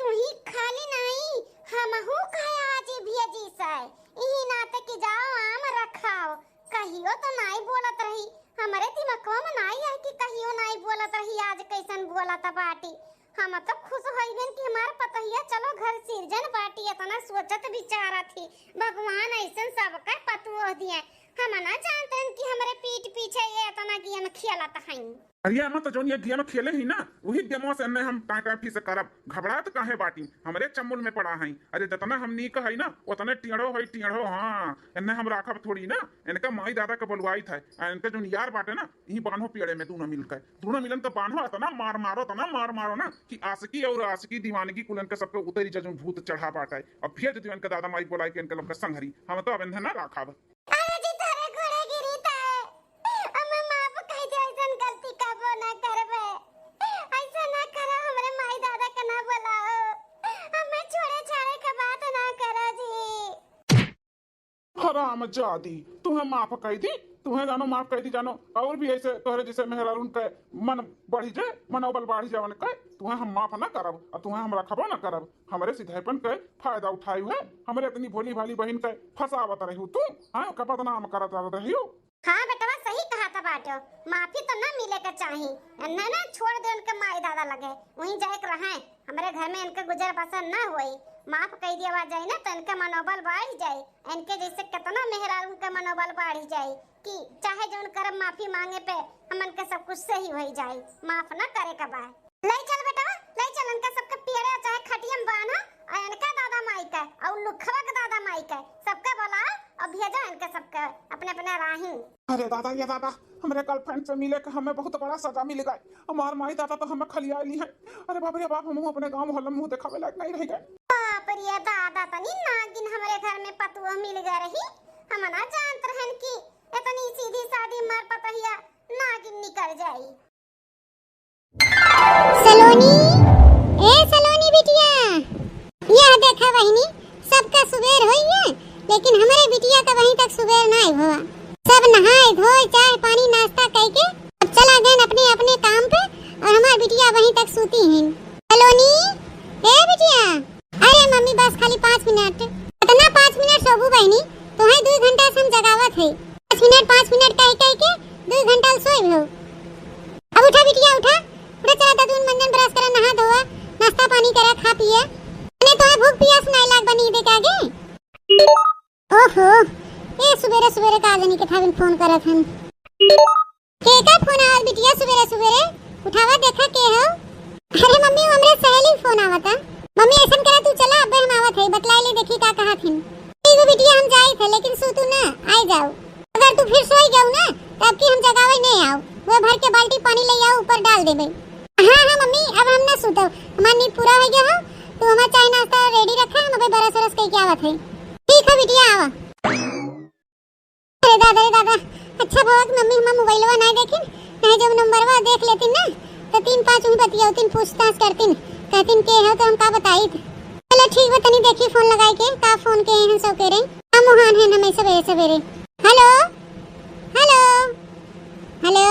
तू ही खाली नहीं, हमहू खाए आज ही भेजी से। इही नाते कि जाओ आम रखाओ, कहियो तो नाई बोलत रही, हमरे दिमागवा में नाई आए कि कहियो नाई बोलत रही, आज कैसन बोलत बाटी। हम तो खुश होइबेन कि हमार पतोहिया चलो घर सिरजन बाटी, इतना सोचत विचारत ही। भगवान ऐसन सबका पतोह दिए। हम ना जानते हैं कि हमरे पीठ पीछे ये इतना गेम खेलत हैं। अरे अम्मा, तो जौन ये गेम खेले ही ना, वही गेमवा से एन्ने हम टाँय टाँय फिर से करब। घबरात काहे बाटी? हमरे चमुल में पड़ा है। अरे जतना हम नीक है ना, उतने टेढ़ो है, टेढ़ो। हाँ, एन्ने हम राखब थोड़ी ना। इनका माई दादा के बोलवाई था, आ इनके जौन यार बाटे ना, यही बान्हो पेड़े में दोनों मिलकर, दोनों मिलन तो बान्हो, इतना मार मारो, इतना मार मारो ना कि आशिकी और आशिकी दीवानगी कुल इनके सबके उतरी जा, जौन भूत चढ़ा बाटे। अब भेज दियो इनके दादा माई बोलाई के इनके लोग के संघरी। हम तो अब इन्हें ना राखब। अरे जी, तोरे गोड़े गिरी ताए। हमें माफ कह दे, ऐसन गलती कबो ना करबे। ऐसा ना करो, हमरे माई दादा के ना बुलाओ। हमें छोड़े छाड़े के बात ना करो जी। हराम जादी, तुम्हें माफ कह दी, तुम्हें जानो माफ कह दी जानो। और भी ऐसे तोहरे जैसे मेहरारून के मन बढ़ी जाए, मनोबल बढ़ी जाए उनके, तुम्हें हम माफ ना करब और तुम्हें हम रखबो ना करब। हमरे सिधाईपन के फायदा उठाई हुए, हमरे इतनी भोली भाली बहिन के फंसावत रही तू, हाँ, का बदनाम करत रही। हाँ बेटवा, सही कहा था बाटो, माफी तो ना मिले के चाही। इन्हें ना छोड़ दे उनके माई दादा लगे, वहीं जाए के रहे। हमरे घर में इनके गुजर बसर ना होई। माफ कह दिया जाए ना तो इनके मनोबल बढ़ जाए। इनके जैसे कितना मेहरारू के मनोबल बढ़ जाए कि चाहे जौन करब माफी मांगे पे हमन के सब कुछ सही हो जाए। माफ ना करे के बा। ले चल बेटवा, ले चल इनका सबके पेड़े चाहे खटिया में बांधा, और इनका दादा माई के और लुखवा के दादा माई के सबके बोला और भेजा इनके सबके अपने अपने राही। अरे दादा, ये दादा, हमरे गर्लफ्रेंड से मिले के हमें बहुत बड़ा सजा मिल गए। हमार माई दादा तो हमें खलिया ली है। अरे बाप रे बाप, हम अपने गांव मोहल्ला में मुंह दिखावे लायक नहीं रह गए। बाप रे दादा, तनी नागिन हमरे घर में पतुआ मिल गए रही। हम ना जानत रहन कि इतनी सीधी सादी मार पतहिया नागिन निकल जाई। सलोनी, ए सलोनी बिटिया, यह देखा बहिनी, सबका सुबेर होई है, लेकिन हमरे बिटिया का अबहीं तक सुबेर नाई भवा। सब नहाए धोए, चाय पानी नाश्ता कइके अब चला गए अपने अपने काम पे, और हमार बिटिया अबहीं तक सूती ही। सलोनी, ए बिटिया, अरे मम्मी, बस खाली पाँच मिनट। इतना पाँच मिनट सोबू बहिनी, तोहे दुई घंटा से हम जगावत है। पाँच मिनट, पाँच मिनट कह कह के दुई घंटा सोए हो। अब उठा बिटिया, उठा, उठा, चला दादू मंजन brush करा, नहा धोआ, नाश्ता पानी करा, खा पिया। अने तोहे भूख पियास नाई लाग बनी दे के आगे। ओहो, ए सुबेरे सुबेरे का जनी के थाविन फोन करत हन। के का फोन आवत बिटिया सुबेरे सुबेरे? उठावा देखा के हो। अरे मम्मी, वो हमरे सहेली के फोन आवत है। मम्मी ऐसन करा, तू चला, अबे हम आवत है, बतलाई ले देखी का कहत हिन। ठीक है बिटिया, हम जाई थे, लेकिन सू तू ना, आई जाओ। अगर तू फिर सोई गऊ ना, तो अब की हम जगावे नहीं आओ, वो भर के बाल्टी पानी ले आओ, ऊपर डाल देबे। हाँ हाँ मम्मी, अब हम ना सूतब, हमार नींद पूरा हो गया हो, तू हमार चाय नाश्ता ready रखा, हम अबे brush व्रश कइके आवत है। ठीक है बिटिया, आवा। अरे दादा रे दादा, अच्छा भवा कि मम्मी हमार मोबाइलवा नाई देखिन, नहीं जब नंबरवा देख लेतिन ना, तो तीन पाँच उही बतियौतिन, पूछताछ करतिन, कहतिन के हो तो हम का बताइत। चलो ठीक बा, तनी देखी फोन लगाई के, का फोन के हैं, सब के रही। हम वहान हैं हमें सवेरे सवेरे। हेलो, हेलो, हेलो।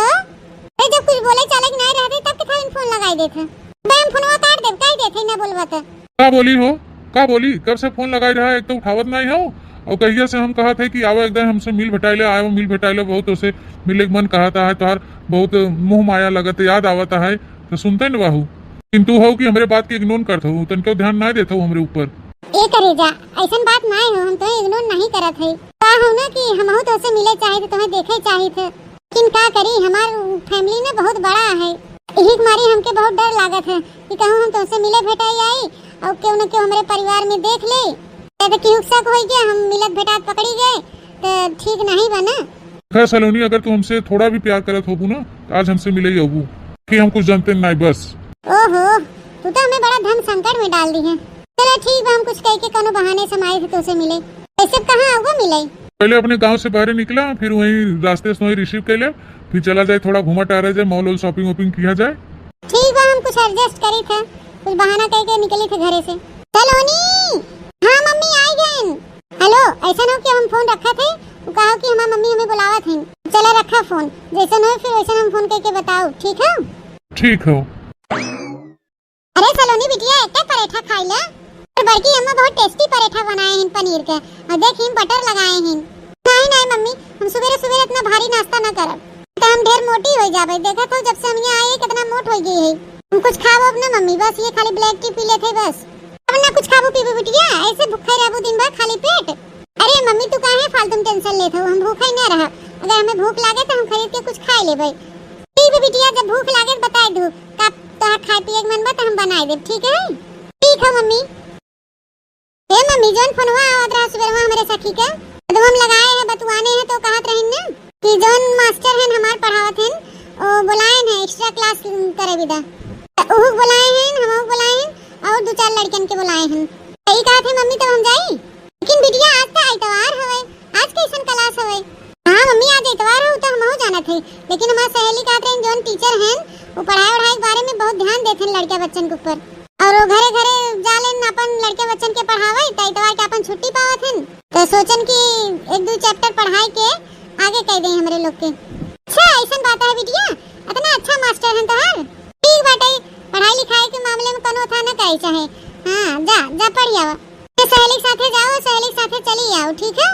अरे जब कुछ बोले चाले के नाई रहते तब के थाइन फोन लगाई देत है। बे हम फोनवा काट देब, काट देत है ना बोलबा त। का बोली हो, का बोली? कब से फोन लगाई रहा, एक तो उठावत नाई हो, और कहिया से हम कहत है कि आवा एक दिन हमसे मिल भेटाइले, आवा मिल भेटाइले, बहुत तोसे मिले के मन कहत है, तोहार बहुत मोह माया लगत, याद आवत है, तो सुनते न बाहू। लेकिन तू हो कि हमरे बात के ignore करत हो, तनको ध्यान ना देत हो हमरे ऊपर। ए करेजा, ऐसन बात ना हो, हम तोहे ignore नहीं करत है। का हो ना कि हमहू तोसे मिले चाहित, तोहे देखे चाहित। लेकिन का करी, हमार family ना बहुत बड़ा है, यही के मारी हमके बहुत डर लागत है कि कहूँ हम तोसे मिले भेटाई आई और केहू न केहू हमरे परिवार में देख ले, या तो केहू के शक होइ गया, हम मिलत भेटात पकड़ी गए, तो ठीक नहीं बा ना। खैर सलोनी, अगर तू हमसे थोड़ा भी प्यार करत होबू ना, तो आज हमसे मिले ही होबू कि हम कुछ जानते नहीं बस। ओहो, तू तो हमें बड़ा धन संकट में डाल दी है। चला ठीक बा, हम कुछ कह के कोनो बहाने से हम आए थे तोसे मिले। ऐसे कहाँ आऊगा मिले? पहले अपने गांव से बाहर निकला, फिर वहीं रास्ते से वहीं receive कर ले, फिर चला जाए, थोड़ा घूमा टहरा जाए, mall वॉल shopping वॉपिंग किया जाए। ठीक बा, हम कुछ adjust करी थे, कुछ बहाना कह के निकली थे घरे से। सलोनी, हाँ मम्मी, आई गइन। हेलो, ऐसा ना हो कि हम फोन रखा थे, वो कहा कि हमार मम्मी हमें बुलावत हैं। चला रखा फोन, जैसन हो फिर वैसन हम फोन करके बताओ, ठीक है? ठीक हो। अरे सलोनी बिटिया, एक परेठा खाई ले। और बड़की अम्मा बहुत tasty परेठा बनाए हैं पनीर के, और देख हिम butter लगाए हैं। नहीं नहीं मम्मी, हम सुबेरे सुबेरे इतना भारी नाश्ता ना करब, तो हम ढेर मोटी हो जाबे। देखत हो जब से हम यहाँ आए कितना मोट हो गई है। हम कुछ खाबो अब ना मम्मी, बस ये खाली black tea पी लेते बस। अब ना कुछ खाबो पीबो बिटिया, ऐसे भूखे रहबो दिन भर खाली पेट। अरे मम्मी तू काहे फालतू में tension लेत हो, हम भूखे ही ना रहब। अगर हमें भूख लागे तो हम खरीद के कुछ खाए लेबे। ठीक बा बिटिया, जब भूख लागे तो बताए दू, का तोहार खाए पिए के मन बा तो हम बनाए देब, ठीक है? ठीक है मम्मी। ए मम्मी, जौन फोनवा आवत रहा सुबेरवा हमरे सखी के, तो हम लगाए हैं, बतुआने हैं, तो कहत रहिन ना कि जौन मास्टर हैं हमार पढ़ावत हैं, वो बुलाए हैं extra class करे बिदा। तो उहू के बुलाए हैं, हमहू के बुलाए हैं, और दो चार लड़कन के बुलाए हैं। तो ई कहत है मम्मी, तब हम जाई? लेकिन बिटिया, आज तो इतवार हवे, आज कैसन class हवे? हाँ मम्मी, आज इतवार हो तो हमहू जानत है, लेकिन हमार सहेली कहत रही जौन teacher हैं, वो पढ़ाई वढ़ाई के बारे में बहुत ध्यान देत हैं लड़का बच्चन के ऊपर, और वो घरे घरे जालेन अपन लड़के बच्चन के पढ़ावे, तो इतवार के अपन छुट्टी पावत हैं, तो सोचन कि एक दो chapter पढ़ाई के आगे कह दें हमरे लोग के। अच्छा, ऐसन बात है बिटिया, इतना अच्छा मास्टर हैं तोहार। ठीक बाटे, पढ़ाई लिखाई के मामले में कोनो था न कहे चाहे। हाँ, जा, जा पढ़ आवा। तो सहेली के साथे जाओ, सहेली के साथे चली आओ, ठीक है?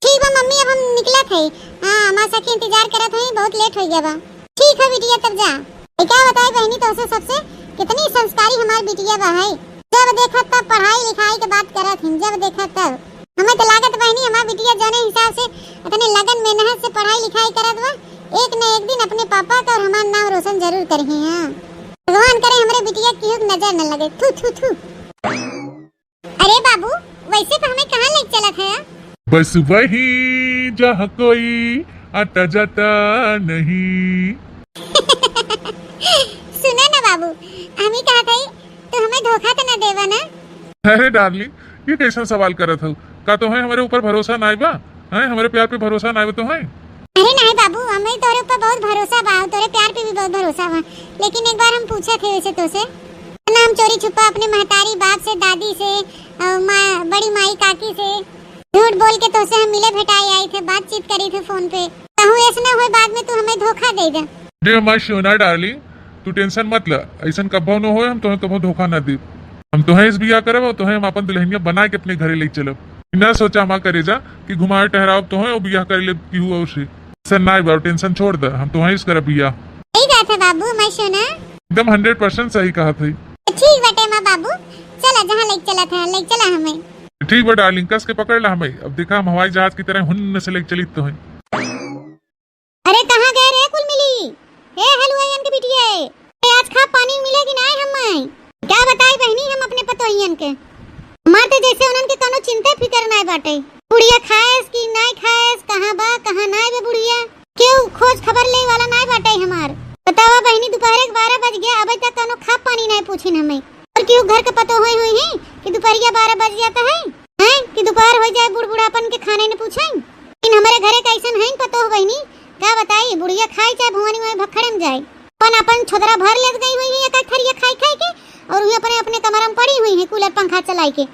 ठीक बा मम्मी, अब हम निकलत है। हाँ, हमार सखी इंतजार करत है, बहुत late हो गया बा। ठीक है बिटिया, तब जा। ए, का बताई बहनी, तोहसे सबसे कितनी संस्कारी हमार बिटिया बा है। जब देखत तब पढ़ाई लिखाई के बात करत हिन, जब देखत तब। हमें तो लागत बहनी, हमार बिटिया जौने हिसाब से इतने लगन मेहनत से पढ़ाई लिखाई करत बा, एक न एक दिन अपने पापा का और हमार नाम रोशन जरूर करिहे। हाँ, भगवान करे हमरे बिटिया की नजर न लगे। थू, थू, थू। अरे बाबू, वैसे तो हमें कहाँ लेके चलत है? बस वही जहाँ कोई आता जाता नहीं। सुना ना बाबू, हम ही कहा था, तू हमें धोखा तो ना देवा ना? अरे darling, ये कैसन सवाल करत हो? का तोहे हमरे ऊपर भरोसा नाई बा? हैं, हमरे प्यार पे भरोसा नाई बा तोहे? अरे नहीं बाबू, हमें तोरे ऊपर बहुत भरोसा बा, तोरे प्यार पे भी बहुत भरोसा बा, लेकिन एक बार हम पूछत है वैसे तोसे, ना हम चोरी छुपा अपने महतारी बाप से, दादी से, और माँ, बड़ी माई काकी से झूठ बोल के तोसे हम मिले भेटाए आई थे, बातचीत करी थे फोन पे, कहूँ ऐसा ना होए बाद में तू हमें धोखा दे दे। अरे हमार सोना darling, तू tension मत ला, ऐसन कभो न होए, हम तोहे कभो धोखा ना देब। हम तोहे इस बियाह करब और तोहे हम अपन दुल्हनिया बना के अपने घरे ले चलब। ना सोचा हमार करेजा कि घुमाए टहराव तोहे और बियाह कर लेब केहू और से। ऐसा ना बा, tension छोड़ दे, हम तोहे इस करब बियाह। सही कहत है बाबू, हमार सोना। एकदम hundred percent सही कहत है। ठीक बाटे माँ बाबू, चला जहाँ लेके चलत है, लेके चला हमें। ठीक बा darling, कस के पकड़ ला हमें। अब देखा हम हवाई जहाज की तरह हुन्न से लेके चलित तोहे। अरे कहाँ गए रे कुल मिली? हे हलवाइयन के बिटिया, ए, आज खा पानी मिले कि नाय हमें? का बताई बहनी हम अपने पतोहियन के? हमार तो जैसे उनन के कोनो चिंता फिकर नाय बाटे। बुढ़िया खाएस कि नाय खाएस, कहाँ बा, कहाँ नाय बे बुढ़िया, केहू खोज खबर ले वाला नाय बाटे हमार। बतावा बहनी, दोपहर के बारह बज गया, अबे तक कोनो खा पानी नाय पूछिन हमें। और केहू घर के पतोह होई हुई है कि दोपहरिया बारह बज जाता है, हैं? कि दोपहर हो जाए, बूढ़ बुढ़ापन के खाने न पूछे। लेकिन हमरे घरे कैसन है पतोह बहनी, का बताई, बुढ़िया खाए चाहे भवानी माई भखड़े में जाए, अपन अपन छोदरा भर लेत गई हुई है एक एक थरिया खाई खाई के, और वही अपने अपने कमरा में पड़ी हुई है कूलर पंखा चलाई के।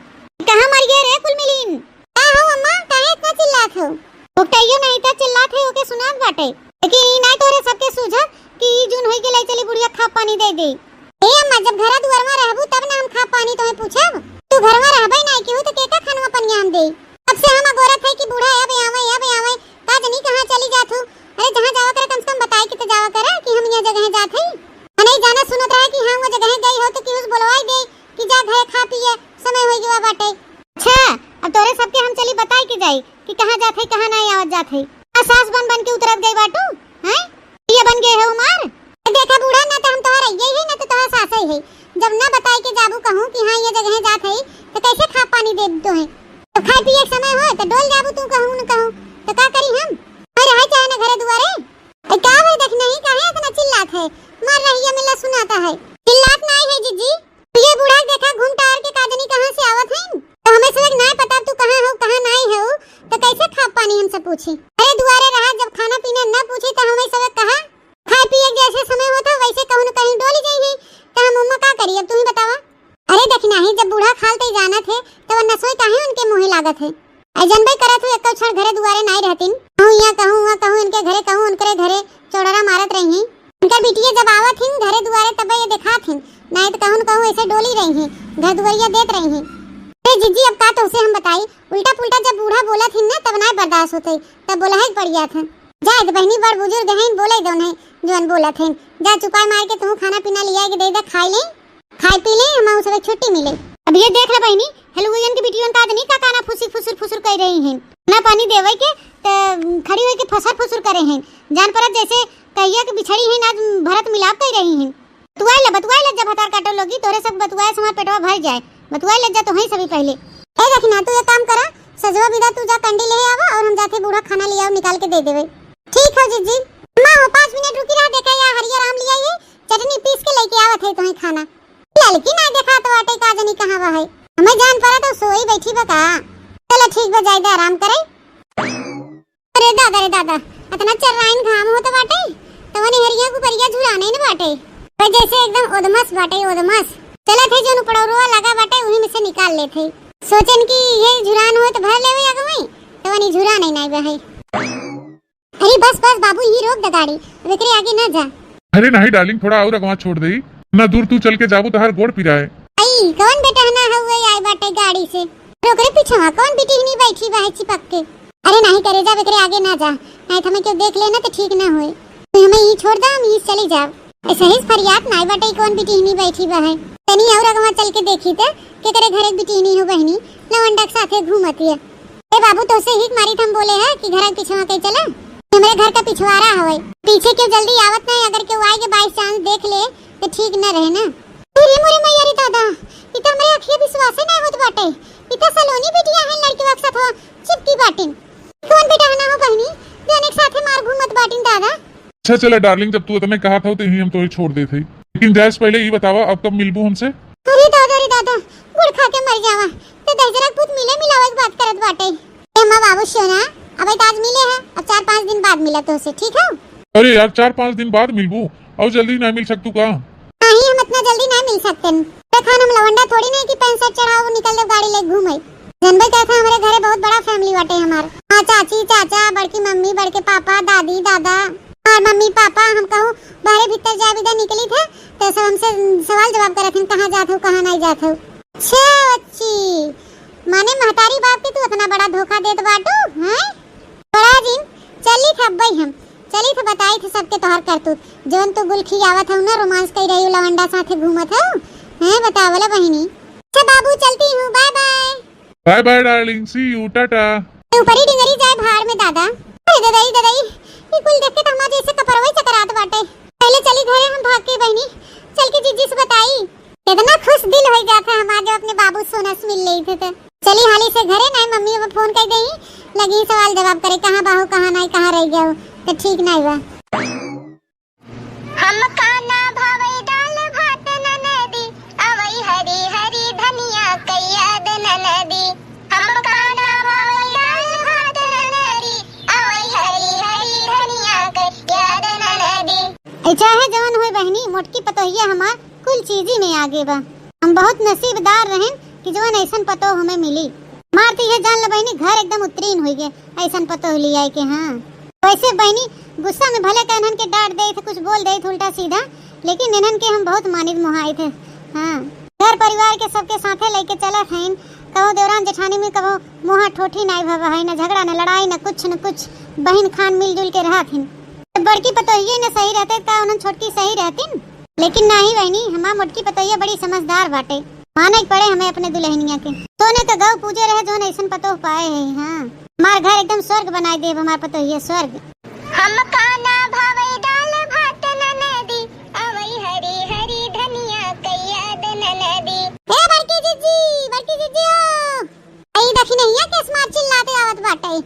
कहाँ मर गए रे कुल मिलीन? का हो अम्मा, काहे इतना चिल्लात हो? भुगताइयो नहीं तो चिल्लात है, ओके सुनात बाटे। लेकिन ई नाय तोरे सबके सूझत कि ई जून होई गेलै, चली बुढ़िया खा पानी दे दे। ए अम्मा, जब घरा दुआरवा रहबू तब ना हम खा पानी तोहे पूछब। तू घरवा रहबे नाय केहू तो केका खानवा पनिया हम दे? आ से हम अगोरत है कि बूढ़ा अब आवे, अब आवे, का जनी कहाँ चली जात हू। अरे जहाँ जावा करे कम से कम बताई के तो जावा करे कि हम यहाँ जगह जात है। मनई जाना सुनत रहे कि हाँ वो जगह गई हो तो केहू से बोलवाई दे कि जा घरे खा पिए, समय हो गवा बाटे। अच्छा, अब तोरे सबके हम चली बताई के जाई कि कहाँ जात है, कहाँ नहीं आवत जात है। आ सास बन बन के उतरत गई बाटू, हैं? ये बन गए हो हमार? देखा बूढ़ा, ना तो हम तोहर अइये है, ना तो तोहर सास है। जब ना बताई के जाबू कहूँ कि हाँ ये जगह जात है, तो कैसे खा पानी दे दो है? तो खाए पिए के समय हो तो डोल जाबू तू कहूँ न कहूँ, तो का करी हम? अरे रहे चाहे ना घरे दुआरे। ए, का भाई देख नहीं, काहे इतना चिल्लात है? मार रही है मिला सुनाता है। चिल्लात नहीं है जीजी, ये बूढ़ा के देखा घूम टहर के का जनी कहाँ से आवत हईन। तो हमें सबक नाय पता तू कहाँ हो, कहाँ नाय हो, तो कैसे खा पानी हमसे पूछी? अरे दुआरे रहा, जब खाना पीना न पूछी तो हमें सबक कहा? खाए पिए के जैसे समय होत है वैसे कहूँ न कहीं डोली जाई है, तो हम उम्मा का करी? अब तू ही बतावा। अरे देखना ही, जब बूढ़ा खाल तई जानत है तब नसोई काहे उनके मुँहे लागत है? अरे जनबे करत हो, एक्को क्षण घरे दुआरे नाई रहतिन। कहूँ यहाँ कहूँ वहाँ कहूँ, इनके घरे कहूँ उनकरे घरे चौड़रा मारत रही हैं। इनकर बिटिया जब आवत हिन घरे दुआरे तब ये देखात हिन, नाई तो कहूँ न कहूँ ऐसे डोली रही हैं, घर दुआरिया देत रही हैं। अरे जीजी अब का तोहसे हम बताई, उल्टा पुल्टा जब बूढ़ा बोलत हिन ना तब नाई बर्दाश्त होते, तब बोला है पड़ जात है। जाए तो बहनी बड़ बुजुर्ग हैं, बोले दो नहीं जौन बोलत हैं। जा चुपाई मार के तू खाना पीना लिया के दे दे, खाई ले। खाए पी ले, हम सबे छुट्टी मिले। अब ये देख ले बहिनी, हेलुगन के बिटियन का आदमी का काना फुसी फुसुर फुसुर कर रही हैं। ना पानी देवे के, त खड़ी होई के फसर फुसुर करे हैं। जान परत जैसे कहिया के बिछड़ी हैं, आज भरत मिलाप कर रही हैं। बतुआई ले, बतुआई ले, जब हतार काटो लोगी, तोरे सब बतुआए से हमार पेटवा भर जाए। बतुआई ले जा तो वहीं सभी पहले। ए देखना, तू एक काम करा, सजवा बिदा तू जा कंडी ले आवा और हम जाके बूढ़ा खाना ले आओ, निकाल के दे देवे। ठीक हो जीजी। अम्मा हो, पाँच मिनट रुकी रहा, देखा या हरियर आम ले आई है, चटनी पीस के लेके आवत है तुम्हें खाना। ललकी ना देखा तो बाटे का जनी कहाँ बा है। हमें जान पड़ा तो सोई बैठी बा का। चलो ठीक बा, जाए दे आराम करे। अरे दादा रे दादा, इतना चर्राइन घाम होत बाटे, तवनी हरिया गुबरिया झुराने न बाटे। भाई जैसे एकदम ओदमस बाटे, ओदमस। चलत है जौन पड़ौरुआ लगा बाटे, वही में से निकाल लेत है। सोचन कि ये झुरान होत भर लेवे अगवई, तवनी झुराने नहीं बा है। अरे बस बस बाबू, ही रोक द गाड़ी, अब एकरे आगे ना जा। अरे नहीं डार्लिंग, थोड़ा और अगवा छोड़ दे, ना दूर तू चल के जाबू तहार गोड़ पिराए। आई कौन बेटहना हउए आए बाटे गाड़ी से? अरे ओकरे पीछवा कौन बिटिहनी बैठी बा है चिपक के? अरे नहीं करे जाब, एकरे आगे ना जा, नहीं तो हमें क्यों देख लेना तो ठीक ना होए। तू हमें यहीं छोड़ दा, हम यहीं चली जाब। ऐसे ही फरियाद नाई बाटे, कौन बिटिहनी बैठी बा है। तनी और अगवा चल के देखी त केकरे घरे बिटिहनी हो बहनी, लवंडा के साथे घूमत है। ए बाबू, तोसे हिक मारी त हम बोले है कि घर के पिछवा के चला। हमरे घर का पिछवारा हवे, पीछे क्यों जल्दी आवत नहीं, अगर क्यों आए के by chance देख ले तो ठीक न रहे ना। अरे मोरे मैया रे दादा, ई त हमरे अखिया विश्वासे ना होत बाटे। ई त सलोनी बिटिया है, लड़की के साथ चिपकी बाटिन। कौन बेटहना हो बहनी, जौन एक साथे मार घूमत बाटिन दादा। अच्छा चला डार्लिंग, जब तू इतने कहत हो तो यहीं हम तोहे छोड़ देत हई, लेकिन जाए से पहले ई बतावा, अब कब मिलबू हमसे? अरे दादा रे दादा, गुड़ खा के मर जावा, तो दहिजरा के पूत मिले मिलावे के बात करत बाटे। ए अम्मा बाबू सोना, अब तो आज मिले है, अब चार पाँच दिन बाद मिला तोसे, ठीक है? अरे यार, चार पाँच दिन बाद मिलबू, और जल्दी ना मिल सकतू का? नहीं, हम इतना जल्दी ना मिल सकते। तखन हम लवंडा थोड़ी नहीं कि पैंट शर्ट चढ़ाओ निकल देव गाड़ी लेके घूमे। जनबे करत है हमरे घरे बहुत बड़ा family बाटे हमार। हाँ चाची, चाचा, बड़की मम्मी, बड़के पापा, दादी, दादा, और मम्मी पापा, हम कहूँ बाहरे भीतर जाए बिदा निकली थे तो सब हमसे सवाल जवाब करत हैं, कहाँ जात हो, कहाँ नहीं जात हो। छे बच्ची, माने महतारी बाप के तू इतना बड़ा धोखा देत बाटू, हैं? बड़ा जिन, चली थे अब्बई हम, चली थे बताई थे सबके तोहर करतूत, जौन तू गुलखी आवत हऊ ना, romance कई रही लवंडा साथे घूमत हऊ, हैं बतावला बहिनी। अच्छा बाबू चलती हूँ, bye bye। Bye bye darling, see you, टाटा। ए ऊपरी डिंगरी जाए भाड़ में दादा। अरे ददई ददई, ई कुल देख के त हमार जैसे कपरवई चकरात बाटे। पहले चली घरे हम भाग के बहिनी, चल के जीजी से बताई। कितना खुश दिल हो जात है हमार जब अपने बाबू सोना से मिल लेई थे तो। चली हाली से घरे, नहीं मम्मी अब फोन कर देई, लगी सवाल जवाब करे कहाँ बाहू कहाँ नहीं कहाँ रह गया हो, तो ठीक नहीं बा। हमका ना भावे दाल भात ननदी, आवई हरी हरी धनिया के याद ननदी। हमका ना भावे दाल भात ननदी, आवई हरी हरी धनिया के याद ननदी। ए, चाहे जवन होए बहिनी, मोटकी पतोहिया हमार कुल चीजी में आगे बा। हम बहुत नसीबदार रहन कि जवन ऐसन पतोह हमें मिली। मार तो ये जान ले बहिनी, घर एकदम उत्तीर्ण होई गए ऐसन पतोह लियाए के। हाँ, वैसे बहिनी, गुस्सा में भले का इन्हन के डांट देई थे, कुछ बोल देई थे उल्टा सीधा, लेकिन इन्हन के हम बहुत मानित मोहाई थे। हाँ, घर परिवार के सबके साथे लेके चलत हईन, कबो देवरान जेठानी में कबो मुँहा ठोठी नाई भवा है, न झगड़ा, न लड़ाई, न कुछ, न कुछ। बहिन खान मिलजुल के रहत हिन। त बड़की पतोहिए न सही रहते, का उन्हन छोटकी सही रहतिन? लेकिन नाही बहिनी, हमार मोटकी पतोहिया बड़ी समझदार बाटे। माने के पड़े हमें अपने दुल्हनिया के। सोने के गऊ पूजे रहे, जौन ऐसन पतोह पाए है। हाँ, हमार घर एकदम स्वर्ग बनाए देब, हमार पतोहिया स्वर्ग। हमका ना भावे दाल भात ननदी, आवई हरी हरी धनिया कइया दे ननदी। ए बड़की जिज्जी, बड़की जिज्जी ओ। ई दखिनहिया के स्मार्ट चिल्लाते आवत बाटे।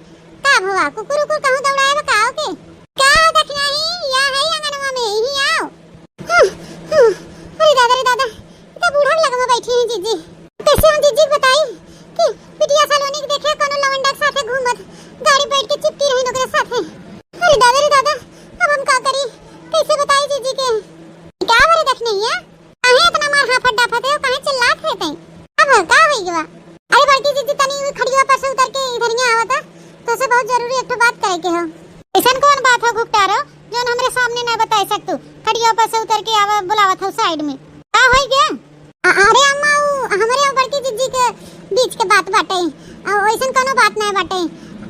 का भवा, कुकुर उकुर कहूँ दौड़ाए बा का ओके? का हो दखिनही, या है आंगनवा में, यही आओ। हाँ, हाँ, अरे दादा रे दादा, ई तो बूढ़ा लगमा बैठी हैं जिज्जी। कैसे हम जिज्जी के बताई कि बिटिया सलोनी के देखे कोनो लवंडा के साथे घूमत, गाड़ी बैठ के चिपकी रही ओकरे साथे। अरे दादा रे दादा, अब हम का करी, कैसे बताई जिज्जी के? का भरे दखिनहिया? काहे इतना मार हाफत डाफत है, काहे चिल्लात है तई? अब का होई गवा? अरे बड़की जिज्जी, तनी उ खड़िया पर से उतर के इधरिया आवत, तोसे बहुत जरूरी एक ठो बात करे के हो। ऐसन कौन बात हो घुघटारो, जौन हमरे सामने ना बताई सकतू? खड़िया पर से उतर के आवा, बुलावत हो साइड में। का होई गया? अ-, अरे अम्मा, उ हमरे और बड़की जिज्जी के बीच के बात बाटे, अ, वैसन कोनो बात ना बाटे।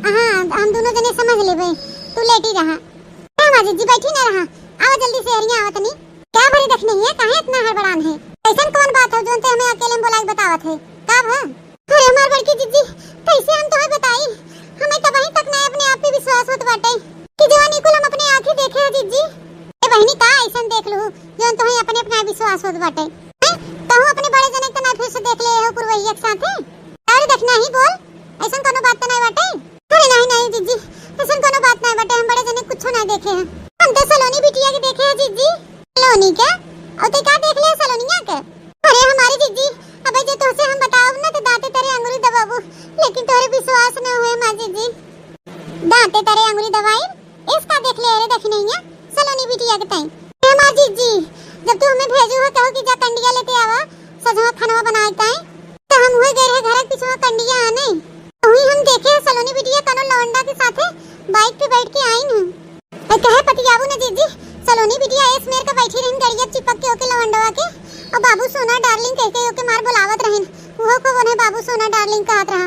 हाँ, हम दोनों जने समझ लेबे, तू लेटी रहा। ए अम्मा जिज्जी, बैठी ना रहा, आवा जल्दी से हरिया आवा तनी। का भरी दखिनहिया, काहे इतना हड़बड़ान है? ऐसन कौन बात हो जौन ते हमें अकेले में बोला के बतावत है? का भा? अरे हमार बड़की जिज्जी, कैसे हम तोहे बताई? हमें तबही तक ना अपने आप पे विश्वास होत बाटे कि जवन ई कुल हम अपने आँखी देखे हैं जिज्जी। ए बहिनी, का ऐसन देख लू जवन तोहे अपने अपना विश्वास होत बाटे? हैं? कहूँ अपने बड़े जने के ना फिर से देख ले हो पुरवैया के साथे? अरे दखिनही बोल, ऐसन कोनो बात तो नहीं बाटे? अरे नहीं, नहीं जिज्जी, ऐसन कोनो बात नहीं बाटे, हम बड़े जने कुछो नहीं देखे हैं। हम तो सलोनी बिटिया के देखे हैं जिज्जी। सलोनी के? और ते का देख ले सलोनिया के? अरे हमारी जिज्जी, अबे जे तोहसे हम बताओ ना तो दांते तरे अंगुरी दबाबू, लेकिन तोहरे विश्वास न हुए माँ जिज्जी। दांते तरे अंगुरी दबाई, इसका देख ले रे दखिनहिया, सलोनी बिटिया के ताई। ए माँ जिज्जी, जब तू हमें भेजू हो कहो कि जा कंडिया लेते आवा, सजवा खानवा बनाए ताई, तो हम हुए गए रहे घर के पिछवा कंडिया आने। वही हम देखे हैं सलोनी बिटिया कनो लौंडा के साथे बाइक पे बैठ के आइन है। ए, कहे पतियाबू न जिज्जी, सलोनी बिटिया एस मेर के बैठी रहिन गड़िया चिपक के ओके लवंडवा के, और बाबू सोना डार्लिंग कह के ओके मार बुलावत रहिन, उहो को उन्हें बाबू सोना डार्लिंग कहत रहा।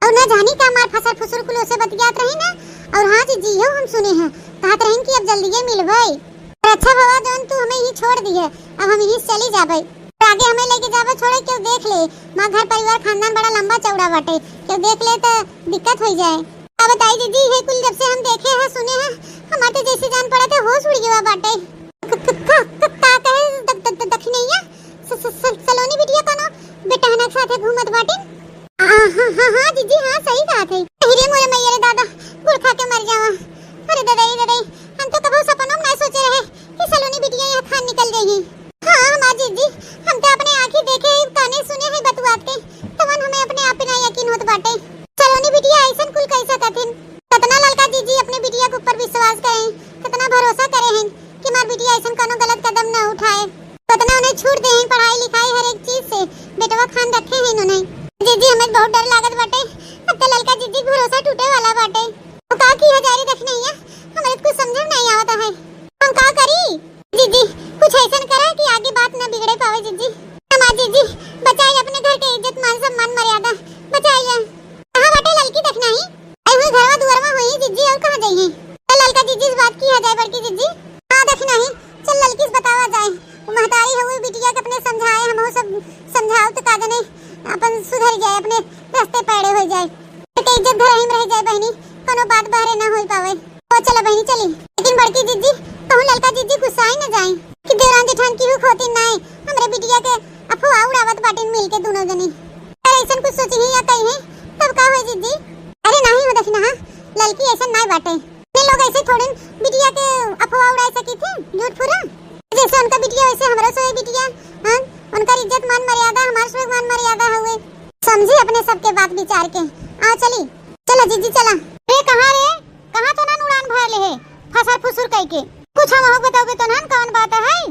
और न जानी का मार फसर फुसुर कुल ओसे बतियात रही ना। और हाँ जिज्जी, इहो हम सुने हैं, कहत रहिन कि अब जल्दिये मिलबे। और अच्छा भवा जौन तू हमें ही छोड़ दिए, अब हम यहीं चली जाबे। आगे हमें लेके जाबे छोड़े, केहू देख ले। माँ घर परिवार खानदान बड़ा लंबा चौड़ा बाटे, केहू देख ले तो दिक्कत हो जाए। अब बताई दीदी, ये कुल जब से हम देखे हैं, सुने हैं, हमारे तो जैसे जान पड़ा थे, होश उड़ गया बाटे। क-, क-, क-, क-, का कहे द-, द-, द-, दखिनैया? स-, स-, स-, सलोनी बिटिया कोनो बेटहना के साथे घूमत बाटे? आ, हाँ, हाँ, हाँ, दीदी, हाँ, सही कहा थे। अरे मोरे मैया रे दादा, गुड़ खा के मर जावा। अरे दादा, ए दादा, हम तो कबो सपनों में नहीं सोचे रहे कि सलोनी बिटिया यहाँ खान निकल गई है। हाँ, हमार जीजी, हम तो अपने आँखी देखे ही, काने सुने ही बतुआत के, तवन हमें अपने आप पे ना यकीन होत बाटे। सलोनी बिटिया ऐसन कुल कह सकथिन? कतना ललका जीजी अपने बिटिया के ऊपर विश्वास करे हैं, कतना भरोसा करे हैं कि हमार बिटिया ऐसन कोनो गलत कदम न उठाए, कतना उन्हें छूट दे हैं पढ़ाई लिखाई हर एक चीज से, बेटवा खान रखे हैं उन्हें। जीजी, हमें बहुत डर लागत बाटे, अब तो ललका जीजी के भरोसा टूटे वाला बाटे। तो का किया जाए रे दखिनैया, हमारे तो कुछ समझ में नहीं आवता है, हम का करी? जीजी, कुछ ऐसन करा कि आगे बात न बिगड़े पावे जीजी। हमार जीजी, बचाई अपने घर के इज्जत, मान सम्मान, मर्यादा बचाई। कहाँ बाटे ललकी दखिनही? आई हुई घरवा दुआरवा हुई जीजी, और कहाँ जाई है? तो ललका जीजी से बात किया जाए बड़की जीजी। हाँ दखिनही, चल ललकी से बतावा जाए। वो महतारी हुई बिटिया के अपने समझाए, हम सब समझाओ तो का जने अपन सुधर जाए, अपने रास्ते पैड़े हो जाए। के इज्जत घर ही में रह जाए बहनी, कोनो बात बहरे ना होई पावे। ओ चला बहनी चली। लेकिन बड़की जीजी, कहूँ ललका जीजी गुस्साई न जाई कि देवरान जेठान की हुक होती नाई, हमरे बिटिया के अफवाह उड़ावत बाटिन मिल के दोनों जनी। अरे ऐसन कुछ सोची है या कही है, तब का होई जीजी? अरे नहीं हो दखिनहा, ललकी ऐसन नाई बाटे। ये लोग ऐसे थोड़े बिटिया के अफवाह उड़ा सकी थे, झूठ फूरा। जैसे उनका बिटिया वैसे हमरो सोए बिटिया, हाँ? उनका इज्जत मान मर्यादा, हमार सोए मान मर्यादा हुए। समझी अपने सबके बात विचार के। आओ चली, चला जीजी चला। रे कहाँ रे, कहाँ तो ना उड़ान भर ले है, फसर फुसुर कह के। कुछ हम हो बताओगे तो ना कौन बात है?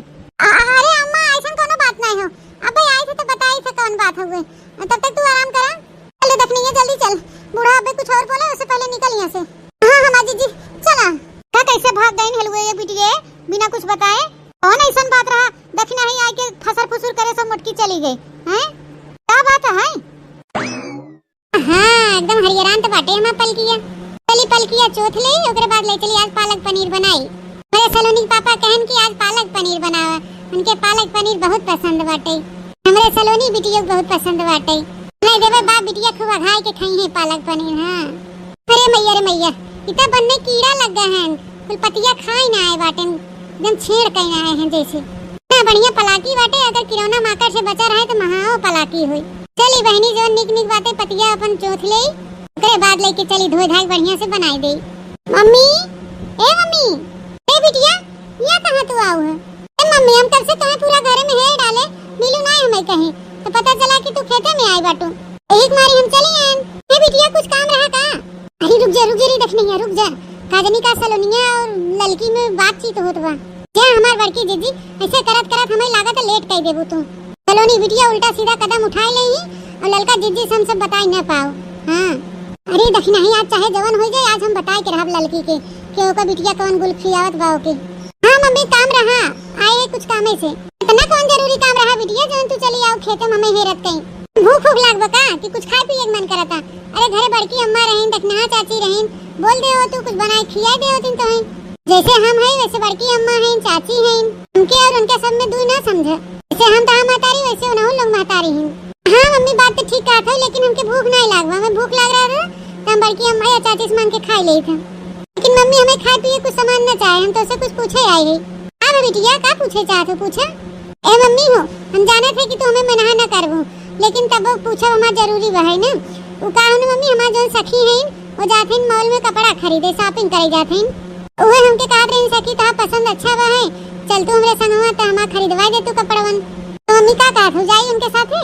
अ-, अरे अम्मा ऐसा कोनो बात नहीं हो, अबे आई थे तो बताई थे कौन बात हुए, तब तक तू आराम करा। चल रे दखिनैया, जल्दी चल, बूढ़ा अबे कुछ और बोले, उससे पहले निकल यहाँ से। हाँ, हाँ, माँ जीजी, चला। का कैसे भाग गई हेलुए ये बिटिया, बिना कुछ बताए? कौन ऐसन बात रहा, दखिनही आके फसर फुसुर करे सब मोटकी चली गई, हैं? का बात है? ए हमार पलकिया, चली पलकिया चोथ लेई, ओकरे बाद ले चली आज पालक पनीर बनाई। हमरे सलोनी के पापा कहन कि आज पालक पनीर बनावा, उनके पालक पनीर बहुत पसंद बाटे। हमरे सलोनी बिटिया के बहुत पसंद बाटे। नहीं देवे बाप बिटिया खूब अघाई के खाई है पालक पनीर। हाँ। अरे मैया रे मैया, इ त बन्ने कीड़ा लग गए हैं, कुल पतिया खाई ना आए बाटे, एकदम छेड़ कहीं आए हैं जैसे। इतना बढ़िया पलाकी बाटे, अगर किरौना माकड़ से बचा रहे तो महाओ पलाकी हुई। चली बहिनी, जो निक निक बाटे पतिया अपन चोथ लेई, ओकरे बाद लेके चली धोए धाए बढ़िया से बनाई देई। मम्मी, ए मम्मी, ए बिटिया, यहाँ कहाँ तू आऊ है? ए मम्मी, हम कब से तुम्हें पूरा घर में हेर डाले, मिलू ना हमें कहीं, तो पता चला कि तू खेते में आई बाटू। एक मारी हम चली आएन। ए बिटिया, कुछ काम रहा का? अरे रुक जा, रुक जा रे दखिनैया, रुक जा। का जनी का सलोनिया और ललकी में बातचीत होत बा। जा हमार बड़की जिज्जी, ऐसे करत करत हमें लागत है लेट कर देबू तू। सलोनी बिटिया उल्टा सीधा कदम उठाए लेही और ललका जिज्जी से हम सब बताई न पाओ। हाँ। अरे दखिनही, आज चाहे जवन हो जाए, आज हम बताए के रहब ललकी के कि ओकर बिटिया कवन गुल खियावत बा ओके। हाँ मम्मी, काम रहा, आए है कुछ कामे से। इतना कौन जरूरी काम रहा बिटिया, जवन तू चली आऊ खेते में हमें हेरत कहीं? भूख भूख लाग बा का कि कुछ खाए पिए के मन करता? अरे घरे बड़की अम्मा रहीन, दखिनहा चाची रहीन, बोल दे हो तू कुछ बनाए खियाए दे होतीन तोहे। जैसे हम हैं वैसे बड़की अम्मा हैं, चाची हैं, हमके और उनके सब में दुई ना समझे। जैसे हम तहा महतारी वैसे उनहु लोग महतारी हैं। हाँ मम्मी, बात तो ठीक कहत है, लेकिन हमके भूख नहीं लाग बा। हमें भूख लाग रहा था तो हम बड़की अम्मा या चाची से मांग के खाए लेइत है। लेकिन मम्मी, हमें खाए पिए कुछ सामान न चाहे, हम तोसे कुछ पूछे आए हैं। हाँ बिटिया, का पूछे चाहत हो, पूछा। ए मम्मी हो, हम जानत है कि तू हमें मना न करबू, लेकिन तब वो पूछब हमार जरूरी बा है ना। उ का है ना मम्मी, हमार जौन सखी हैं, वो जात हैं मॉल में कपड़ा खरीदे, shopping करे जात हैं। उहे हमके कहत रही सखी, तोहार पसंद अच्छा बा है, चल तू हमरे संगवा त हमार खरीदवाई दे तू कपड़वन। तो मम्मी का कहत हो, जाई उनके साथे?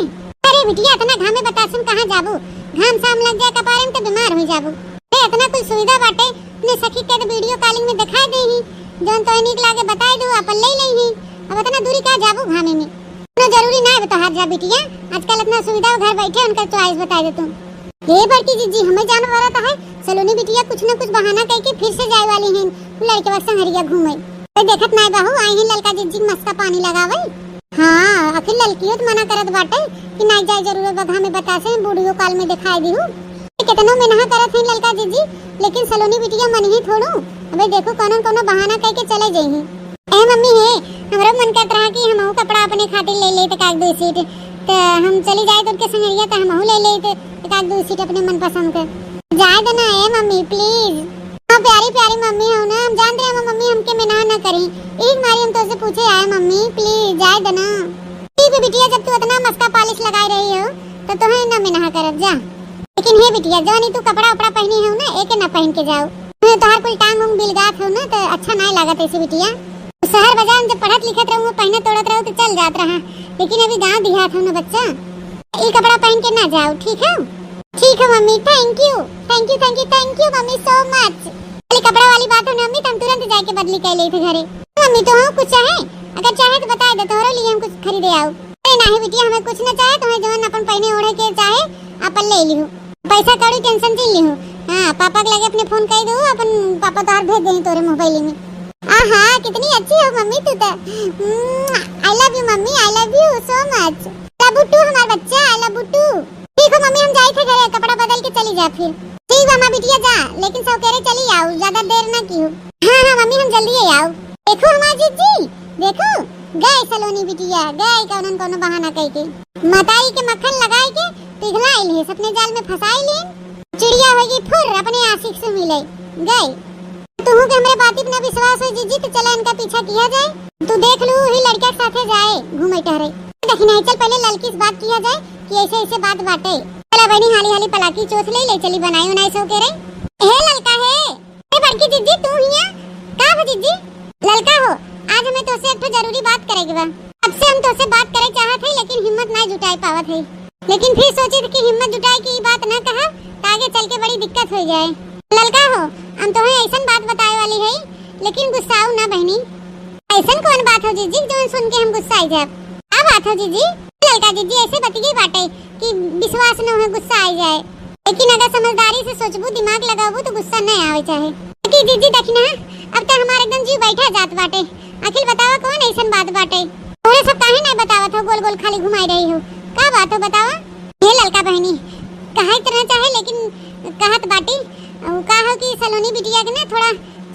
अरे बिटिया, इतना घाम में बतासुन कहाँ जाबू? घाम साम लग जाए कपारे में तो बीमार हो जाबू। ए, इतना कुल सुविधा बाटे, अपने सखी के तो video calling में दिखाई दे ही, जौन तोहे नीक लागे बताई दू, अपन ले ले ही। अब इतना दूरी का जाबू घामे में? कोनो जरूरी ना है तोहार जा बिटिया, आजकल इतना सुविधा हो घर बैठे उनका choice बताई दे तू। हे बड़की जिज्जी, हमें जान पड़त है, सलोनी बिटिया कुछ न कुछ बहाना कह के फिर से जाए वाली हैं, उ लड़के वक्त संगरिया घूमे। कोई देखत नाय बहू, आई हैं ललका जिज्जी के मस्का पानी लगावे। हाँ, आखिर ललकियो त मना करत बाटे कि नाई जाए जरूरत बा घामे बतासे, video call में दिखाई दिहू। ये केतनो मेनहा करत हैं ललका जिज्जी, लेकिन सलोनी बिटिया मन ही थोड़ू। अबे देखू कौनो न कौनो बहाना कह के चले जइही। ए मम्मी हे, हमरो मन करत रहा कि हमहू कपड़ा अपने खातिर ले लेइत एकाध दुई set, त हम चली जाइत उनके संगरिया त हमहू ले लेइत एकाध दुई set अपने मनपसंद के। जाए दे ना ए मम्मी, please। हाँ, प्यारी प्यारी मम्मी हो ना, हम जानत रहे हम मम्मी हमके मेनहा ना करी, एक मारी हम तोसे पूछे आए मम्मी, please जाए दे ना। ठीक है बिटिया, जब तू इतना मस्का polish लगाए रही हो तो तोहे ना मेनहा करब जा। लेकिन हे बिटिया, जौन ई तू कपड़ा उपड़ा पहनी हो ना, एके ना पहन के जाओ। तोहार कुल टांग उंग बिलगात हो ना तो अच्छा ना लागत ऐसे बिटिया। शहर बाजार में जब पढ़त लिखत रहू, पहनत ओढ़त रहू तो चल जात रहा, लेकिन अभी गाँव देहात हो ना बच्चा, ई कपड़ा पहन के ना जाओ, ठीक है? ठीक है मम्मी, thank you, thank you, thank you, thank you मम्मी, so much। खाली कपड़ा वाली बात हो ना मम्मी, तो हम तुरंत जाके बदली कर लेइत घरे। मम्मी तो हो कुछ चाहे, अगर चाहे तो बताए दे, तोहरे लिए हम कुछ खरीदे आऊ। अरे नाही बिटिया, हमें कुछ ना चाहे, तुम्हें जौन अपन पहने ओढ़े के चाहे अपन ले लिहू, पैसा कौड़ी tension जिन लिहू। हाँ, पापा के लगे अपने phone कर दो, अपन पापा तोहार भेज देही तोरे mobile में। आहा, कितनी अच्छी हो मम्मी तू तो। I love you मम्मी, I love you so much। I love you too हमार बच्चा, I love you too। ठीक हो मम्मी, हम जाइत है घरे, कपड़ा बदल के चली जा फिर। ठीक बा हमार बिटिया, जा, लेकिन सौकेरे चली आऊ, ज्यादा देर ना किहू। हाँ हाँ मम्मी, हम जल्दी ही आऊ। देखू हमार जिज्जी, देखू, गए सलोनी बिटिया, गए कौनो न कौनो बहाना कह के। मताई के मक्खन लगाई के पिघलाइल है, सपने जाल में फंसाइल है। चिड़िया होगी फुर अपने आशिक से मिले गए। तुहू के हमरे बाती पे ना विश्वास हो जिज्जी, तो चला इनका पीछा किया जाए। तू देख लू ही लड़का के साथे जाए घूमे टहरे। देखी नहीं, चल पहले ललकी से बात किया जाए कि ऐसे ऐसे बात बाटे। चला बहनी, हाली हाली पलाकी चोथ ले, ले चली बनाई उनाई सौकेरे। हे ललका हे, ए बड़की जिज्जी, तू हिया? का हो जिज्जी? ललका हो, आज हमें तोसे एक ठो जरूरी बात करे के बा। अब से हम तोसे बात करे चाहत है, लेकिन हिम्मत ना जुटाए पावत है। लेकिन फिर सोचित कि हिम्मत जुटाए के ई बात ना कहा, त आगे चल के बड़ी दिक्कत हो जाए। ललका हो, हम तोहे ऐसन बात बताए वाली है, लेकिन गुस्साऊ ना बहनी। ऐसन कौन बात हो जिज्जी, जौन सुन के हम गुस्साई जाब? का बात हो जिज्जी? ललका जिज्जी ऐसे बतिये बाटे कि विश्वास न हो, गुस्सा आई जाए। लेकिन अगर समझदारी से सोचबू, दिमाग लगाबू तो गुस्सा नहीं आवे चाहे। कि जिज्जी देखी ना, अब तो हमार एकदम जीव बैठा जात बाटे। आखिर बतावा कौन ऐसन बात बाटे? तोरे सब काहे नहीं बतावत हो, गोल गोल खाली घुमाई रही हो, का बात हो बतावा? हे ललका बहनी, कहे तो ना चाहे, लेकिन कहत बाटी। उ का हो कि सलोनी बिटिया के ना थोड़ा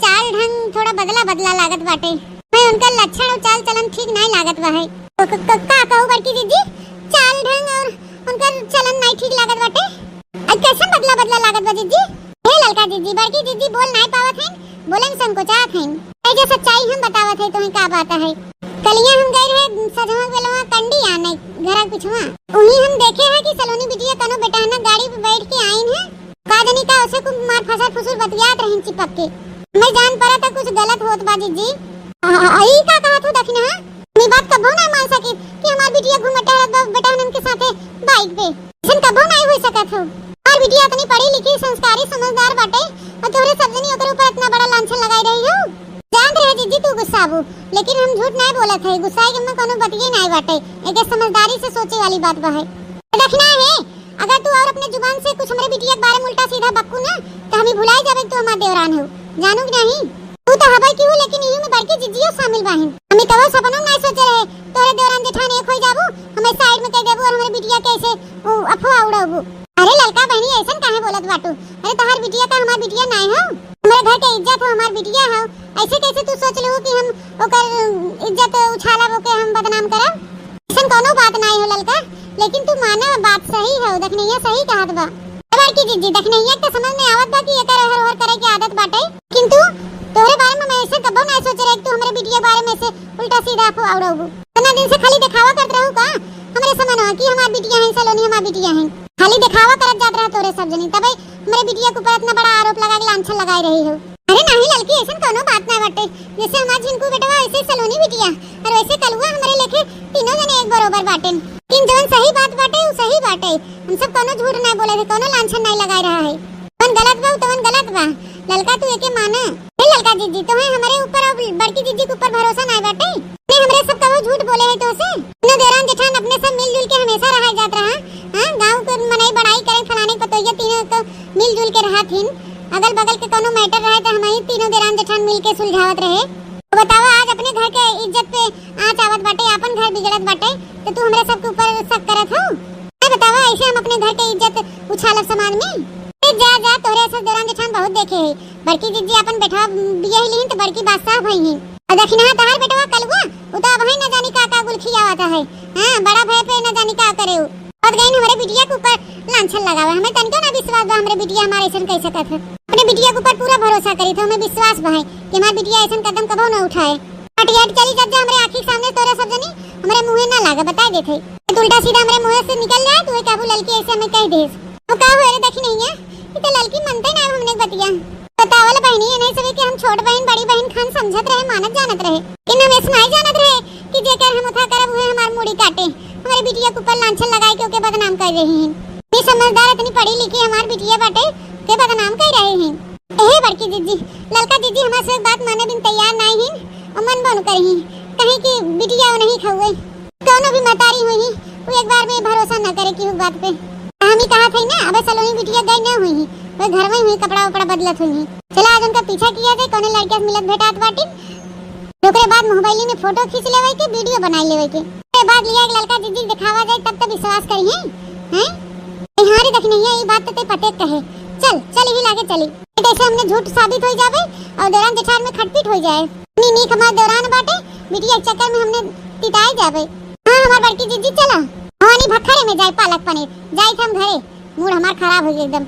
चाल ढंग थोड़ा बदला बदला लागत बाटे। मैं उनका लक्षण और चाल चलन ठीक नाहीं लागत बा है। क-, क-, का कहू बड़की जिज्जी, चाल ढंग और उनकर चलन नाहीं ठीक लागत बाटे। अ, कैसन बदला बदला लागत बा जिज्जी? हे ललका जिज्जी, बड़की जिज्जी बोल नाहीं पावत हैं, बोले में संकोचात हैं। ए जे सच्चाई हम बतावत है, तोहे का बात है। कलिया हम गए रहे सजवा बेलवा कंडी आने घरा पिछवा। उही हम देखे है कि सलोनी बिटिया कनो बेटहना गाड़ी पे बैठ के आइन है। का जानी का उसे कुछ मार फसर फुसुर बतियात रहिन चिपक के। मैं जान पड़ा था कुछ गलत होत बा जिज्जी। आ, आ, ई का कहत हो दखिना? हम ई बात कबो ना मान सकी कि हमार बिटिया घूमत टहरत बा बेटहनन के साथे बाइक पे। ऐसन कबो नाहीं हो सकत हो। हमार बिटिया इतनी पढ़ी लिखी, संस्कारी, समझदार बाटे और तोहरे सब जनी ओकरे ऊपर इतना बड़ा लांछन लगाई रही हो। जानत रहे जिज्जी तू गुस्साबू, लेकिन हम झूठ नाहीं बोलत है, गुस्साए के में कोनो बतिये नाहीं बाटे। एके समझदारी से सोचे वाली बात बा है। दखिना है, अगर तू और अपने जुबान से कुछ हमरे बिटिया के बारे में उल्टा सीधा बक्कू ना, तो हम ई भुलाई जाबे कि तू हमार देवरान हो। जानू कि नाहीं? तू तो हबे की हो, लेकिन इही में बड़की जिज्जियो शामिल बाहिन। हम ई कबो सपनो में नाहीं सोचे रहे, तोहरे देवरान जेठान एक होई जाबू, हमें साइड में कह देबू और हमरे बिटिया के ऐसे उ, अफवाह उड़ाबू। अरे ललका बहिनी, ऐसन काहे बोलत बाटू? अरे तोहार बिटिया का हमार बिटिया नाहीं हो? हमरे घर के इज्जत हो, हमार बिटिया हो, ऐसे कैसे तू सोच लू कि हम ओकर, उम, इज्जत उछालब, ओके हम बदनाम करब? ऐसन कौनो बात नाहीं हो ललका, लेकिन तू माना बात सही हो, दखिनैया सही कहत बा। ए बड़की जिज्जी, दखिनैया के समझ में आवत बा कि एकर एहर ओहर करे के आदत बाटे, किंतु तोहरे बारे में मैं ऐसे कबो नाहीं सोचे रहे कि तू हमरे बिटिया के बारे में ऐसे उल्टा सीधा अफवाह उड़ाबू। इतना दिन से खाली देखावा करत रहू का हमरे समनवा कि हमार बिटिया हैं सलोनी, हमार बिटिया हैं? खाली देखावा करत जात रहा तोरे सब जनी, तबे हमरे बिटिया के ऊपर इतना बड़ा आरोप लगा के लांछन लगाए रही हो। अरे नाहीं ललकी, ऐसन कौनो बात नाहीं बाटे। जैसे हमार झिनकू बेटवा, वैसे सलोनी बिटिया, और वैसे कलुआ हमरे लेखे तीनों जने एक बरोबर बाटेन। लेकिन जवन सही बात बाटे, उ सही बाटे। हम सब कौनो झूठ नाहीं बोले थे, कौनो लांछन नाहीं लगाए रहा है। जवन गलत बा, उ तवन गलत बा। ललका तू एके माना। हे ललका जिज्जी, तोहे हमरे ऊपर और बड़की जिज्जी के ऊपर भरोसा नाहीं बाटे? ने हमरे सब कबो झूठ बोले है तोसे? तीनों देवरान जेठान अपने सब मिलजुल के हमेशा रहा जात रहा। हाँ, गाँव के मनई बड़ाई करें, फलाने के पतोहिया तीनों तो मिलजुल के रहत हिन। अगल बगल के कौनो matter रहे तो हम ही तीनों देवरान जेठान मिल के सुलझावत रहे। तो बतावा, आज अपने घर के इज्जत पे आँच आवत बाटे, आपन घर बिगड़त बाटे, तो तू हमरे सबके ऊपर शक करत हो? ए बतावा, ऐसे हम अपने घर के इज्जत उछालब समाज में? ए जा, जा, तोहरे ऐसे देवरान जेठान बहुत देखे है। बड़की जिज्जी आपन बेटवा बियाही लिहिन तो बड़की बादशाह भई हिन। और दखिनहा तहार बेटवा कलुआ, उ तो अबहीं न जानी का का गुल खियावत है। हाँ, बड़ा भय पे न जानी का करे उ। और गईन हमरे बिटिया के ऊपर लांछन लगावे। हमें तनिको ना विश्वास बा हमरे बिटिया हमारे ऐसन कह सकत है। अपने बिटिया के ऊपर पूरा भरोसा करी थे, हमें विश्वास बा है कि हमार बिटिया ऐसन कदम कबो न उठाए। हट, हट, चली जब जा हमरे आँखी के सामने तोरे सब जनी हमरे मुँहे ना लागे, बताई देत है। तू उल्टा सीधा हमरे मुँहे से निकल जाए, तू कहबू ललकी ऐसे हमें कह देस। अब का हुए रे दखिनैया, ई तो ललकी मनते ना हमने बतिया। बतावल बहिनी, ये नहीं सके कि हम छोट बहिन, बड़ी बहिन खान समझत रहे, मानत जानत रहे। कि हम ऐसे नहीं जानत रहे कि जेकर हम उठा करब उहे हमार मूड़ी काटे, हमरे बिटिया के ऊपर लांछन लगाए के ओके बदनाम कर रही हैं। ये समझदार इतनी पढ़ी लिखी हमार बिटिया बाटे, के बदनाम कर रहे हैं। एहे बड़की जिज्जी, ललका जिज्जी हमार से एक बात माने बिन तैयार नाहीं हिन और मन बन करही, कहीं कि बिटिया वो नहीं खउए। कौनो भी महतारी हुई, वो एक बार में भरोसा न करे केहू बात पे। हम ही कहा थे ना, अबे सलोनी बिटिया गई ना हुई, वो घर में हुई, कपड़ा उपड़ा बदलत हुई। चला आज उनका पीछा किया जाए, कौने लड़किया से मिलत भेटात बाटिन। ओकरे बाद मोबाइल में फोटो खींच लेवे के, वीडियो बनाई लेवे के। ओकरे बाद लिया एक ललका जिज्जी के दिखावा जाए, तब तो विश्वास करिए, हैं? ए, हाँ रे दखिनैया, ये बात तो ते पते कहे। चल, चल यही लागे चली। कैसे हमने झूठ साबित हो जावे और देवरान जेठान में खटपीट हो जाए। नी नीक हमार देवरान बाटे, बिटिया के चक्कर में हमने तिताए जावे। हाँ, हमार बड़की जिज्जी चला। भवानी भखरे में जाए पालक पनीर, जाए थे हम घरे, मूड हमार खराब हो गया एकदम।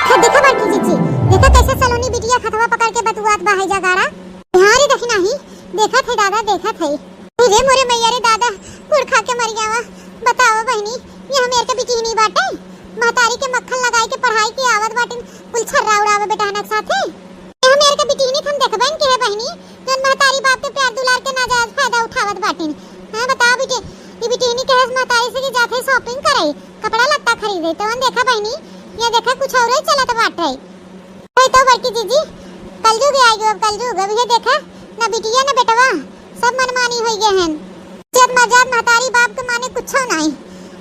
हाँ, देखा बड़की जिज्जी, देखा कैसे सलोनी बिटिया खतवा पकड़ के बतुआत बा है जगाड़ा। हाँ रे दखिनही, देखत है दादा, देखत है। अरे मोरे मैया रे दादा, कुड़ खा के मर जावा। बताओ बहिनी, ये हमें के बिटिहनी बाटे, महतारी के मक्खन लगाई के पढ़ाई के आवत बाटिन, कुल छर्रा उड़ावे बेटहना के साथे। ये हमें के बिटिहनी थन देखबे न के है बहिनी, जौन महतारी बाप के प्यार दुलार के नाजायज फायदा उठावत बाटिन। हाँ, बताओ बेटे, ये बिटिहनी कहे महतारी से कि जाते shopping करे, कपड़ा लत्ता खरीदे, तो देखा बहिनी, ये देखा कुछ और ही चलत बाटे। वही तो बड़की जिज्जी, कलजुग आ गयो, अब कलजुग, अब ये देखा, ना बिटिया ना बेटवा, सब मनमानी हो गए हैं। जब मर जात महतारी बाप के माने कुछो नहीं।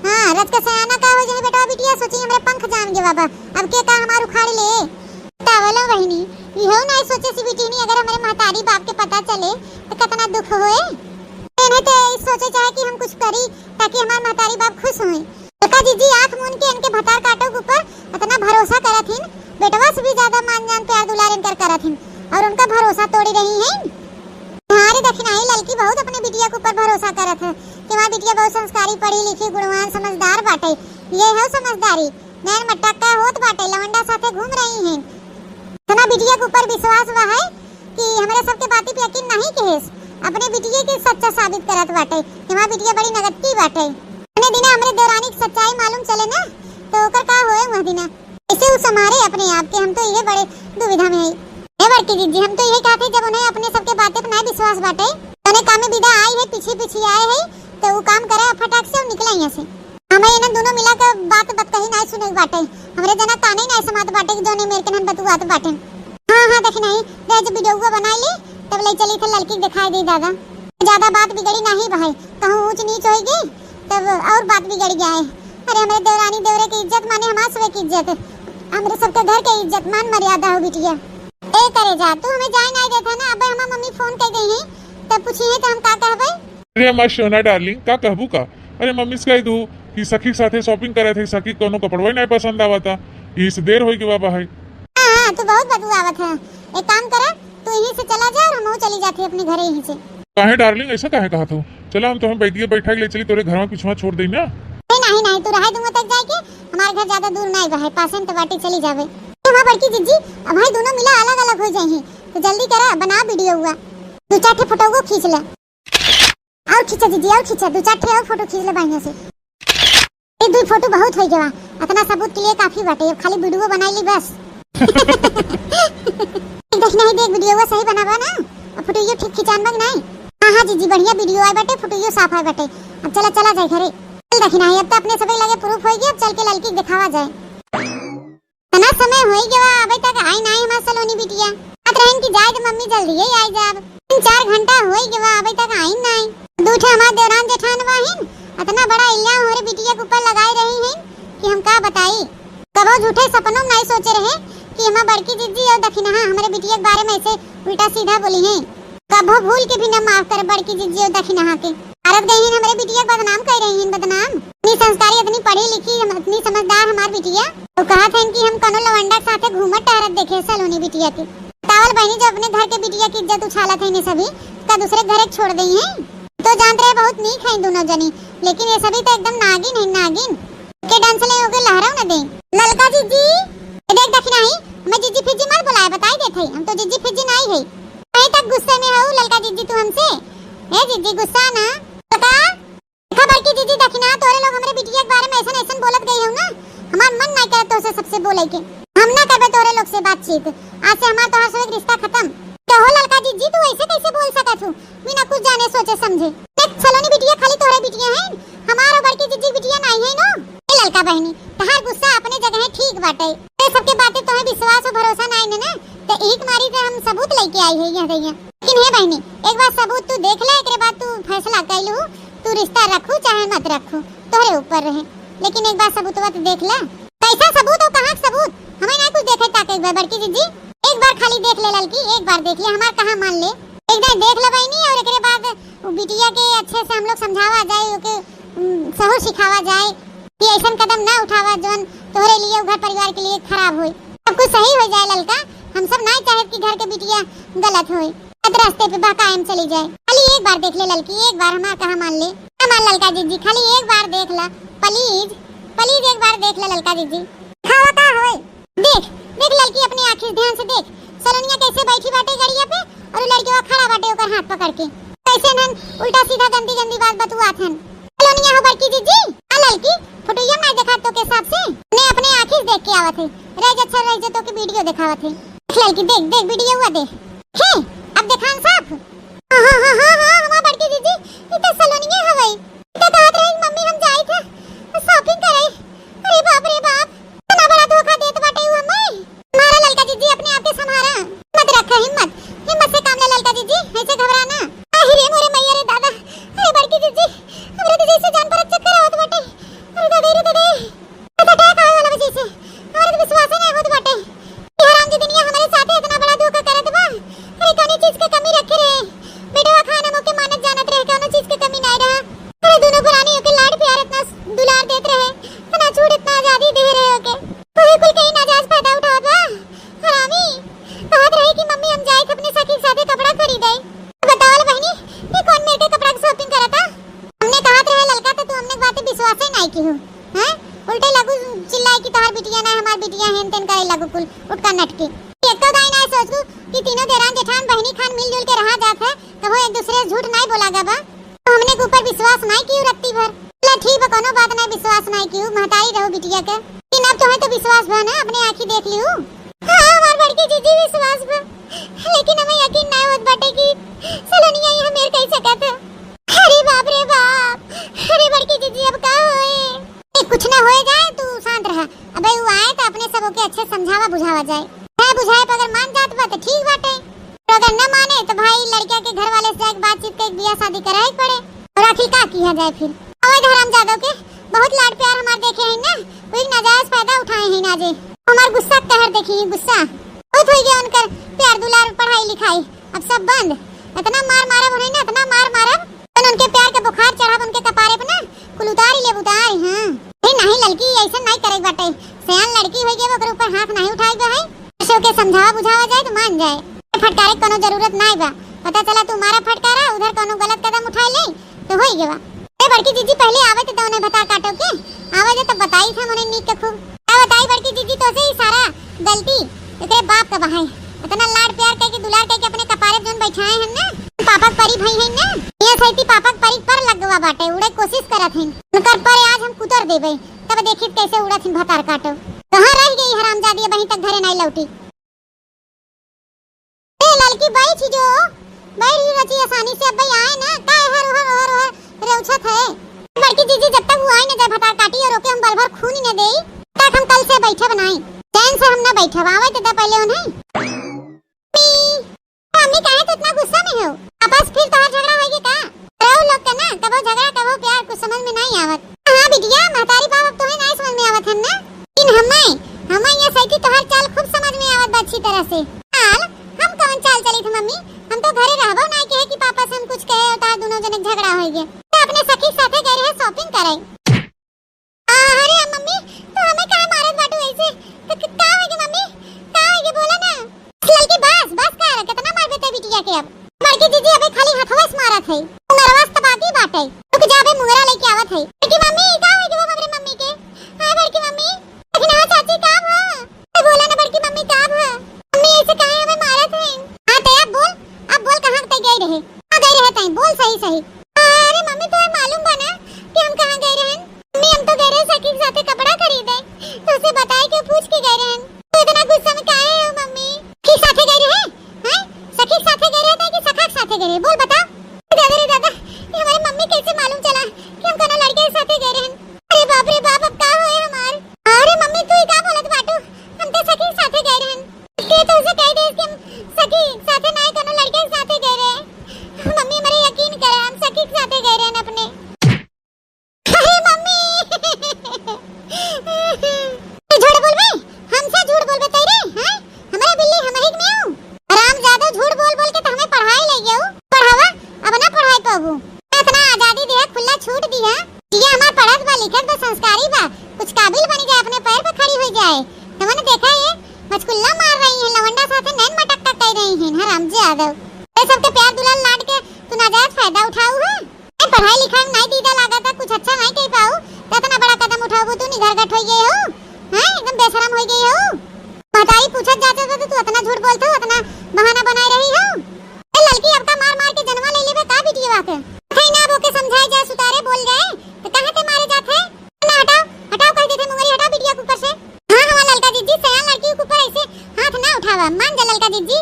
हाँ, रच के सयाना का हो जाए बेटवा बिटिया, सोची हमरे पंख जाम गए बाबा, अब के का हमार उखाड़ ले। तावलो बहिनी, इहो नहीं सोचे सी बिटिनी, अगर हमरे महतारी बाप के पता चले तो कितना दुख होए। इन्हें तो यही सोचे चाहे कि हम कुछ करी ताकि हमार महतारी बाप खुश होए। तो का जीजी आँख मून के इनके भतार काटो के ऊपर इतना भरोसा करत हिन, बेटवा से भी ज्यादा मान जान प्यार दुलार इनकर करत हिन और उनका भरोसा तोड़ी रही हैं। हाँ रे दखिनाही, ललकी बहुत अपने बिटिया के ऊपर भरोसा करत है कि हमार बिटिया बहुत संस्कारी, पढ़ी लिखी, गुणवान, समझदार बाटे। ये है समझदारी, नैन मटक्का होत बाटे, लवंडा साथे घूम रही हैं। इतना बिटिया के ऊपर विश्वास हुआ है कि हमरे सबके बाती पे यकीन नहीं किहेस, अपने बिटिया के सच्चा साबित करत बाटे कि हमार बिटिया बड़ी नगद की बाटे। अपने दिना हमरे देवरानी की सच्चाई मालूम चले ना, तो ओकर का होए वह दिना। कैसे उ संभारे अपने आप के, हम तो ये बड़े दुविधा में है। ए बड़की जीजी, हम तो ये कहते, जब उन्हें अपने सबके बातें पर ना विश्वास बाटे, तो उन्हें काम में विदा आई है, पीछे पीछे आए है, तो वो काम करे फटाक से और निकले यहाँ से। हमें इन्हन दोनों मिला के बात बतकही नाई सुने के बाटे। हमरे जना काने नाई समात बाटे कि जौने मेर के नन बतुआत बाटे। हाँ, हाँ, दखिनाही, रह जब वीडियोवा बनाई ले, तब ले चली थे लड़की के दिखाई दे दादा। ज्यादा बात बिगड़ी नाही भाई, कहूँ ऊंच नीच होई गई, तब और बात बिगड़ जाए। अरे हमरे देवरानी देवरे के इज्जत माने हमार सबे के इज्जत, हमरे सबके घर के इज्जत मान मर्यादा हो बिटिया। ए करे जा, तू हमें जाए नाई देता ना, अब हमार मम्मी फोन कर गई है, तब पूछी है तो हम का कहबे? अरे हमार सोना डार्लिंग, का कहबू का? अरे मम्मी से कह दू कि सखी के साथे shopping करे थे, सखी के कौनो कपड़वा ही नहीं पसंद आवता, यही से देर होई के बाबा है। हाँ, हाँ, तू बहुत बतुआवत है। एक काम करा, तू यहीं से चला जा और हमहू चली जाती अपने घरे यहीं से। काहे डार्लिंग, ऐसा काहे कहत हो? चला हम तुम्हें बैठिए बैठा के ले चली, तोरे घर में पिछुआ छोड़ देई ना। नहीं, नहीं, नहीं, तू रहे दूंगा तक जाए के, हमारे घर ज्यादा दूर नहीं बा है, पासे में तो बाटे, चली जावे। ए हमार बड़की जिज्जी, अब भाई दोनों मिला अलग अलग हो जाई, तो जल्दी करा, बना वीडियोवा, दो चार ठे फोटोवा खींच ले। और खींचा दीदी, और खींचा, दो चार ठे और फोटो खींच ले बढ़िया से। एक दो फोटो बहुत हो गया, इतना सबूत के लिए काफी बाटे, अब खाली वीडियो बनाई ली बस। देख नहीं देख, वीडियो सही बनावा ना, अब फोटो ये ठीक खिंचान बा कि नहीं? हाँ, हाँ जीजी, बढ़िया वीडियो आए बाटे, फोटो ये साफ आए बाटे। अब चला, चला जाए घरे। चल देख नहीं, अब तो अपने सबे लगे proof हो गया, अब चल के लड़की के दिखावा जाए। इतना समय होई गवा, अबे तक आई नाई हमार सलोनी बिटिया। कहत रहन कि जाए दे मम्मी, जल्दी ही आई जाब। तीन चार घंटा होई गवा, अबे तक आई नाई। दू ठे हमार देवरान जेठान बाहिन, इतना बड़ा इल्जाम हमरे बिटिया के ऊपर लगाए रही हैं कि हम का बताई। कबो झूठे सपनों में नाई सोचे रहे कि हमार बड़की जिज्जी और दखिनहा हमरे बिटिया के बारे में ऐसे उल्टा सीधा बोली हैं। कबो भूल के भी न माफ करे बड़की जिज्जी और दखिनहा के। अरब गई हैं हमरे बिटिया के बदनाम कर रही हैं, बदनाम। इतनी संस्कारी, इतनी पढ़ी लिखी, हम, इतनी समझदार हमार बिटिया। तो कहत हैं कि हम कौनो लवंडा के साथे घूमत टहरत देखे सलोनी बिटिया के। बतावल बहनी, जो अपने घर के बिटिया की इज्जत उछालत हैं इन्हें सभी, का दूसरे घर के छोड़ देई हैं? तो जानत रहे बहुत नीक हैं दोनों जनी, लेकिन ये सभी तो एकदम नागिन हैं, नागिन। के डंस ले ओके लहराऊ न दे। ललका जिज्जी, ए देख दखिनही, मैं जिज्जी फिज्जी मत बुलाए, बताई देत हई, हम तो जिज्जी फिज्जी नाई है। कहीं तक गुस्से में हऊ ललका जिज्जी तू हमसे? ए जिज्जी गुस्सा ना। ललका, देखा बड़की जिज्जी दखिनहा तोरे लोग हमरे बिटिया के बारे में ऐसन ऐसन बोलत गई हऊ ना, हमार मन नाई करत तोसे सबसे बोले के। हम ना करबे तोरे लोग से बातचीत, आज से हमार तोहार से एक रिश्ता खत्म। कहो ललका जिज्जी तू ऐसे कैसे बोल सकत हू? बिना कुछ जाने सोचे समझे। देख, सलोनी बिटिया खाली तोहरे बिटिया हैं, हमार और बड़की जिज्जी बिटिया नाई है नो। ए ललका बहनी, तहार गुस्सा अपने जगह है, ठीक बाटे। ए सबके बातें तोहे विश्वास और भरोसा नाई ने ना, तो एक मारी से हम सबूत लेके आई है यहाँ से यहाँ। लेकिन हे बहनी, एक बार सबूत तू देख ले, एकरे बाद तू फैसला कर लू, तू रिश्ता रखू चाहे मत रखू, तोहरे ऊपर रहे। लेकिन एक बार सबूतवा तो देख ले। कैसा सबूत और कहाँ के सबूत? हमें ना कुछ देखे ताके एक बार बड़की जिज्जी, एक बार खाली देख ले ललकी, एक बार देख ले, हमार कहाँ मान ले। एक दाई देख ले बहनी, और एकरे बाद उ बिटिया के अच्छे से हम लोग समझावा जाए, ओके, उम, सहूर सिखावा जाए कि ऐसन कदम ना उठावा जौन तोहरे लिए, उ घर परिवार के लिए खराब होई। सब कुछ सही हो जाए ललका, हम सब ना चाहत कि घर के बिटिया गलत होई, गलत रास्ते पे बहकाए में चली जाए। खाली एक बार देख ले ललकी, एक बार हमार कहा मान ले। हमार ललका जिज्जी खाली एक बार देख ला, please, please एक बार देख ले ललका जिज्जी। खावा का होए? देख, देख ललकी, अपने आँखी से ध्यान से देख, सलोनिया कैसे बैठी बाटे गड़िया पे और उ लड़किया खड़ा बाटे ओकर हाथ पकड़ के। कैसे नन उल्टा सीधा गंदी गंदी बात बतुआत हन। सलोनिया हो बड़की जिज्जी, आ ललकी, फोटोया में देखा तो के हिसाब से, ने अपने आँखी से देख के आवत है। रह जा, अच्छा रह जा, तो के वीडियो देखावत है। देख ललकी, देख, देख वीडियो हुआ देख। हे, अब देखान साफ। हाँ, हाँ, हाँ, हाँ, हाँ, हमार बड़की जिज्जी, ई तो सलोनिया हवई। ई तो कहत रही, "मम्मी, हम जाई थे shopping करे।" अरे बाप रे बाप, इतना बड़ा धोखा देत बाटे उ हमें। मारा ललका जिज्जी, अपने आप के संभारा, हिम्मत रखा, हिम्मत, हिम्मत से काम ले ललका जिज्जी, ऐसे घबरा ना। आहि रे मोरे मैया रे दादा, अरे बड़की जिज्जी, हमरे तो जैसे जान पर चक्कर आवत बाटे। अरे दादा, अरे दादा। अच्छा, का आवे वाला बा जैसे? हमारे तो विश्वास ही नहीं होत बाटे। ये हराम जी दुनिया हमारे साथे इतना बड़ा धोखा करत बा। अरे, कौनी चीज के कमी रखे रहे? बेटवा खाना मौके उठका नटकी। एको दाई नाहीं सोचू कि तीनों देरान जेठान बहिनी खान मिलजुल के रहा जात है, कबो एक दूसरे से झूठ नाहीं बोला गवा। तो हमने के ऊपर विश्वास नाहीं किउ रत्ती भर। चला ठीक बा, कउनो बात नाहीं, विश्वास नाहीं किउ, महतारी रहू बिटिया के। लेकिन अब तोहे तो विश्वास भा ना, अपने आँखी देख लिहू। हाँ, हमार बड़की जीजी विश्वास भा, लेकिन हमें यकीन नाहीं होत बाटे कि सलोनिया यहाँ मेर कइ सकत है। अरे बाप रे बाप, अरे बड़की जीजी अब का होए? ए, कुछ ना होए जाए, तू शांत रहा। अबे उ आए तो अपने सब ओके अच्छे समझावा बुझावा जाए। है बुझाए पे अगर मान जात बा तो ठीक बाटे, और अगर न माने तो भाई लड़किया के घर वाले से जाके बातचीत करके बियाह शादी कराए के पड़े। और आखिर का किया जाए फिर? अवैध हरामजादों के बहुत लाड प्यार हमार देखे हैं ना, वही नाजायज फायदा उठाए हैं ना जे। हमार गुस्सा कहर देखी, गुस्सा बहुत हो गया उनकर प्यार दुलार पढ़ाई लिखाई। अब सब बंद। इतना मार मारब उन्हें ना, इतना मार मारब, तन उनके प्यार के बुखार चढ़ब उनके कपारे पे ना, कुल उतारी लेब, उतारी, हाँ। हे नहीं लड़की, ऐसे नहीं करे के बाटे। सयान लड़की होई गई, ओकरे ऊपर हाथ नहीं उठाए के है। ऐसे ओके समझावा बुझावा जाए तो मान जाए। फटकारे के कोनो जरूरत नहीं बा। पता चला तू मारा फटकारा, उधर कोनो गलत कदम उठाए ले, तो होई गवा। ए बड़की जीजी, पहले आवे तो उन्हें भतार काटो के, आवे दे तब बताई थे उन्हें नीक के खूब। का बताई बड़की जीजी, तो से ही सारा गलती एकरे बाप का बहाई। इतना लाड प्यार करके, दुलार करके अपने कपारे जोन बैठाए हैं ना, पापक परी भई हैं ना, ये सैती पापक परी पर लग गवा बाटे, उड़े कोशिश करत हैं। उनकर पर आज हम कुतर देबे, तब देखित कैसे उड़त हैं भतार काटो। कहाँ रह गई हरामजादी, अबहीं तक घरे नहीं लौटी। ए ललकी, बैठ जो, बैठ जो रची आसानी से। अब भाई आए ना, का हर हर हर हर रेउछत है? बड़की जीजी, जब तक वो आए ना, जब भतार काटी और ओके हम बल भर खून ही ना देई, तब तक हम कल से बैठब नाई, चैन से हम ना बैठब। आवे तो दे पहले उन्हें। मम्मी, मम्मी काहे तो इतना गुस्सा में हो? आपस फिर तोहार झगड़ा होइगे का? रहू लोग के ना, कबो झगड़ा, कबो प्यार, कुछ समझ में नहीं आवत। हाँ बिटिया, महतारी बाप अब तोहे नहीं समझ में आवत है ना? लेकिन हमें, हमें ये सैती तोहार चाल खूब समझ में आवत बा अच्छी तरह से। चाल? हम कौन चाल चली थी मम्मी? हम तो घरे रहबो नहीं कहे कि पापा से हम कुछ कहे और तार दोनों जने के झगड़ा होइगे। तो अपने सखी के साथे गए रहे shopping करे। अरे मम्मी, तो हमें काहे मारत बाटू ऐसे? तो क-, का होइगे मम्मी? का होइगे बोला ना? ललकी बस, बस कर, कितना मारबे ते बिटिया के अब? बड़की जीजी अबे खाली हथवा से मारत है। उंगरवा से तो बाकी बाटे। रुक जा बे, मुंगरा लेके आवत है। बड़की मम्मी, का होइगे वो हमरे मम्मी के? हाय बड़की मम्मी, लेकिन हाँ चाची, का हुआ? तो बोला ना बड़की मम्मी, का हुआ? मम्मी ऐसे काहे हमें मारत है? हाँ ते अब बोल, अब बोल कहाँ ते गई रहे? कहाँ गई रहे तई? बोल सही सही। अरे मम्मी, तुम्हें मालूम बा ना कि हम कहाँ गए रहन? मम्मी, हम तो गए रहे सखी के साथे कपड़ा खरीदे, तो उसे बताए के पूछ के गए रहन। तो इतना गुस्सा में काहे हो मम्मी? सखी के साथे गए रहे? हैं? सखी के साथे गए रहे कि सखा के साथे गए रहे? बोल बता। दादा रे दादा, ये हमारे मम्मी कैसे मालूम चला कि हम कोनो लड़के के साथे गए रहन? अरे बाप रे बाप, अब का होए हमार? अरे मम्मी, तू ही का बोलत बाटू? हम तो सखी के साथे गए रहन। ते तो उसे कह दे कि हम सखी साथे ना, कोनो लड़के के साथे गए रहे। मम्मी, हमारे यकीन करे, हम सखी के साथे गए रहन अपने। अरे मम्मी! तू झूठ बोलबे? हमसे झूठ बोलबे तैरे, हैं? हमारे बिल्ली हम ही में हूँ। हरामजादो, झूठ बोल बोल के तो हमें पढ़ाई ले गयो। पढ़ावा, अब ना पढ़ाई पाबू। इतना आजादी दिया, खुला छूट दिया। जिया हमार पढ़त बा, लिखत बा, संस्कारी बा, कुछ काबिल बनी जाए, अपने पैर पे खड़ी हो जाए। तमने देखा ये मचकुल्ला मार रही हैं, लवंडा साथे नैन मटक टक कर रही हैं, हरामजादो। ये सबके प्यार दुलार लाड के तू नाजायज फायदा उठाऊ है। ए, पढ़ाई लिखाई में नाई दीदा लागत है, कुछ अच्छा नाई कह पाऊ, तो इतना बड़ा कदम उठाऊ तू, निघरघट हो गए हो, हैं? एकदम बेशरम हो गए हो। महतारी पूछत जाते तो तू इतना झूठ बोलते हो, इतना बहाना बनाए रही हो। ए ललकी, अब का मार मार के जनवा ले लेबे का बिटिया के? कहीं ना अब ओके समझाए जाए, सुतारे बोल जाए, तो कहाँ ते मारे जात है? ना हटाओ, हटाओ कह देते मुंगरी, हटाओ बिटिया के ऊपर से। हाँ, हाँ, ललका जीजी, सयान लड़की के ऊपर ऐसे हाथ ना उठावा, मान जा ललका जीजी।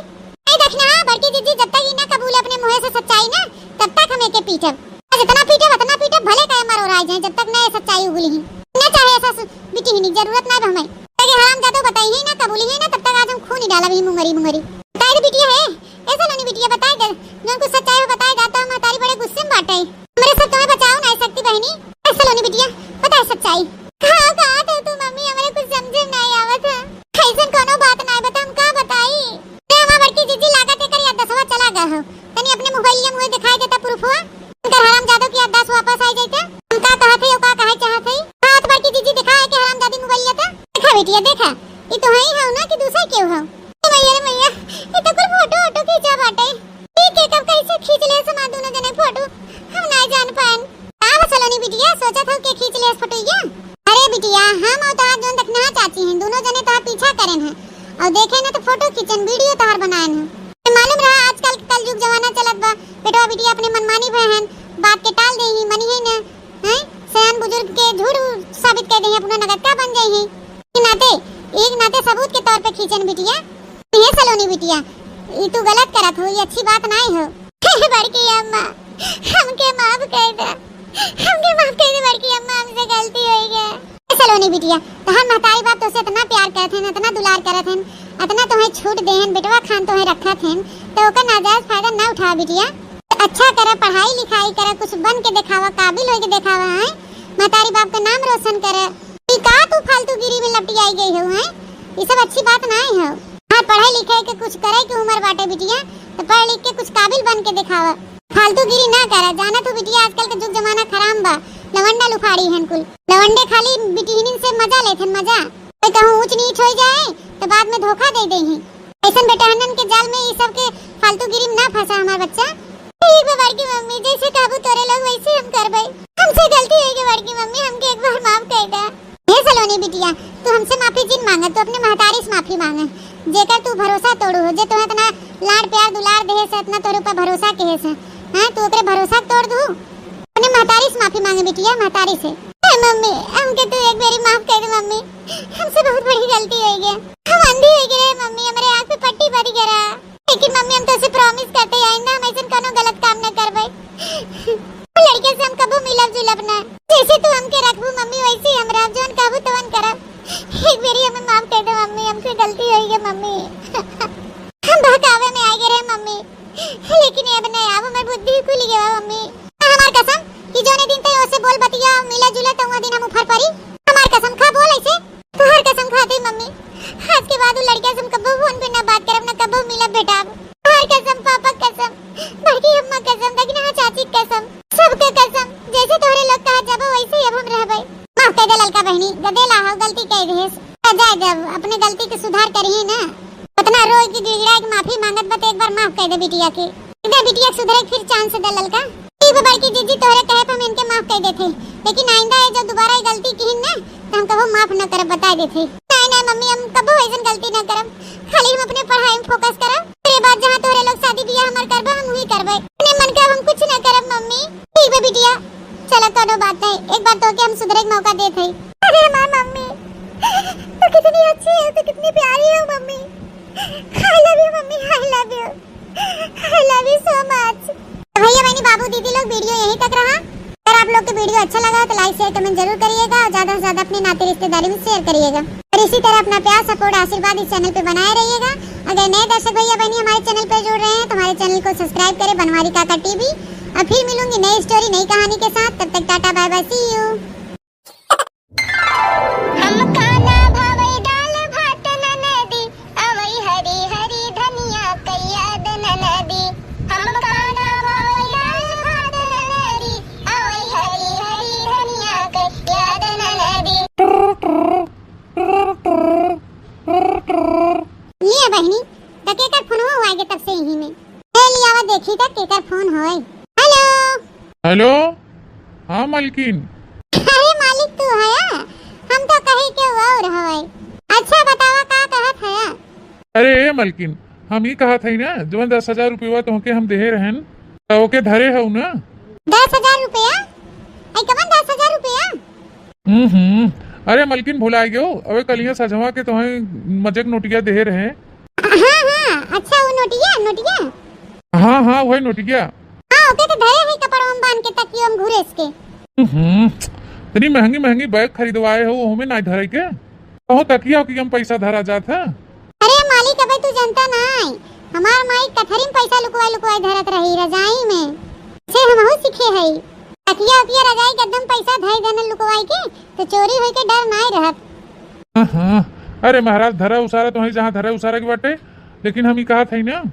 ए देखना, हाँ, बड़की जीजी, जब तक ई ना कबूले अपने मुँहे से सच्चाई ना, तब तक हम एके पीटब। और जितना पीटब, उतना पीटब, भले कहे मरोराई जाए, जब तक ना ये सच्चाई उगली ही। ना चाहे ऐसा सु-, बिटिया ही नहीं, जरूरत ना हमें। ताकि हरामजादो बताई ही ना, कबूली ही ना, तब तक आज हम खून ही डालब ही मुंगरी मुंगरी। बताए दे बिटिया है, ऐसा लोनी बिटिया बताए दे, जो कुछ सच्चाई हो बताए दे, तो हम महतारी बड़े गुस्से में बाटे। हमरे सब तुम्हें बचाओ ना सकती बहनी। ए सलोनी बिटिया, बता सच्चाई। का कहत हो तू मम्मी, हमरे कुछ समझे में नहीं आवत है। ऐसन कोनो बात नहीं बता, हम का बताई? ए हमार बड़की जीजी, लागत एकर याददाश्तवा चला गया हो। तनी अपने मोबाइलिया में दिखाई देता प्रूफवा। इनकर हरामजादो की याददाश्त वापस आई जाते। हम का कहत है, का कहे चाहत है? हाथ बड़की जीजी दिखा है कि हरामजादी मोबाइलिया था। देखा बिटिया, देखा। ये तो है ही हो ना कि दूसरा क्यों हो? ए मैया रे मैया, ये तो कुल फोटो वोटो खींचा बाटे। ई के कब कैसे खींच ले समा दोनों जने फोटो, हम ना जान पाएन। का हो सलोनी बिटिया, सोचत हो के खींच ले फोटो ये? अरे बिटिया, हम और तोहार जोन देखना चाची हैं, दोनों जने तोहार पीछा करेन हैं। और देखे ना तो फोटो खींचन, वीडियो तोहार बनाएन है। मालूम रहा आजकल के कलयुग जमाना चलत बा, बेटवा बिटिया अपने मनमानी भय हन, बात के टाल देही, मनिहे न, हैं? सयान बुजुर्ग के झूठ साबित कर देही, अपना नगद का बन जाई है। एक नाते, एक नाते सबूत के तौर पे खींचन बिटिया। ये सलोनी बिटिया, ई तू गलत करत हो, ये अच्छी बात नाई हो। बड़की अम्मा, हमके माफ कर दे, हमके माफ कर दे बड़की अम्मा, हमसे गलती हो गया। ए सलोनी बिटिया, तोहार महतारी बाप तोसे इतना प्यार करत हन, इतना दुलार करत हन, इतना तोहे छूट देहन, बेटवा खान तोहे रखत हन, तो ओकर नाजायज फायदा ना उठावा बिटिया। अच्छा करा, पढ़ाई लिखाई करा, कुछ बन के देखावा, काबिल होई के देखावा, हैं? महतारी बाप का नाम रोशन करा। ई का तू फालतूगिरी में लपटियाई गई हो, हैं? ई सब अच्छी बात नाई हो। हाँ, पढ़े लिखे के कुछ करे के उम्र बाटे बिटिया, तो पढ़ लिख के कुछ काबिल बन के देखावा। फालतूगिरी ना करा, जाना तू बिटिया आजकल के जुग जमाना खराब बा, लवंडा लुफाड़ी हन कुल। लवंडे खाली बिटिहनिन से मजा लेथन, मजा। कोई कहूँ ऊंच नीच हो जाए तो बाद में धोखा दे देही। ऐसन बेटहनन के जाल में ई सब के फालतूगिरी में ना फंसा हमार बच्चा। ठीक बा बड़की मम्मी, जैसे कहबू तोरे लोग वैसे हम करबै। हमसे गलती हो गई बड़की मम्मी, हमके एक बार माफ कर दे। हे सलोनी बिटिया, तू हमसे माफी जिन मांगे, तू अपने महतारी से माफी मांगे, जेकर तू भरोसा तोड़ू हो, जे तोहे इतना लाड़ प्यार दुलार देहे से, इतना तोरे ऊपर भरोसा कहे से, हैं, तू ओकरे भरोसा तोड़ दू? अपने महतारी से माफी मांगे बिटिया, महतारी से। हे मम्मी, हमके तू एक बेरी माफ कर दे मम्मी, हमसे बहुत बड़ी गलती हो गई, हम अंधी हो गए रहे मम्मी, हमारे आँख पे पट्टी बन गया रहा। लेकिन मम्मी, हम तोसे promise करते हैं, आइंदा हम ऐसन कोनो गलत काम न करबै। लड़के से हम कबो मिलब जुलब ना। जैसे तू हमके रखबू मम्मी, वैसे ही हम रहब, जौन कहबू तवन करब। एक बेरी हमें माफ कर दे मम्मी, हमसे गलती हो गई मम्मी। हम बहकावे में आ गए रहे मम्मी, लेकिन ये अब नहीं, अब हमार बुद्धि खुल गया मम्मी। हमार कसम कि जौने दिन तय ओसे बोल बतिया मिला जुला तो वह दिन हम ऊपर पड़ी। हमार कसम खा बोल ऐसे। तोहर कसम खाती मम्मी, आज के बाद उ लड़का से हम कबो फोन पे ना बात करब, ना कबो मिलब भेटाब। तोहर कसम, पापा कसम, बड़की अम्मा कसम, दक्षिणा चाची कसम, सबके कसम। जैसे तोहरे लोग कहा जाबो वैसे ही अब हम रहबै। माफ कर दे ललका बहनी, गदेला हो, गलती कर देस। आ जाए दे, अब अपने गलती के सुधार करिए ना। उतना रोए के गिड़गिड़ाए के माफी मांगत बा, तो एक बार माफ कर दे बिटिया के। दे बिटिया के सुधरे के फिर chance दे ललका। ठीक बा बड़की जीजी, तोहरे कहे पे हम इनके माफ कर देते, लेकिन आइंदा ये जब दोबारा ये गलती किहिन ना, तो हम कबो माफ न करब, बता देते। नहीं, नहीं मम्मी, हम कबो ऐसन गलती न करब, खाली हम अपने पढ़ाई में focus करब। तेरे बाद जहाँ तोहरे लोग शादी बियाह हमार करबो, हम वही करबे। अपने मन का हम कुछ न करब मम्मी। ठीक बा बिटिया, चलो कोनो बात नहीं, एक बार तोके हम सुधरे के मौका देत हई। अरे हमार मम्मी, तू कितनी अच्छी हो, तू कितनी प्यारी हो मम्मी। I love you मम्मी, I love you। I love you so much। तो भैया बहनी बाबू दीदी लोग, video यहीं तक रहा। अगर आप लोग के video अच्छा लगा तो like share comment जरूर करिएगा और ज्यादा से ज्यादा अपने नाते रिश्तेदारी में share करिएगा। और इसी तरह अपना प्यार support आशीर्वाद इस channel पे बनाए रहिएगा। अगर नए दर्शक भैया बहनी हमारे channel पे जुड़ रहे हैं तो हमारे channel को subscribe करें, बनवारी काका टीवी। और फिर मिलूंगी नई story नई कहानी के साथ, तब तक टाटा bye bye, see you। हमका ना भावै दाल भात ननदी, आवै हरी हरी धनिया कै याद ननदी। हमका ना भावै दाल भात ननदी, आवै हरी हरी धनिया कै याद ननदी। ये बहनी, त केकर फोनवा हुआ के तब से यही में। ए लियावा देखी त केकर फोन होय। हेलो। हेलो, हाँ मलकिन। अरे मालिक तू हया? हम तो कहे के और हवै। अच्छा बतावा का कहत हया? अरे ए मलकिन, हम ई कहत हई ना, जवन दस हजार रुपया तोहके हम देहे रहन, त ओके धरे हऊ ना? दस हजार रुपया? आई कवन दस हजार रुपया? हम्म, हम्म। अरे मलकिन भुलाइ गयो, अबे कलिया सजवा के तोहे मजे के नोटिया देहे रहे। हाँ, हाँ, अच्छा वो नोटिया, नोटिया? हाँ, हाँ, वही नोटिया। हाँ, ओके तो धरे है कपड़वा में बांध के तकियो में घुरेस के। हम्म, इतनी महंगी महंगी बैग खरीदवाए हो, ओहमे नाई धरे के? कहो तकिया उकिया में पैसा धरा जात है। अरे मालिक, अबे तू जनता नाई, हमार माई कथरी में पैसा लुकवाई लुकवाई धरत रही रजाई में, से हमहू सीखे हई। तकिया उकिया रजाई के एकदम पैसा धई देने लुकवाई के, तो चोरी होई के डर नाई रहत। हाँ, हाँ। अरे महाराज, धरा उसारा तो वहीं जहाँ धरा उसारा के बाटे, लेकिन हम ई कहत हई ना,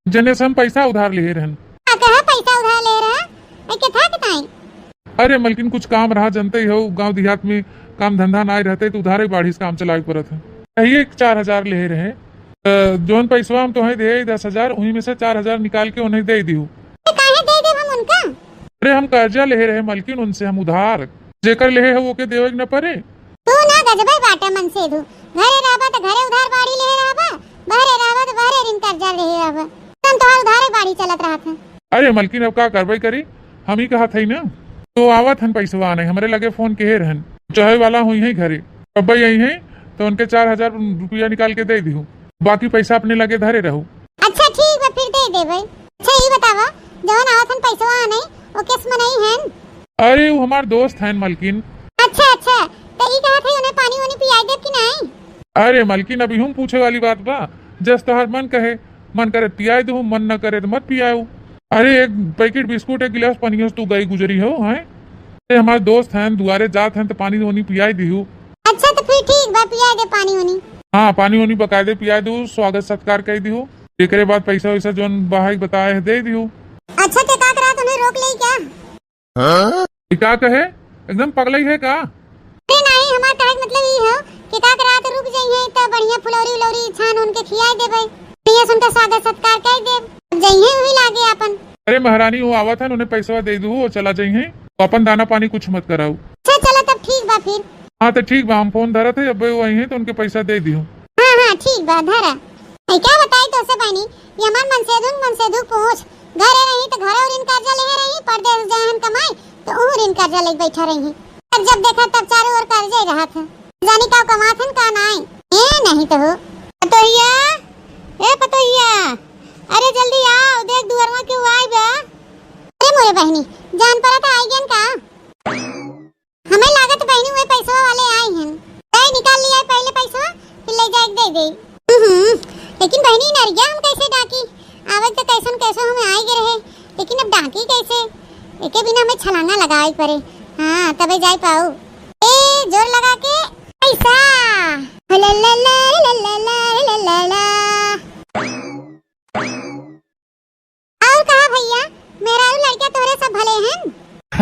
जने से हम पैसा उधार लिए रहन। का कहा पैसा उधार ले रहा? ए, के था के ताई? अरे मलकिन, कुछ काम रहा, जनते ही हो, गांव देहात में काम धंधा नाई रहते तो उधारे बाढ़ी से काम चलावे के पड़त है। यही एक चार हजार ले रहे, त जौन पैसवा हम तोहे दे दस हजार, वहीं में से चार हजार निकाल के उन्हें दे दियो। तो काहे दे देब हम उनका? अरे हम कर्जा ले रहे मलकिन उनसे, हम उधार, जेकर ले हो ओके देवे के न पड़े। तू ना गजबे बाटा मनसेधू, घरे रहबा त घरे उधार बाढ़ी ले रहबा, अब हम तोहार उधारे बाड़ी चलत रहत है। अरे मलकिन, अब का करबे करी, हम ही कहत हई ना। तो आवत हन पैसवा आने, हमरे लगे फोन केहे रहन, चाहे वाला होइहैं घरे, अब्बे अइहैं तो उनके चार हजार रुपया निकाल के दे दिहू, बाकी पैसा अपने लगे धरे रहू। अच्छा ठीक बा, फिर दे देबै। अच्छा ई बतावा, जवन आवत हन पैसवा आने, ओके समनई हन? अरे उ हमार दोस्त हन मलकिन। अच्छा अच्छा, तो ई कहत है उन्हें पानी वानी पियाई देब कि नहीं? अरे मलकिन, अब इहू में पूछे वाली बात बा, जस तोहार मन कहे, मन करे त पियाई देहू, मन न करे त मत पियाऊ। अरे एक पैकेट बिस्कुट, एक गिलास पनियो से तू गई गुजरी हो, हैं? अरे हमार दोस्त हन, दुआरे जात हन त पानी वानी पियाई दिहू। अच्छा तो फिर ठीक बा, पियाई दे पानी वानी। हाँ, पानी वानी बकायदे पियाई दिहू, स्वागत सत्कार कई दिहू। एकरे बाद पैसा वैसा जौन बहाई बताए है दे दिहू। अच्छा तो का रात उन्हें रोक ले क्या? हाँ? ई का कहे? एकदम पगलई है का? अरे नहीं, हमार कहे के मतलब ई हो कि का रात रुक जाइए तो बढ़िया फुलौरी उलौरी छान उनके खियाई देबै, बढ़िया से उनका स्वागत सत्कार कर देब। अब जाइए वही लागे अपन। अरे महारानी, वो आवत हन, उन्हें पैसवा दे दू, वो चला जाइए, अपन दाना पानी कुछ मत कराऊ। अच्छा चला तब ठीक बा फिर। हाँ तो ठीक बा, हम फोन धरत है, अब वो आई हैं तो उनके पैसा दे दिहू। हाँ हाँ ठीक बा, धरा। ऐ क्या बताई तो से बहनी, ये हमार मनसेधुक मनसेधुक पहुँच, घरे रही तो घरे और इन कर्जा लेहे रही, परदेस जाए हम कमाई तो उहू इन कर्जा लेके बैठा रही। और जब देखा तब चारों ओर कर्जे रहत है, जानी का कमात हन का नाई। ए नहीं तो हो। पतोहिया, ए पतोहिया, अरे जल्दी आओ, देख दुअरवा के आई बा। अरे मोरे बहनी, जान पड़ा था आई गन का? हमें लागत बहिनी वे पैसवा वाले आई हन। ए, निकाल लिया पहले पैसवा, फिर ले जाए के दे दे। हम्म, लेकिन बहिनी नरिया हम कैसे डाकी? आवत तो कैसन कैसो हमें आई गए रहे, लेकिन अब डाकी कैसे? एके बिना हमें छलांगा लगावे के पड़े। हाँ, तबे जाए पाऊ। ए, जोर लगा के पैसा। ला ला ला ला ला ला ला ला। और कहा भैया, मेहरारू लड़का तोहरे सब भले हन?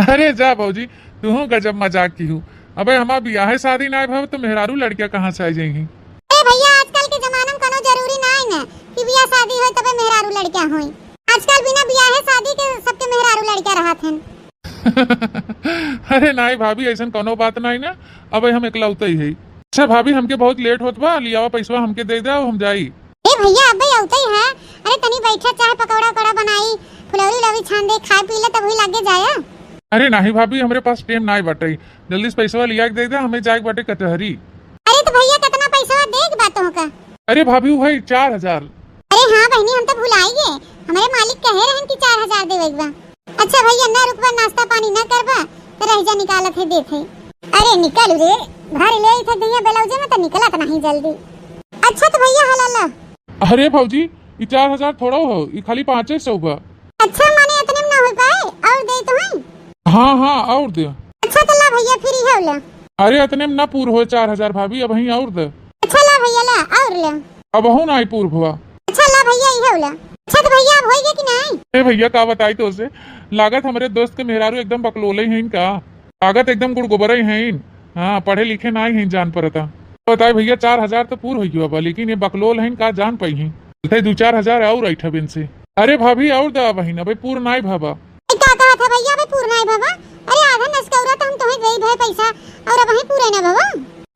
अरे जा भौजी, तुहू गजब मजाक किहू। अबे हमार बियाहे शादी नाय भव तो मेहरारू लड़का कहाँ से आ जाइही? ए भैया, आजकल के जमाना में कोनो जरूरी नाय न कि बियाह शादी होय तबे मेहरारू लड़का होय। आजकल बिना बियाहे शादी के सबके मेहरारू लड़का रहत हन। अरे नाय भाभी, ऐसन कोनो बात नाय ना। अबे हम एकलौते ही है। अच्छा भाभी, हमके बहुत लेट होत बा, लियावा पैसवा हमके दे दे, हम जाई। ए भैया, अबे अउते ही है। अरे तनी बैठा, चाहे पकौड़ा उकौड़ा बनाई, फुलौरी उलौरी छान दे, खाए पी ले, तब वही लागे जाया। अरे नाही भाभी, हमरे पास टेम नाही बाटे, जल्दी से पैसवा लिया के दे दे, हमें जाए के बाटे कचहरी। अरे तो भैया, कितना पैसवा दे के बा तोहका? अरे भाभी, वही चार हजार। अरे हाँ बहनी, हम तो भुलाई गए, हमारे मालिक कहे रहन कि चार हजार देवे के बा। अच्छा भैया, ना रुकबा, नाश्ता पानी ना करबा, तो रह जा, निकालत है, देत है। अरे निकल रे, भर ले थे भैया ब्लाउजे में, तो निकलत नहीं जल्दी। अच्छा तो भैया, हला ला। अरे भौजी, ई चार हजार थोड़ा हो, ई खाली पाँचे सौ बा। अच्छा, माने इतने में ना हो पाए, और दे तो है? हाँ, हाँ, और दे। अच्छा तो ला भैया, फिर इहे ले। अरे इतने में ना पूर होए चार हजार भाभी, अबहीं और दे। अच्छा ला भैया, ला और ले। अबहू नाई पूर भवा। अच्छा ला भैया, इहे ले। अच्छा तो भैया, अब होई गया कि नहीं? ए भैया, का बताई तो से, लागत हमरे दोस्त के मेहरारू एकदम बकलोले हैं का, लागत एकदम गुड़गोबरे हैं। हाँ, पढ़े लिखे नाई हैं, जान परता। बताए भैया, चार हजार तो पूर होई गया बा, लेकिन ये बकलोल हैं का, जान पाई हैं। चलते दू चार हजार और ऐठब इनसे। अरे भाभी, और दा बहिन, अबे पूर नाई भवा। ए, का कहत है भैया, अबे पूर नाई भवा? अरे आधा नसकौरा तो हम तुम्हें दे भय पैसा, और अबहीं पूरे ना भवा।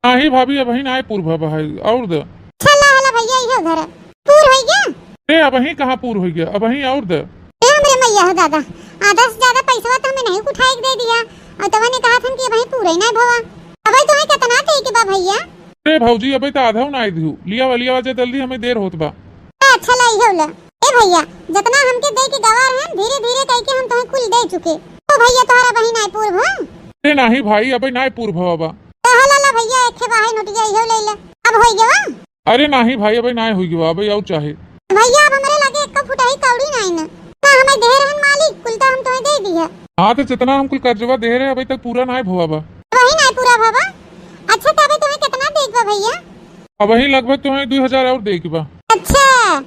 नाही भाभी, अबहीं नाई पूर भवा है, और दा। चला हला भैया, इहे उधर है। पूर होई गया? ए, अबहीं कहाँ पूर होई गया, अबहीं और दे। ए हमरे मैया हो दादा, आधा से ज्यादा पैसवा तो हमें नहीं उठाए के दे दिया, और तवा ने कहा था कि अबहीं पूरे ना भवा। अबे तुम्हें कितना दे के बा भैया? ए भौजी, अबे तो आधा ना आई दिहू, लिया वा, लिया वा, जे जल्दी हमें देर होत बा। अच्छा ला, इहे ले। ए भैया, जितना हमके दे के गवार हैं, धीरे धीरे कह के हम तुम्हें कुल दे चुके। ओ भैया, तोहरा बहिन आए पूर्व हो? ए नाही भाई, अबे नाय पूर्व हवा बा। ए हला ला भैया, एक खे बाहे नोटिया इहो ले ले। अब होई गवा? अरे नाही भाई, अबे नाय होई गवा, अबे और चाहे। भैया, अब हमरे लगे एक फुटही कौड़ी नाई न। ना हमें दे रहन मालिक, कुल तो हम तुम्हें दे दिया। हाँ, तो जितना हम कुल कर्जवा दे रहे, अबे तक पूरा नाय भवा बा। वही नाय पूरा भवा। अच्छा, तो अबे तुम्हें कितना दे के बा भैया? अबही लगभग तुम्हें दो हजार और दे के बा। अच्छा,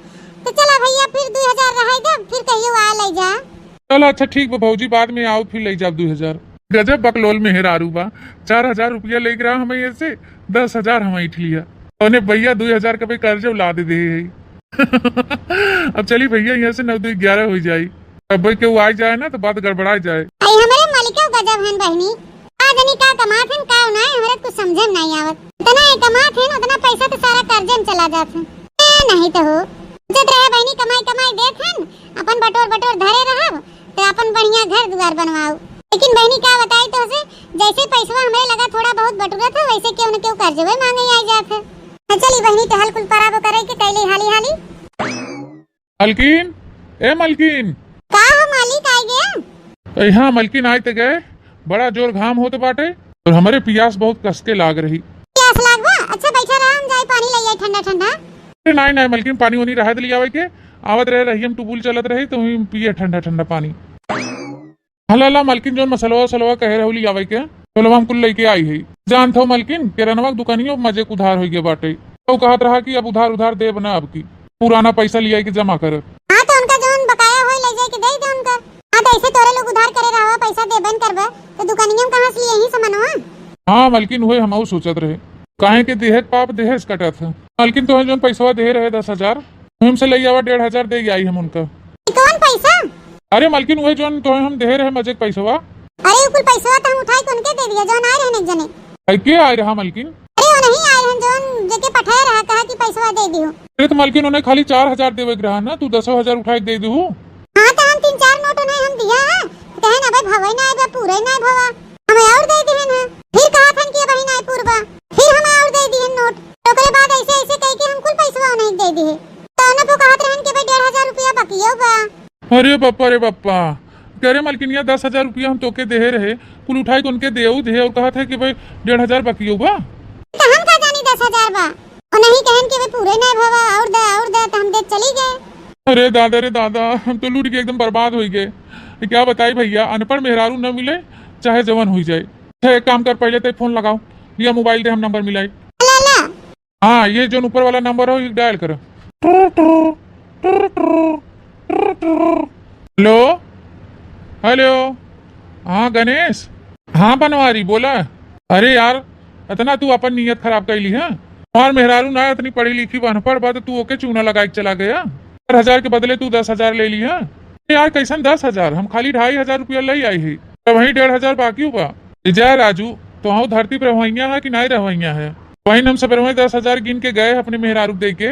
तो चला भैया, फिर दो हजार रहे दे, फिर कहियो आ ले जा। चला अच्छा ठीक बा भौजी, बाद में आओ फिर ले जाब दो हजार। गजब बकलोल मेहरारू बा, चार हजार रुपया लेके रहा हमें ऐसे, दस हजार हम ऐठ लिया। तोने भैया दो हजार के भाई कर्जे उलाद दे है। अब चली भैया, यहाँ से नौ दो ग्यारह हो जाई। अब भाई केहू आ जाए ना तो बात गड़बड़ा जाए। आई हमरे मलिका गजब हन बहिनी, आदमी का कमात हन का ना, हमरा कुछ समझे में नहीं आवत। इतना ये कमात हन, उतना पैसा तो सारा कर्जे में चला जात है। ए, नहीं तो हो, सोचत रहे बहिनी, कमाई, कमाई। देत हन, अपन बटोर बटोर धरे रहब, त अपन बढ़िया घर दुआर बनवाऊ। लेकिन बहिनी, का बताई तोहसे, जैसे पैसवा हमरे लगा थोड़ा बहुत बटुरत हो, वैसे केहू न केहू कर्जवे मांगे आई जात है। हाँ, चली बहिनी, टहल कुल पराबो करे के कैले हाली हाली। मलकिन, ए मलकिन। का हो मालिक, आइ गया? ए हाँ मलकिन, आइ त गए, बड़ा जोर घाम होत बाटे और हमरे पियास बहुत कस के लाग रही। पियास लाग बा? अच्छा बैठा रहा, हम जाए पानी ले आई ठंडा ठंडा। अरे नाई नाई मलकिन, पानी उनी रहे दे लियावे के, आवत रहे रही हम टुबुल चलत रही तो वहीं पिए ठंडा ठंडा पानी। हला ला मलकिन, जौन मसलवा उसलवा कहे रहू लियावे के, तोलवा हम कुल लेके आई है। जानत हो मलकिन, किरानवा के दुकानियो मजे के उधार होइ गए बाटे। तो कहत रहा कि अब उधार उधार देब ना, अब की पुराना पैसा लियाई के जमा कर। हाँ, तो उनका जौन बकाया होई, ले जाए के दे दे उनका। हाँ, तो ऐसे तोरे लोग उधार करे रहवा, पैसा देबे न करबे, तो दुकानिया में कहाँ से लिए ही सामानवा? हाँ मलकिन, उहे हमहू सोचत रहे, काहे के देहे के पाप देहे से कटत है। मलकिन, तोहे जौन पैसवा देहे रहे दस हजार, हमसे ले आवा, डेढ़ हजार दे आई हम उनका। ई कौन पैसा? अरे मलकिन, उहे जौन तोहे हम देहे रहे मजे के पैसवा। अरे, उ कुल पैसवा तो हम उठाई के उनके दे दिया, जौन आए रहन एक जने। आई के आए रहा मलकिन? अरे, वो नहीं आए रहन, जौन जेके पठाए रहा, कहा कि पैसवा दे दियो। अरे तो मलकिन, उन्हें खाली चार हजार देवे के रहा ना, तू दसो हजार उठाई के दे दिहू। हाँ, तो हम तीन चार नोट उन्हें हम दिया है, तो कहे ना भाई, भवे ना आए बा, पूरे ना भवा, हमें और दे दिहन है। फिर कहा थन कि भाई ना पूरबा, फिर हमें और दे दिहन नोट। तो ओकरे बाद ऐसे ऐसे कह के हम कुल पैसवा उन्हें दे दिए। तो उन्हें तो कहत रहन कि भाई डेढ़ हजार रुपया बकियो बा। अरे बप्पा रे बप्पा, कह रे मलकिनिया, दस हजार रुपया हम तोके देहे रहे, कुल उठाई के उनके देऊ दे और कहत है कि भाई डेढ़ हजार बकियो बा। तो हम का जानी दस हजार बा, और नहीं कहन कि भाई पूरे नहीं भवा, और दे, और दे, तो हम दे चली गए। अरे दादा रे दादा, हम तो लूट के एकदम बर्बाद हो गए। क्या बताई भैया, अनपढ़ मेहरारू न मिले, चाहे जवन हुई जाए। अच्छा, एक काम कर, पहले ते फोन लगाओ, या मोबाइल दे, हम नंबर मिलाई। ला, ला। हाँ, ये जौन ऊपर वाला नंबर हो, ये डायल कर। हेलो, हेलो, हाँ गणेश, हाँ बनवारी, बोला। अरे यार, इतना तू अपन नीयत खराब कर ली है। हमार मेहरारू ना इतनी पढ़ी लिखी बा, अनपढ़ बा, तो तू ओके चूना लगा के चला गया। चार हजार के बदले तू दस हजार ले ली है। यार, कैसन दस हजार? हम खाली ढाई हजार रुपया ले आई ही, तब वहीं डेढ़ हजार बाकी बा। ए जा राजू, तोहू धरती पे रहवैया है कि नाई रहवैया है? वहीं हम सब रहवैया दस हजार गिन के गए अपने मेहरारू दे के।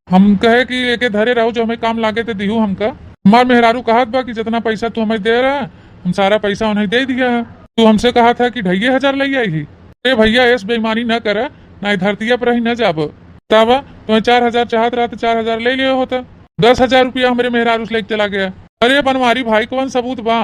हम कहे कि एके धरे रहो, जो हमें काम लागे ते दिहू हमका। हमार मेहरारू कहत बा कि जितना पैसा तू हमें दे रहा, हम सारा पैसा उन्हें दे दिया है। तू हमसे कहा था कि ढाई हजार ले आई ही। ए भैया, ऐस बेईमानी न करा, नाई धरतिया पर ही न जाब। बतावा, तुम्हें चार हजार चाहत रहा तो चार हजार ले लियो होता। दस हजार रुपया हमरे मेहरारू से लेके चला गया। अरे बनवारी भाई, कौन सबूत बा?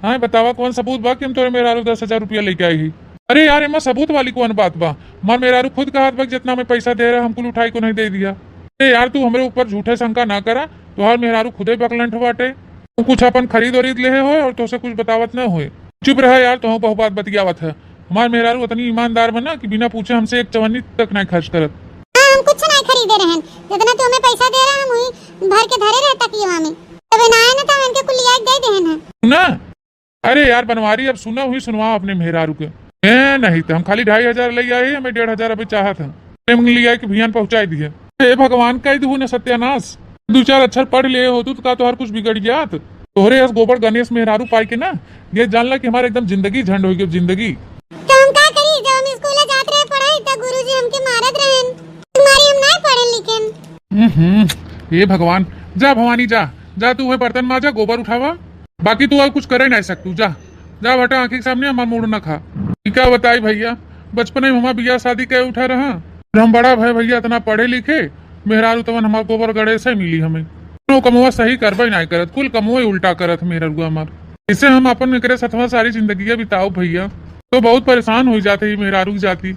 हाँ, बतावा, कौन सबूत बा कि हम तोरे मेहरारू दस हजार रुपया लेके आई ही? अरे यार, एमा सबूत वाली कौन बात बा? हमार मेहरारू खुद कहत बा कि जितना मैं पैसा दे रहा, हम कुल उठाई के उन्हें दे दिया। अरे यार, तू हमरे ऊपर झूठे शंका ना करा, तोहार मेहरारू खुदे बकलंठ बाटे। तू कुछ अपन खरीद वरीद लेहे होए और तोसे कुछ बतावत न होए। चुप रहा यार, तोहू बहु बात बतियावत है। हमार मेहरारू उतनी ईमानदार बा ना कि बिना पूछे हमसे एक चवन्नी तक नहीं खर्च करत। हाँ, हम कुछ नहीं खरीदे रहन, जितना तू हमें पैसा दे रहा, हम वही भर के धरे रहे तकियवा में। तबे ना आए ना, तो हम इनके कुल लिया के दे देहन है। सुना, अरे यार बनवारी, अब सुना हुई सुनवा अपने मेहरारू के। ए, नहीं तो हम खाली ढाई हजार ले आए, हमें डेढ़ हजार अभी चाहत है। प्रेम लिया के भियान पहुंचाई दिए। हे भगवान, कह दू न सत्यानाश। दू चार अक्षर पढ़ ले हो तू, तो का तोहार कुछ बिगड़ जात? तोहरे अस गोबर गणेश मेहरारू पाई के ना, ये जान ला कि हमारे एकदम जिंदगी झंड हो गई, जिंदगी। तो हम का करी, जब हम स्कूल जात रहे पढ़ाई, तो गुरुजी हमके मारत रहन। तुम्हारी हम नहीं पढ़े लिखेन। हम्म, हे भगवान, जा भवानी जा, जा तू वह बर्तन माजा, गोबर उठावा, बाकी तू और कुछ करे नहीं सकतू। जा, जा बेटा, आंखी के सामने हमार मूड ना खा। ई का बताई भैया, बचपने में हमार बियाह शादी के उठा रहा, फिर हम बड़ा भय भैया, इतना पढ़े लिखे, मेहरारू तवन हमार गोबर गणेश मिली हमें। कोनो कमवा सही करबे नहीं करत, कुल कमवा ही उल्टा करत मेहरारू हमार। इसे हम अपन एकरे सथवा सारी जिंदगी बिताओ भैया, तो बहुत परेशान हो जाते ही मेहरारू की जाती।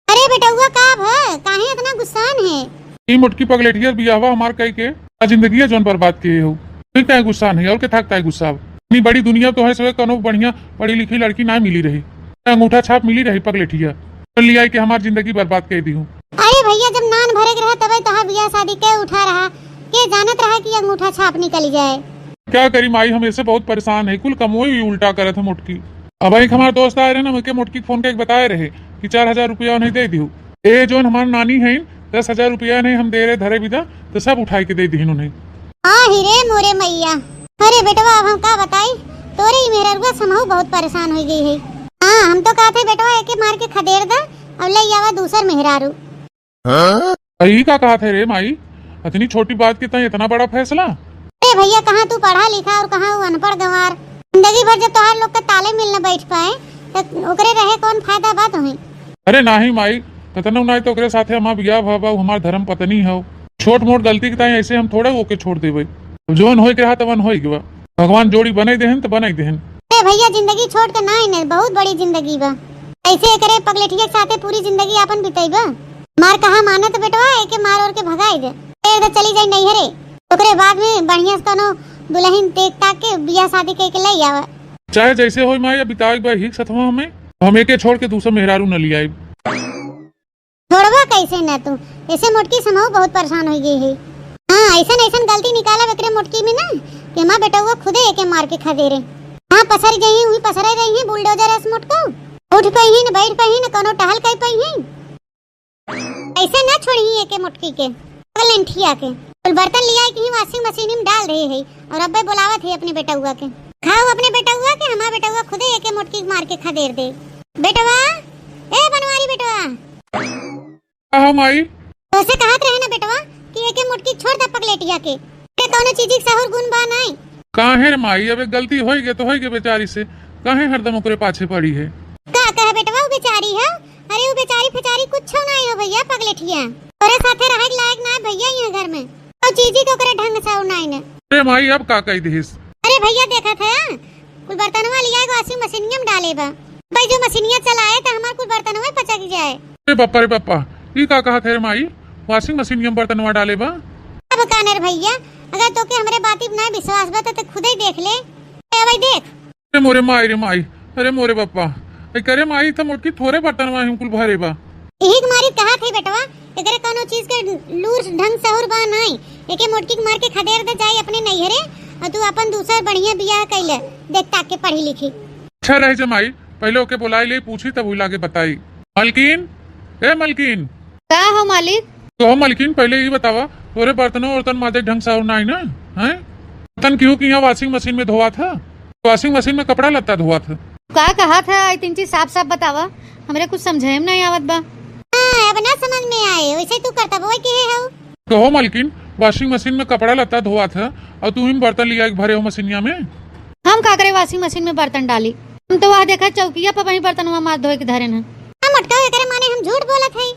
अरे बेटउआ, का भ-, काहे इतना गुस्सान है? ई मोटकी पगलेटिया बियाहवा हमार कई के आ जिंदगिया जौन बर्बाद किए हो, फिर काहे गुस्सान है? और के थाक ताई गुस्सा? इतनी बड़ी दुनिया तो है, सवे कनो बढ़िया पढ़ी लिखी लड़की ना मिली रही, अंगूठा छाप मिली रही पगलेटिया, तो लिया के हमार जिंदगी बर्बाद कर दी हूँ। अरे भैया, जब नान भरे के रहा तबे तोहार बियाह शादी के उठा रहा, के जानत रहा कि अंगूठा छाप निकल जाए। क्या करी माई, हम ऐसे बहुत परेशान है, कुल कमोई हुई उल्टा करत है मोटकी। अब एक हमार दोस्त आए रहे ना, उनके मोटकी फोन करके बताए रहे कि चार हजार रुपया उन्हें दे दियो। ए जौन हमार नानी है, दस हजार रुपया नहीं हम दे रहे धरे बिदा, तो सब उठाई के दे दिहिन उन्हें। आ ही रे मोरे मैया, अरे बेटवा, अब हम का बताई, तोरे ही मेहररुआ समहू बहुत परेशान हो गई है। हाँ, हम तो कहते बेटवा, एके मार के खदेड़ दे, अब ले आवा दूसर मेहरारू। हाँ? ई का कहत है रे माई? इतनी छोटी बात के ताईं इतना बड़ा फैसला? अरे भइया, कहाँ तू पढ़ा लिखा और कहाँ वो अनपढ़ गंवार। जिंदगी भर जब तोहार लोग के ताले मिल न बैठ पाए, त ओकरे रहे कौन फायदा बा तुहें? अरे नाही माई, कतनो नाही तो ओकरे साथे हमार बियाह भवा बा, उ हमार धर्म पत्नी हौ। छोट मोट गलती के ताईं ऐसे हम थोड़े ओके छोड़ देबै। अब जवन होए के रहा तवन होए के बा। भगवान जोड़ी बने देहन त बने देहन। अरे भइया, जिंदगी छोट के नाही ने, बहुत बड़ी जिंदगी बा। ऐसे एकरे पगलेठिया के साथे पूरी जिंदगी आपन बितैबा? मार कहा मानत बेटवा, एके मार और के भगाई दे। फेर त चली जाई नैहरे। ओकरे बाद में बढ़िया से कौनो दुल्हन देख ताक के बियाह शादी कइके लई आवा। चाहे जैसे होई माई, अब बितावे के बा ही सथवा हमें। हम एके छोड़ के दूसर मेहरारू न लियाई। छोड़बा कैसे न तू? ऐसे मोटकी से हमहू बहुत परेशान हो गई है। हाँ, ऐसन ऐसन गलती निकालब एकरे मोटकी में ना कि हमार बेटउआ खुदे एके मार के खदेरे। हाँ, पसर गई हुई, पसरे रही है बुलडोजर ऐस मोटको। उठ पई है न, बैठ पई है न, कौनो टहल कर पई है। ऐसे ना छोड़ी एके मोटकी के, पगलेंठिया के। कुल बर्तन लिया के ही washing machine में डाल रहे है और अब्बे बोलावत है अपने बेटउआ के। खाओ अपने बेटउआ के, हमार बेटउआ खुदे एके मोटकी मार के खदेर दे। बेटवा, ए बनवारी बेटवा। का हो माई? तोसे कहत रहे ना बेटवा कि एके मोटकी छोड़ दे पगलेटिया के। ते कौनो चीज के सहूर गुण बा नाई। काहे रे माई, अब एक गलती होई गे तो होई गे बेचारी से, काहे हरदम ओकरे पाछे पड़ी है? का कहे बेटवा, उ बेचारी है? अरे उ बेचारी फेचारी कुछ नाई हो भइया पगलेटिया। तोरे साथे रहे के लायक ना है भइया यहाँ घर में। तो चीजी के ओकरे ढंग से नाई ने। अरे माई, अब का कही दिहिस? अरे भइया देखत है, कुल बर्तनवा लिया के washing मशीनिया में डाले बा। भाई जो मशीनिया चलाए त हमार कुल बर्तनवा पचक जाए। अरे बापा रे बापा, ई का कहत है रे माई? Washing मशीनिया में बर्तनवा डाले बा? अब कानर भइया, अगर तोके हमरे बाती पे ना विश्वास बा त ते खुदे देख ले। ए भाई देख। अरे मोरे माई रे माई, अरे मोरे बापा, ए करे माई, त मोटकी थोरे बर्तनवा हम कुल भरे बा। यही के मारी कहत है बेटवा, एकरे कौनो चीज के लूर ढंग सहूर बा नाई। एके मोटकी के मार के खदेर दे जाई अपने नैहरे, और तू अपन दूसर बढ़िया बियाह कैले, देख ताक के पढ़ी लिखी। अच्छा रह जमाई, पहले ओके बुलाई ले, पूछी तब उला के बताई। मलकिन, ए मलकिन। का हो मालिक? तो हो मलकिन, पहले ई बतावा, तोरे बर्तनों वर्तन माजे ढंग से और नाई ना, हैं? बर्तन केहू के यहाँ washing मशीन में धोवात है? Washing मशीन में कपड़ा लत्ता धोवात है। का कहत है, आई तिनची साफ साफ बतावा, हमरे कुछ समझे में नाई आवत बा। हाँ, अब ना समझ में आए, वैसे तू करतबो के है हो। कहो मलकिन, washing मशीन में कपड़ा लत्ता धोवात है और तू ही बर्तन लिया के भरे हो मशीनिया में। हम का करे washing मशीन में बर्तन डाली? हम तो वह देखा चौकिया पर वही बर्तनवा मार धोए के धरे न। हम मोटका एकरे माने हम झूठ बोलत हई।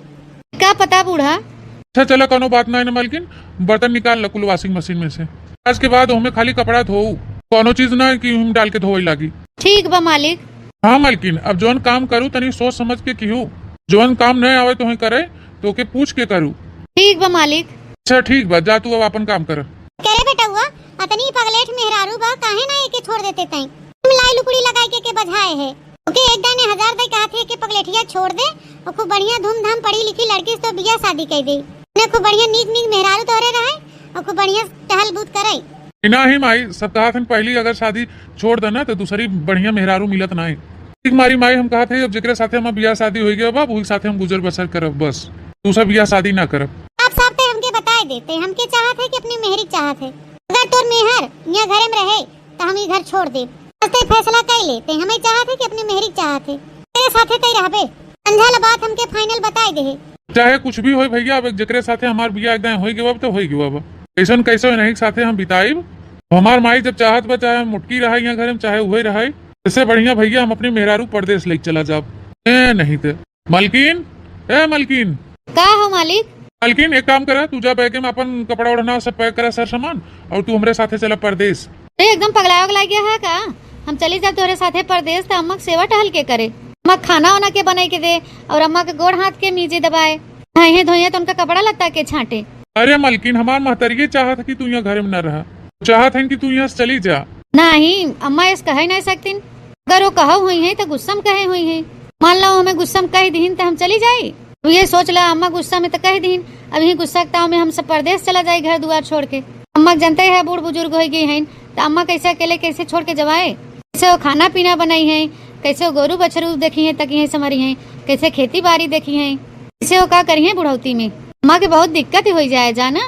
का पता बूढ़ा। अच्छा चला, कौनो बात ना है ना मलकिन, बर्तन निकाल ल कुल washing मशीन में से। आज के बाद हमें खाली कपड़ा धोऊ, कौनो चीज ना है कि हम डाल के धोए लागी। ठीक बा मालिक। हाँ मलकिन, अब जौन काम करू तनी सोच समझ के किहू, जौन काम नहीं आवे तो करे, तो के पूछ के करू। ठीक बा मालिक। अच्छा ठीक बा, जा तू अब अपन काम कर। करे बेटउआ, अतनी पगलेठ मेहरारू बा, काहे ना एके छोड़ देते तई? हम लाई लुकड़ी लगाई के, के बझाए है। ओके एक दाने हजार दे कहत है के पगलेठिया छोड़ दे, और खूब बढ़िया धूमधाम पढ़ी लिखी लड़की से तो बियाह शादी कर दे। ने खूब बढ़िया नीक नीक मेहरारू तोहरे रहे, और खूब बढ़िया टहल बूत करे। इना ही माई, सब कहत हन पहली अगर शादी छोड़ देना तो दूसरी बढ़िया मेहरारू मिलत नाई। ठीक मारी माई, हम कहत है अब जेकरे साथे हमार बियाह शादी हो गया बा, वही साथे हम गुजर बसर करब बस, दूसरा बियाह शादी ना करब। आप साहब ते हमके बताए देते, हमके चाहत है कि अपनी मेहरी चाहत है। अगर तोर मेहर यहाँ घरे में रहे तो हम ये घर छोड़ दे। बस ते फैसला कर ले, ते हमें चाहत है कि अपनी मेहरी चाहत है, तेरे साथे ते रहबे। समझा ला बात, हमके final बताए दे। चाहे कुछ भी होए भैया, अब जेकरे साथे हमार बियाह एक दाएं होई गवा, तो होई गवा बा। कैसन कैसे नहीं साथे हम बिताइब। हमार माई जब चाहत बा, चाहे हम मोटकी रहा यहाँ घर में, चाहे उहे रहा, इससे बढ़िया भैया हम अपनी मेहरारू परदेश लेके चला जाब। ए नहीं ते मलकिन, ए मलकिन। का हो मालिक? मलकिन, एक काम करा, तू जा बैगे में अपन कपड़ा ओढ़ना सब pack करा, सर सामान, और तू हमरे साथे चला परदेश। ए, एकदम पगलाए उगलाए गया है का? हम चली जाब तोहरे साथे परदेश, त अम्मा के सेवा टहल के करे? अम्मा के खाना वाना के बनाई के दे, और अम्मा के गोड़ हाथ के मीजे दबाए, नहाइए धोइए तो उनका कपड़ा लत्ता के छांटे। अरे मलकिन, हमार महतरिये चाहत है कि तू यहाँ घर में न रहा, चाहत है कि तू यहाँ से चली जा। नहीं, अम्मा ऐसे कहे नहीं सकतीन। अगर वो कहो हुई है तो गुस्सा में कहे हुई है। मान लो हमें गुस्सा में कह दीन तो हम चली जाई। तू ये सोच ला, अम्मा गुस्सा में तो कह दीन, अब यही गुस्सा के ताव में हम सब परदेश चला जाई घर दुआर छोड़ के। अम्मा के जानते है बूढ़ बुजुर्ग हो गई हैं, तो अम्मा कैसे अकेले कैसे छोड़ के जवाए? कैसे वो खाना पीना बनाई हैं, कैसे वो गोरू बछरू देखी हैं, तकी हैं, संभारी हैं, कैसे खेती बाड़ी देखी हैं, कैसे वो का करी हैं बुढ़ौती में? अम्मा के बहुत दिक्कत ही हो जाए जाना।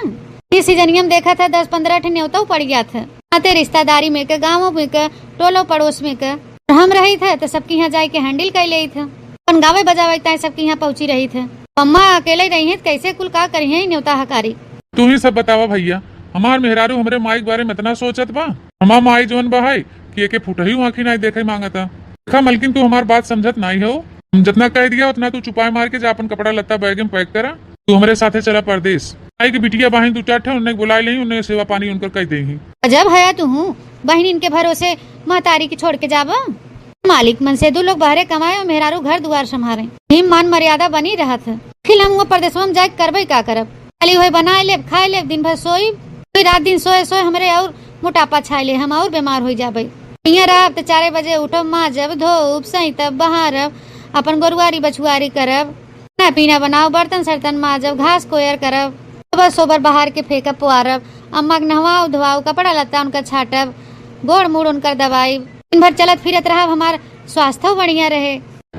इस सीजनिया में देखा था दस पन्द्रह ठे न्योता पड़ गया था। नाते रिश्तेदारी में के, गाँवों में के, टोलो पड़ोस में के, हम रही थे तो सबके यहाँ जाए के handle कर ले थे, अपन गावे बजावे के ताई सबके यहाँ पहुँची रही थे। अम्मा अकेले रही हैं तो कैसे कुल का करी हैं न्योता हकारी? तू ही सब बतावा भइया, हमार मेहरारू हमरे माई के बारे में इतना सोचत बा? हमार माई जवन बा है कि एके फुटही आँखी नाई देखे माँगता। देखा मलकिन, तू हमार बात समझत नाई हो। हम जितना कह दिया उतना तू चुपाय मार के जा, अपन कपड़ा लत्ता बैग में पैक करा, तू हमरे साथे चला परदेस। माई के बिटिया बाहिन दू चार ठे, उन्हें बुलाए लेही, उन्हें सेवा पानी उनकर कह देही। अजब है तू हूँ, बहिनिन के भरोसे महतारी के छोड़ के जाबा। मालिक मनसेदू लोग बहरे कमाए और मेहरारू घर दुआर संभारे। ही मान मर्यादा बनी रहत है। फिर हम वो परदेसवा में जाए करबे का करब? खाली वही बनाए लेब, खाए लेब, दिन भर सोई। फिर रात दिन सोए सोए हमरे और मोटापा छाए ले, हम और बीमार हो जाबे। हियाँ रहब त चारे बजे उठब, माजब, धोब, सैतब, बहारब, अपन गोरुआरी बछुआरी करब, खाना पीना बनाओ, बर्तन सर्तन माजब, घास कोयर करब, गोबर सोबर बहार के फेंकब, पुआरब, अम्मा के नहवाओ धोआओ, कपड़ा लत्ता उनका छाटब, गोड़ मूड़ उनकर दबाई। दिन भर चलत फिरत रहब, हमार स्वास्थ्य बढ़िया रहे।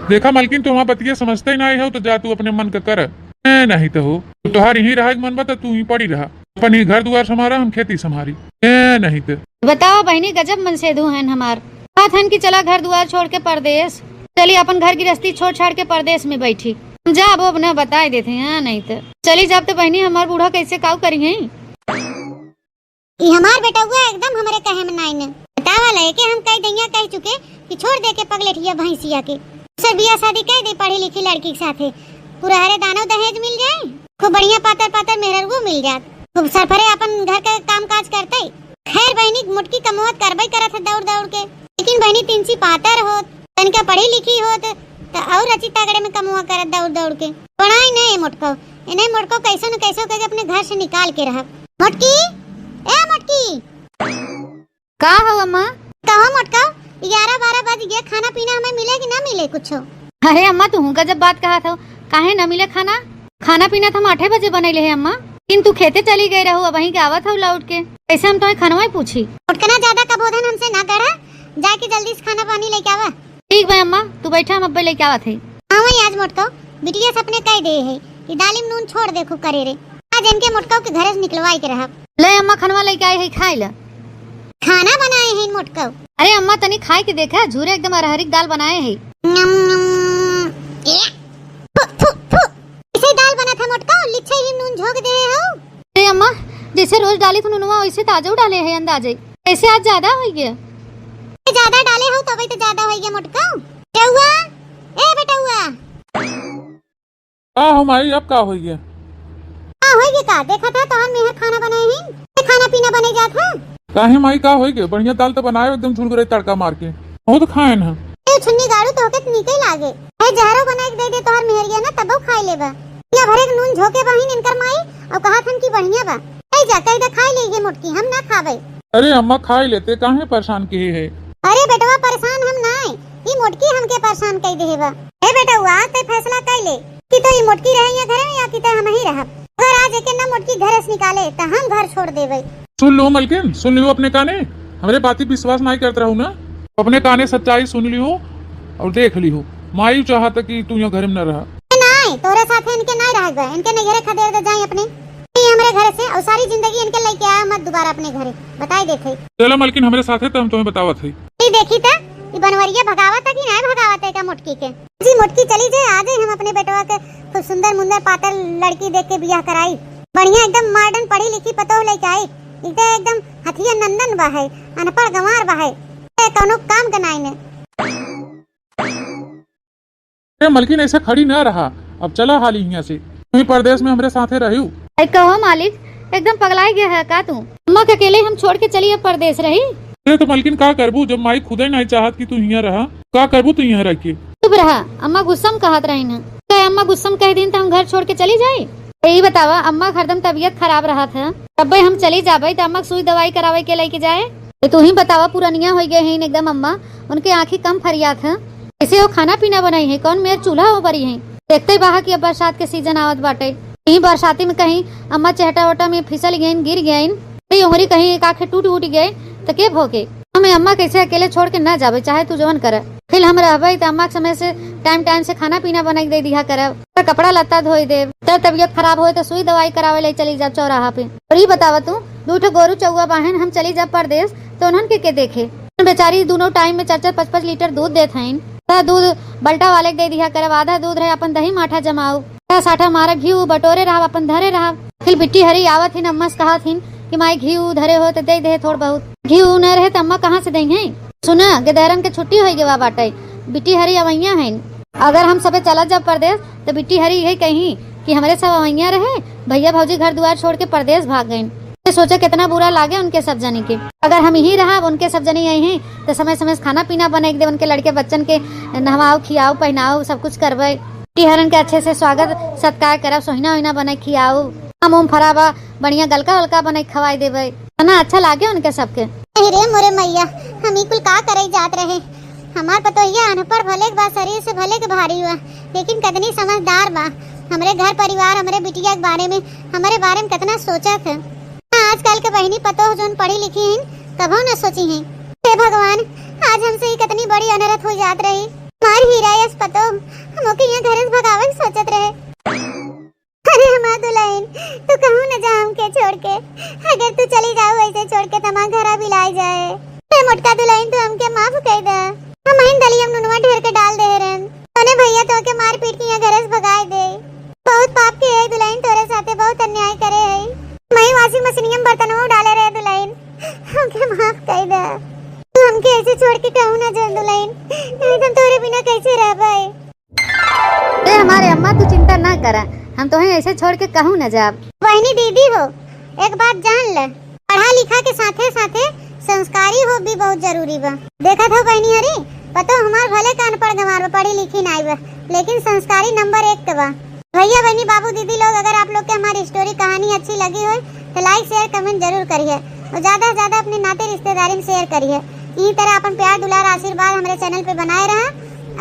देखा मलकिन, तू हमार बतिया समझते ही नाई हो, तो जा तू अपने मन का कर। ए, नहीं तो हो, तोहार यहीं रहे के मन बा, तो तू ही पड़ी रहा। अपन ही घर दुआर संभारा, हम खेती संभारी। ए, नहीं तो। बताओ बहिनी, गजब मनसेधू हन हमार। कहत हन कि चला घर दुआर छोड़ के परदेस। चली अपन घर गिरस्ती छोड़ छाड़ के परदेस में बैठी। हम जाब अब न बताए देते हैं, हाँ, नहीं तो। चली जाब तो बहिनी, हमार बूढ़ा कैसे काऊ करी हैं? ई हमार बेटउआ एकदम हमरे कहे में नाई ने। बतावा ले के हम कई दैया कह चुके कि छोड़ दे के पगलेठिया भैंसिया के। दूसर बियाह शादी कह दे पढ़ी लिखी लड़की के साथे। पूरा हरे दानव दहेज मिल जाए, खूब बढ़िया पातर पातर मेहररुओ मिल जात, खूब सरफरे अपन घर के काम काज करते। खैर बहिनी, मोटकी कमवत करबे करत है दौड़ दौड़ के, लेकिन बहिनी तिनसी पातर होत, तनिका पढ़ी लिखी होत, त और रची तगड़े में कमवा करत दौड़ दौड़ के। पढ़ाई नहीं मोटको, इन्हें मोटको कैसो न कैसो करके अपने घर से निकाल के रहा। मोटकी, ए मोटकी। का हो अम्मा? कहो मोटको, ग्यारह बारह बज गया, खाना पीना हमें मिले कि ना मिले कुछो? अरे अम्मा, तू गजब बात कहत हो, काहे ना मिले खाना? खाना पीना तो हम आठे बजे बनैले है अम्मा, लेकिन तू खेते चली गई रहू, अब वहीं के आवत हो लौट के, कैसे हम तुम्हें खनवा ही पूछी? उठकना ज्यादा कबोधन हमसे ना गढ़ा, जाके जल्दी से खाना पानी लेके आवा। ठीक बा अम्मा, तू बैठा, हम अब्बे लेके आवत है। हाँ वही आज मोटको बिटिया से अपने कह दे है कि दालिम नून छोड़ दे खूब करे रे, आज इनके मोटको के घरे से निकलवाई के रहब। ले अम्मा, खनवा लेके आई है, खाई ले। खाना बनाए हैं मोटको। अरे अम्मा, तनी खाए के देखा, झूरे एकदम अरहरी के दाल बनाए हैं। नम, नम, ए, फु, फु, फु। इसे दाल बना था मोटको, लिच्छे ही नून झोंक दे हो। अरे अम्मा, जैसे रोज डाली थू नुनवा, वैसे ताजो डाले है अंदाजे। कैसे आज ज्यादा हो गया? ए, ज्यादा डाले हो तबे तो ज्यादा हो गया मोटको। बेटउआ, ए बेटउआ। का हो माई, अब का होई गे? का होई गे का? देखा था तोहर मेहर खाना बनाए ही, ये खाना पीना बने जात है। काहे माई, का होई गे? बढ़िया दाल तो बनाए, एकदम झुरगुरे तड़का मार के, बहुत खाए न। ए छुन्नी गाड़ू, तोहके त नीके लागे। ए जहरो बनाए के दे दे तोहर मेहरिया ना, तबो खाए लेबा। या भरे के नून झोंके बहिन इनकर माई, और कहा थन कि बढ़िया बा। ए जा, कह दे खाए ले ये मोटकी, हम ना खाबे। अरे अम्मा, खाए लेते, काहे परेशान किहे है? अरे बेटवा, परेशान हम ना है, ई मोटकी हमके परेशान कई देहे बा। ए बेटवा, आज ते फैसला कई ले कि तो ई मोटकी रहे या घरे में या कि ते हम ही रहब। अगर आज एके ना मोटकी घरे से निकाले त हम घर छोड़ देबे। सुन लो मलकिन, सुन लियो अपने काने, हमरे बाती विश्वास नाई करत रहू ना, अपने काने सच्चाई सुन लियो और देख लियो। माई चाहत कि तू यहाँ घर में न रहा। ए नाई, तोरे साथे इनके नाई रह गए, इनके नहीं घरे खदेड़ दे जाए अपने। ये हमरे घर से और सारी जिंदगी इनके लेके आया मत दोबारा अपने घरे, बताई देते। चलो मलकिन, हमरे साथे तो हम तुम्हें बतावत है। ई देखी त, ई बनवरिया भगावत है कि नाय भगावत है का मोटकी के? जी मोटकी चली जाए, आ जाए हम अपने बेटवा के खूब सुंदर मुंदर पातर लड़की देख के बियाह कराई। बढ़िया एकदम मॉडर्न पढ़ी लिखी पतोह लेके आई। ई त एकदम हथिया नंदन बा है, अनपढ़ गंवार बा है। ए, कौनो काम के नाई ने। ए मलकिन, ऐसे खड़ी ना रहा, अब चला हाली हियाँ से। तुही परदेस में हमरे साथे रहियो। ऐ कहो मालिक, एकदम पगलाई गया है का तू? अम्मा के अकेले हम छोड़ के चली अब परदेस रही? अरे तो मलकिन का करबू, जब माई खुदे नहीं चाहत कि तू हियाँ रहा, का करबू तू यहाँ रह के? चुप रहा, अम्मा गुस्सा में कहत रही न। कहे अम्मा गुस्सा में कह दिन तो हम घर छोड़ के चली जाए? यही बतावा, अम्मा के हरदम तबीयत खराब रहत है, तब्बे हम चली जाबे तो अम्मा के सुई दवाई करावे के लेके जाए? तो तू ही बतावा, पुरनिया हो गए हैं एकदम अम्मा, उनके आँखी कम फरियात है। कैसे हो खाना पीना बनाई है, कौन मेर चूल्हा हो बरी है? देखते ही बाहा कि अब बरसात के सीजन आवत बाटे, यही बरसाती में कहीं अम्मा चहटा वटा में फिसल गईन, गिर गईन, कहीं उंगरी कहीं एक आँखें टूट उट गए तो के भोगे? हमें अम्मा कैसे अकेले छोड़ के ना जाबे, चाहे तू जवन करे। फिर हम रहबे तो अम्मा के समय से टाइम टाइम से खाना पीना बना के दे दिया करब, पर कपड़ा लत्ता धोई देब, तब तबीयत खराब होए तो सुई दवाई करावे ले चली जाब चौराहा पे। और ई बतावा तू, दू ठो गोरू चौवा बाहन हम चली जाब परदेस तो उन्हन के, के देखे? बेचारी दोनों टाइम में चार चार पाँच पाँच लीटर दूध देत हईन, तो दूध बल्टा वाले के दे दिया करब, आधा दूध रहे अपन दही माठा जमाऊ। साठा मारा घीव बटोरे रहब, अपन धरे रहब। फिर बिट्टी हरी आवत हिन, अम्मा से कहत हिन कि माई घीव धरे हो त दे दे थोड़ बहुत। घीव न रहे त अम्मा कहाँ से देइहैं? सुना, गिदहरन के छुट्टी होइ गवा बाटे, बिट्टी हरी अवैया हइन। अगर हम सबे चलत जब परदेस त बिट्टी हरी इहे कही कि हमरे सब अवैया रहे, भैया भौजी घर दुआर छोड़ के परदेस भाग गइन। ये सोचे कितना बुरा लागे उनके सब जनी के। अगर हम यहीं रहब, उनके सब जनी अइहैं त समय समय से खाना पीना बनाइ के देब, उनके लड़के बच्चन के नहवाओ, खियाओ, पहनाओ, सब कुछ करबे। बिट्टी हरन के अच्छे से स्वागत सत्कार करब, सोहिना ओहिना बनाइ खियाओ, आम उम फरा बा, बढ़िया गलका वलका बनाइ खवाई देबे, तना अच्छा लागे उनके सबके। अरे मोरे मैया, हम ई कुल का करे जात रहे? हमार पतोहिया अनपढ़ भले के बा, शरीर से भले के भारी बा, लेकिन कतनी समझदार बा। हमरे घर परिवार, हमरे बिटिया के बारे में, हमरे बारे में कितना सोचत है। आजकल के बहिनी पतोह जोन पढ़ी लिखी हैं, कभो न सोची हैं। हे भगवान, आज हमसे ही कितनी बड़ी अनरथ हो जात रही। हमार हीरा यस पतोह, हम ओके यहाँ घरे से भगावे के सोचत रहे। अरे हमार दुल्हन, तू कहूँ न जा हमके छोड़ के। अगर तू चली जाओ ऐसे छोड़ के, त हमार घरा बिलाए जाए। हे मोटका दुल्हन, तू हमके माफ कर दे। हम हिन दलिया में नुनवा ढेर के डाल दे रहन। तोने भैया तोके मार पीट के यहाँ घरे से भगाए दे। बहुत पाप के है दुल्हन, तोरे साथे बहुत अन्याय करे है। मैं washing मशीनिया में बर्तनवा डाले रहे दुल्हन, हमके माफ कर दे। तू हमके ऐसे छोड़ के कहूँ ना जा दुल्हन, नहीं तो हम तोरे बिना कैसे रहबे? अरे हमारे अम्मा, तू चिंता ना करा, हम तोहे ऐसे छोड़ के कहूँ ना जाब। बहनी दीदी हो, एक बात जान ले, पढ़ा लिखा के साथे साथे संस्कारी हो भी बहुत जरूरी बा। देखत हो बहनी हरी, पतोह हमार भले का अनपढ़ गंवार बा, पढ़ी लिखी नाई बा, लेकिन संस्कारी नंबर एक के बा। भैया बहनी बाबू दीदी लोग, अगर आप लोग के हमारी story कहानी अच्छी लगी हो तो like share comment जरूर करिए और ज्यादा से ज्यादा अपने नाते रिश्तेदारी में share करिए। इही तरह अपन प्यार दुलार आशीर्वाद हमरे channel पे बनाए रहा।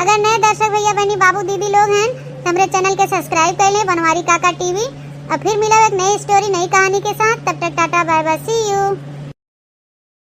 अगर नए दर्शक भैया बहनी बाबू दीदी लोग हैं तो हमरे channel के subscribe कर लें, बनवारी काका टीवी। और फिर मिलब एक नई story नई कहानी के साथ, तब तक टाटा bye bye, see you।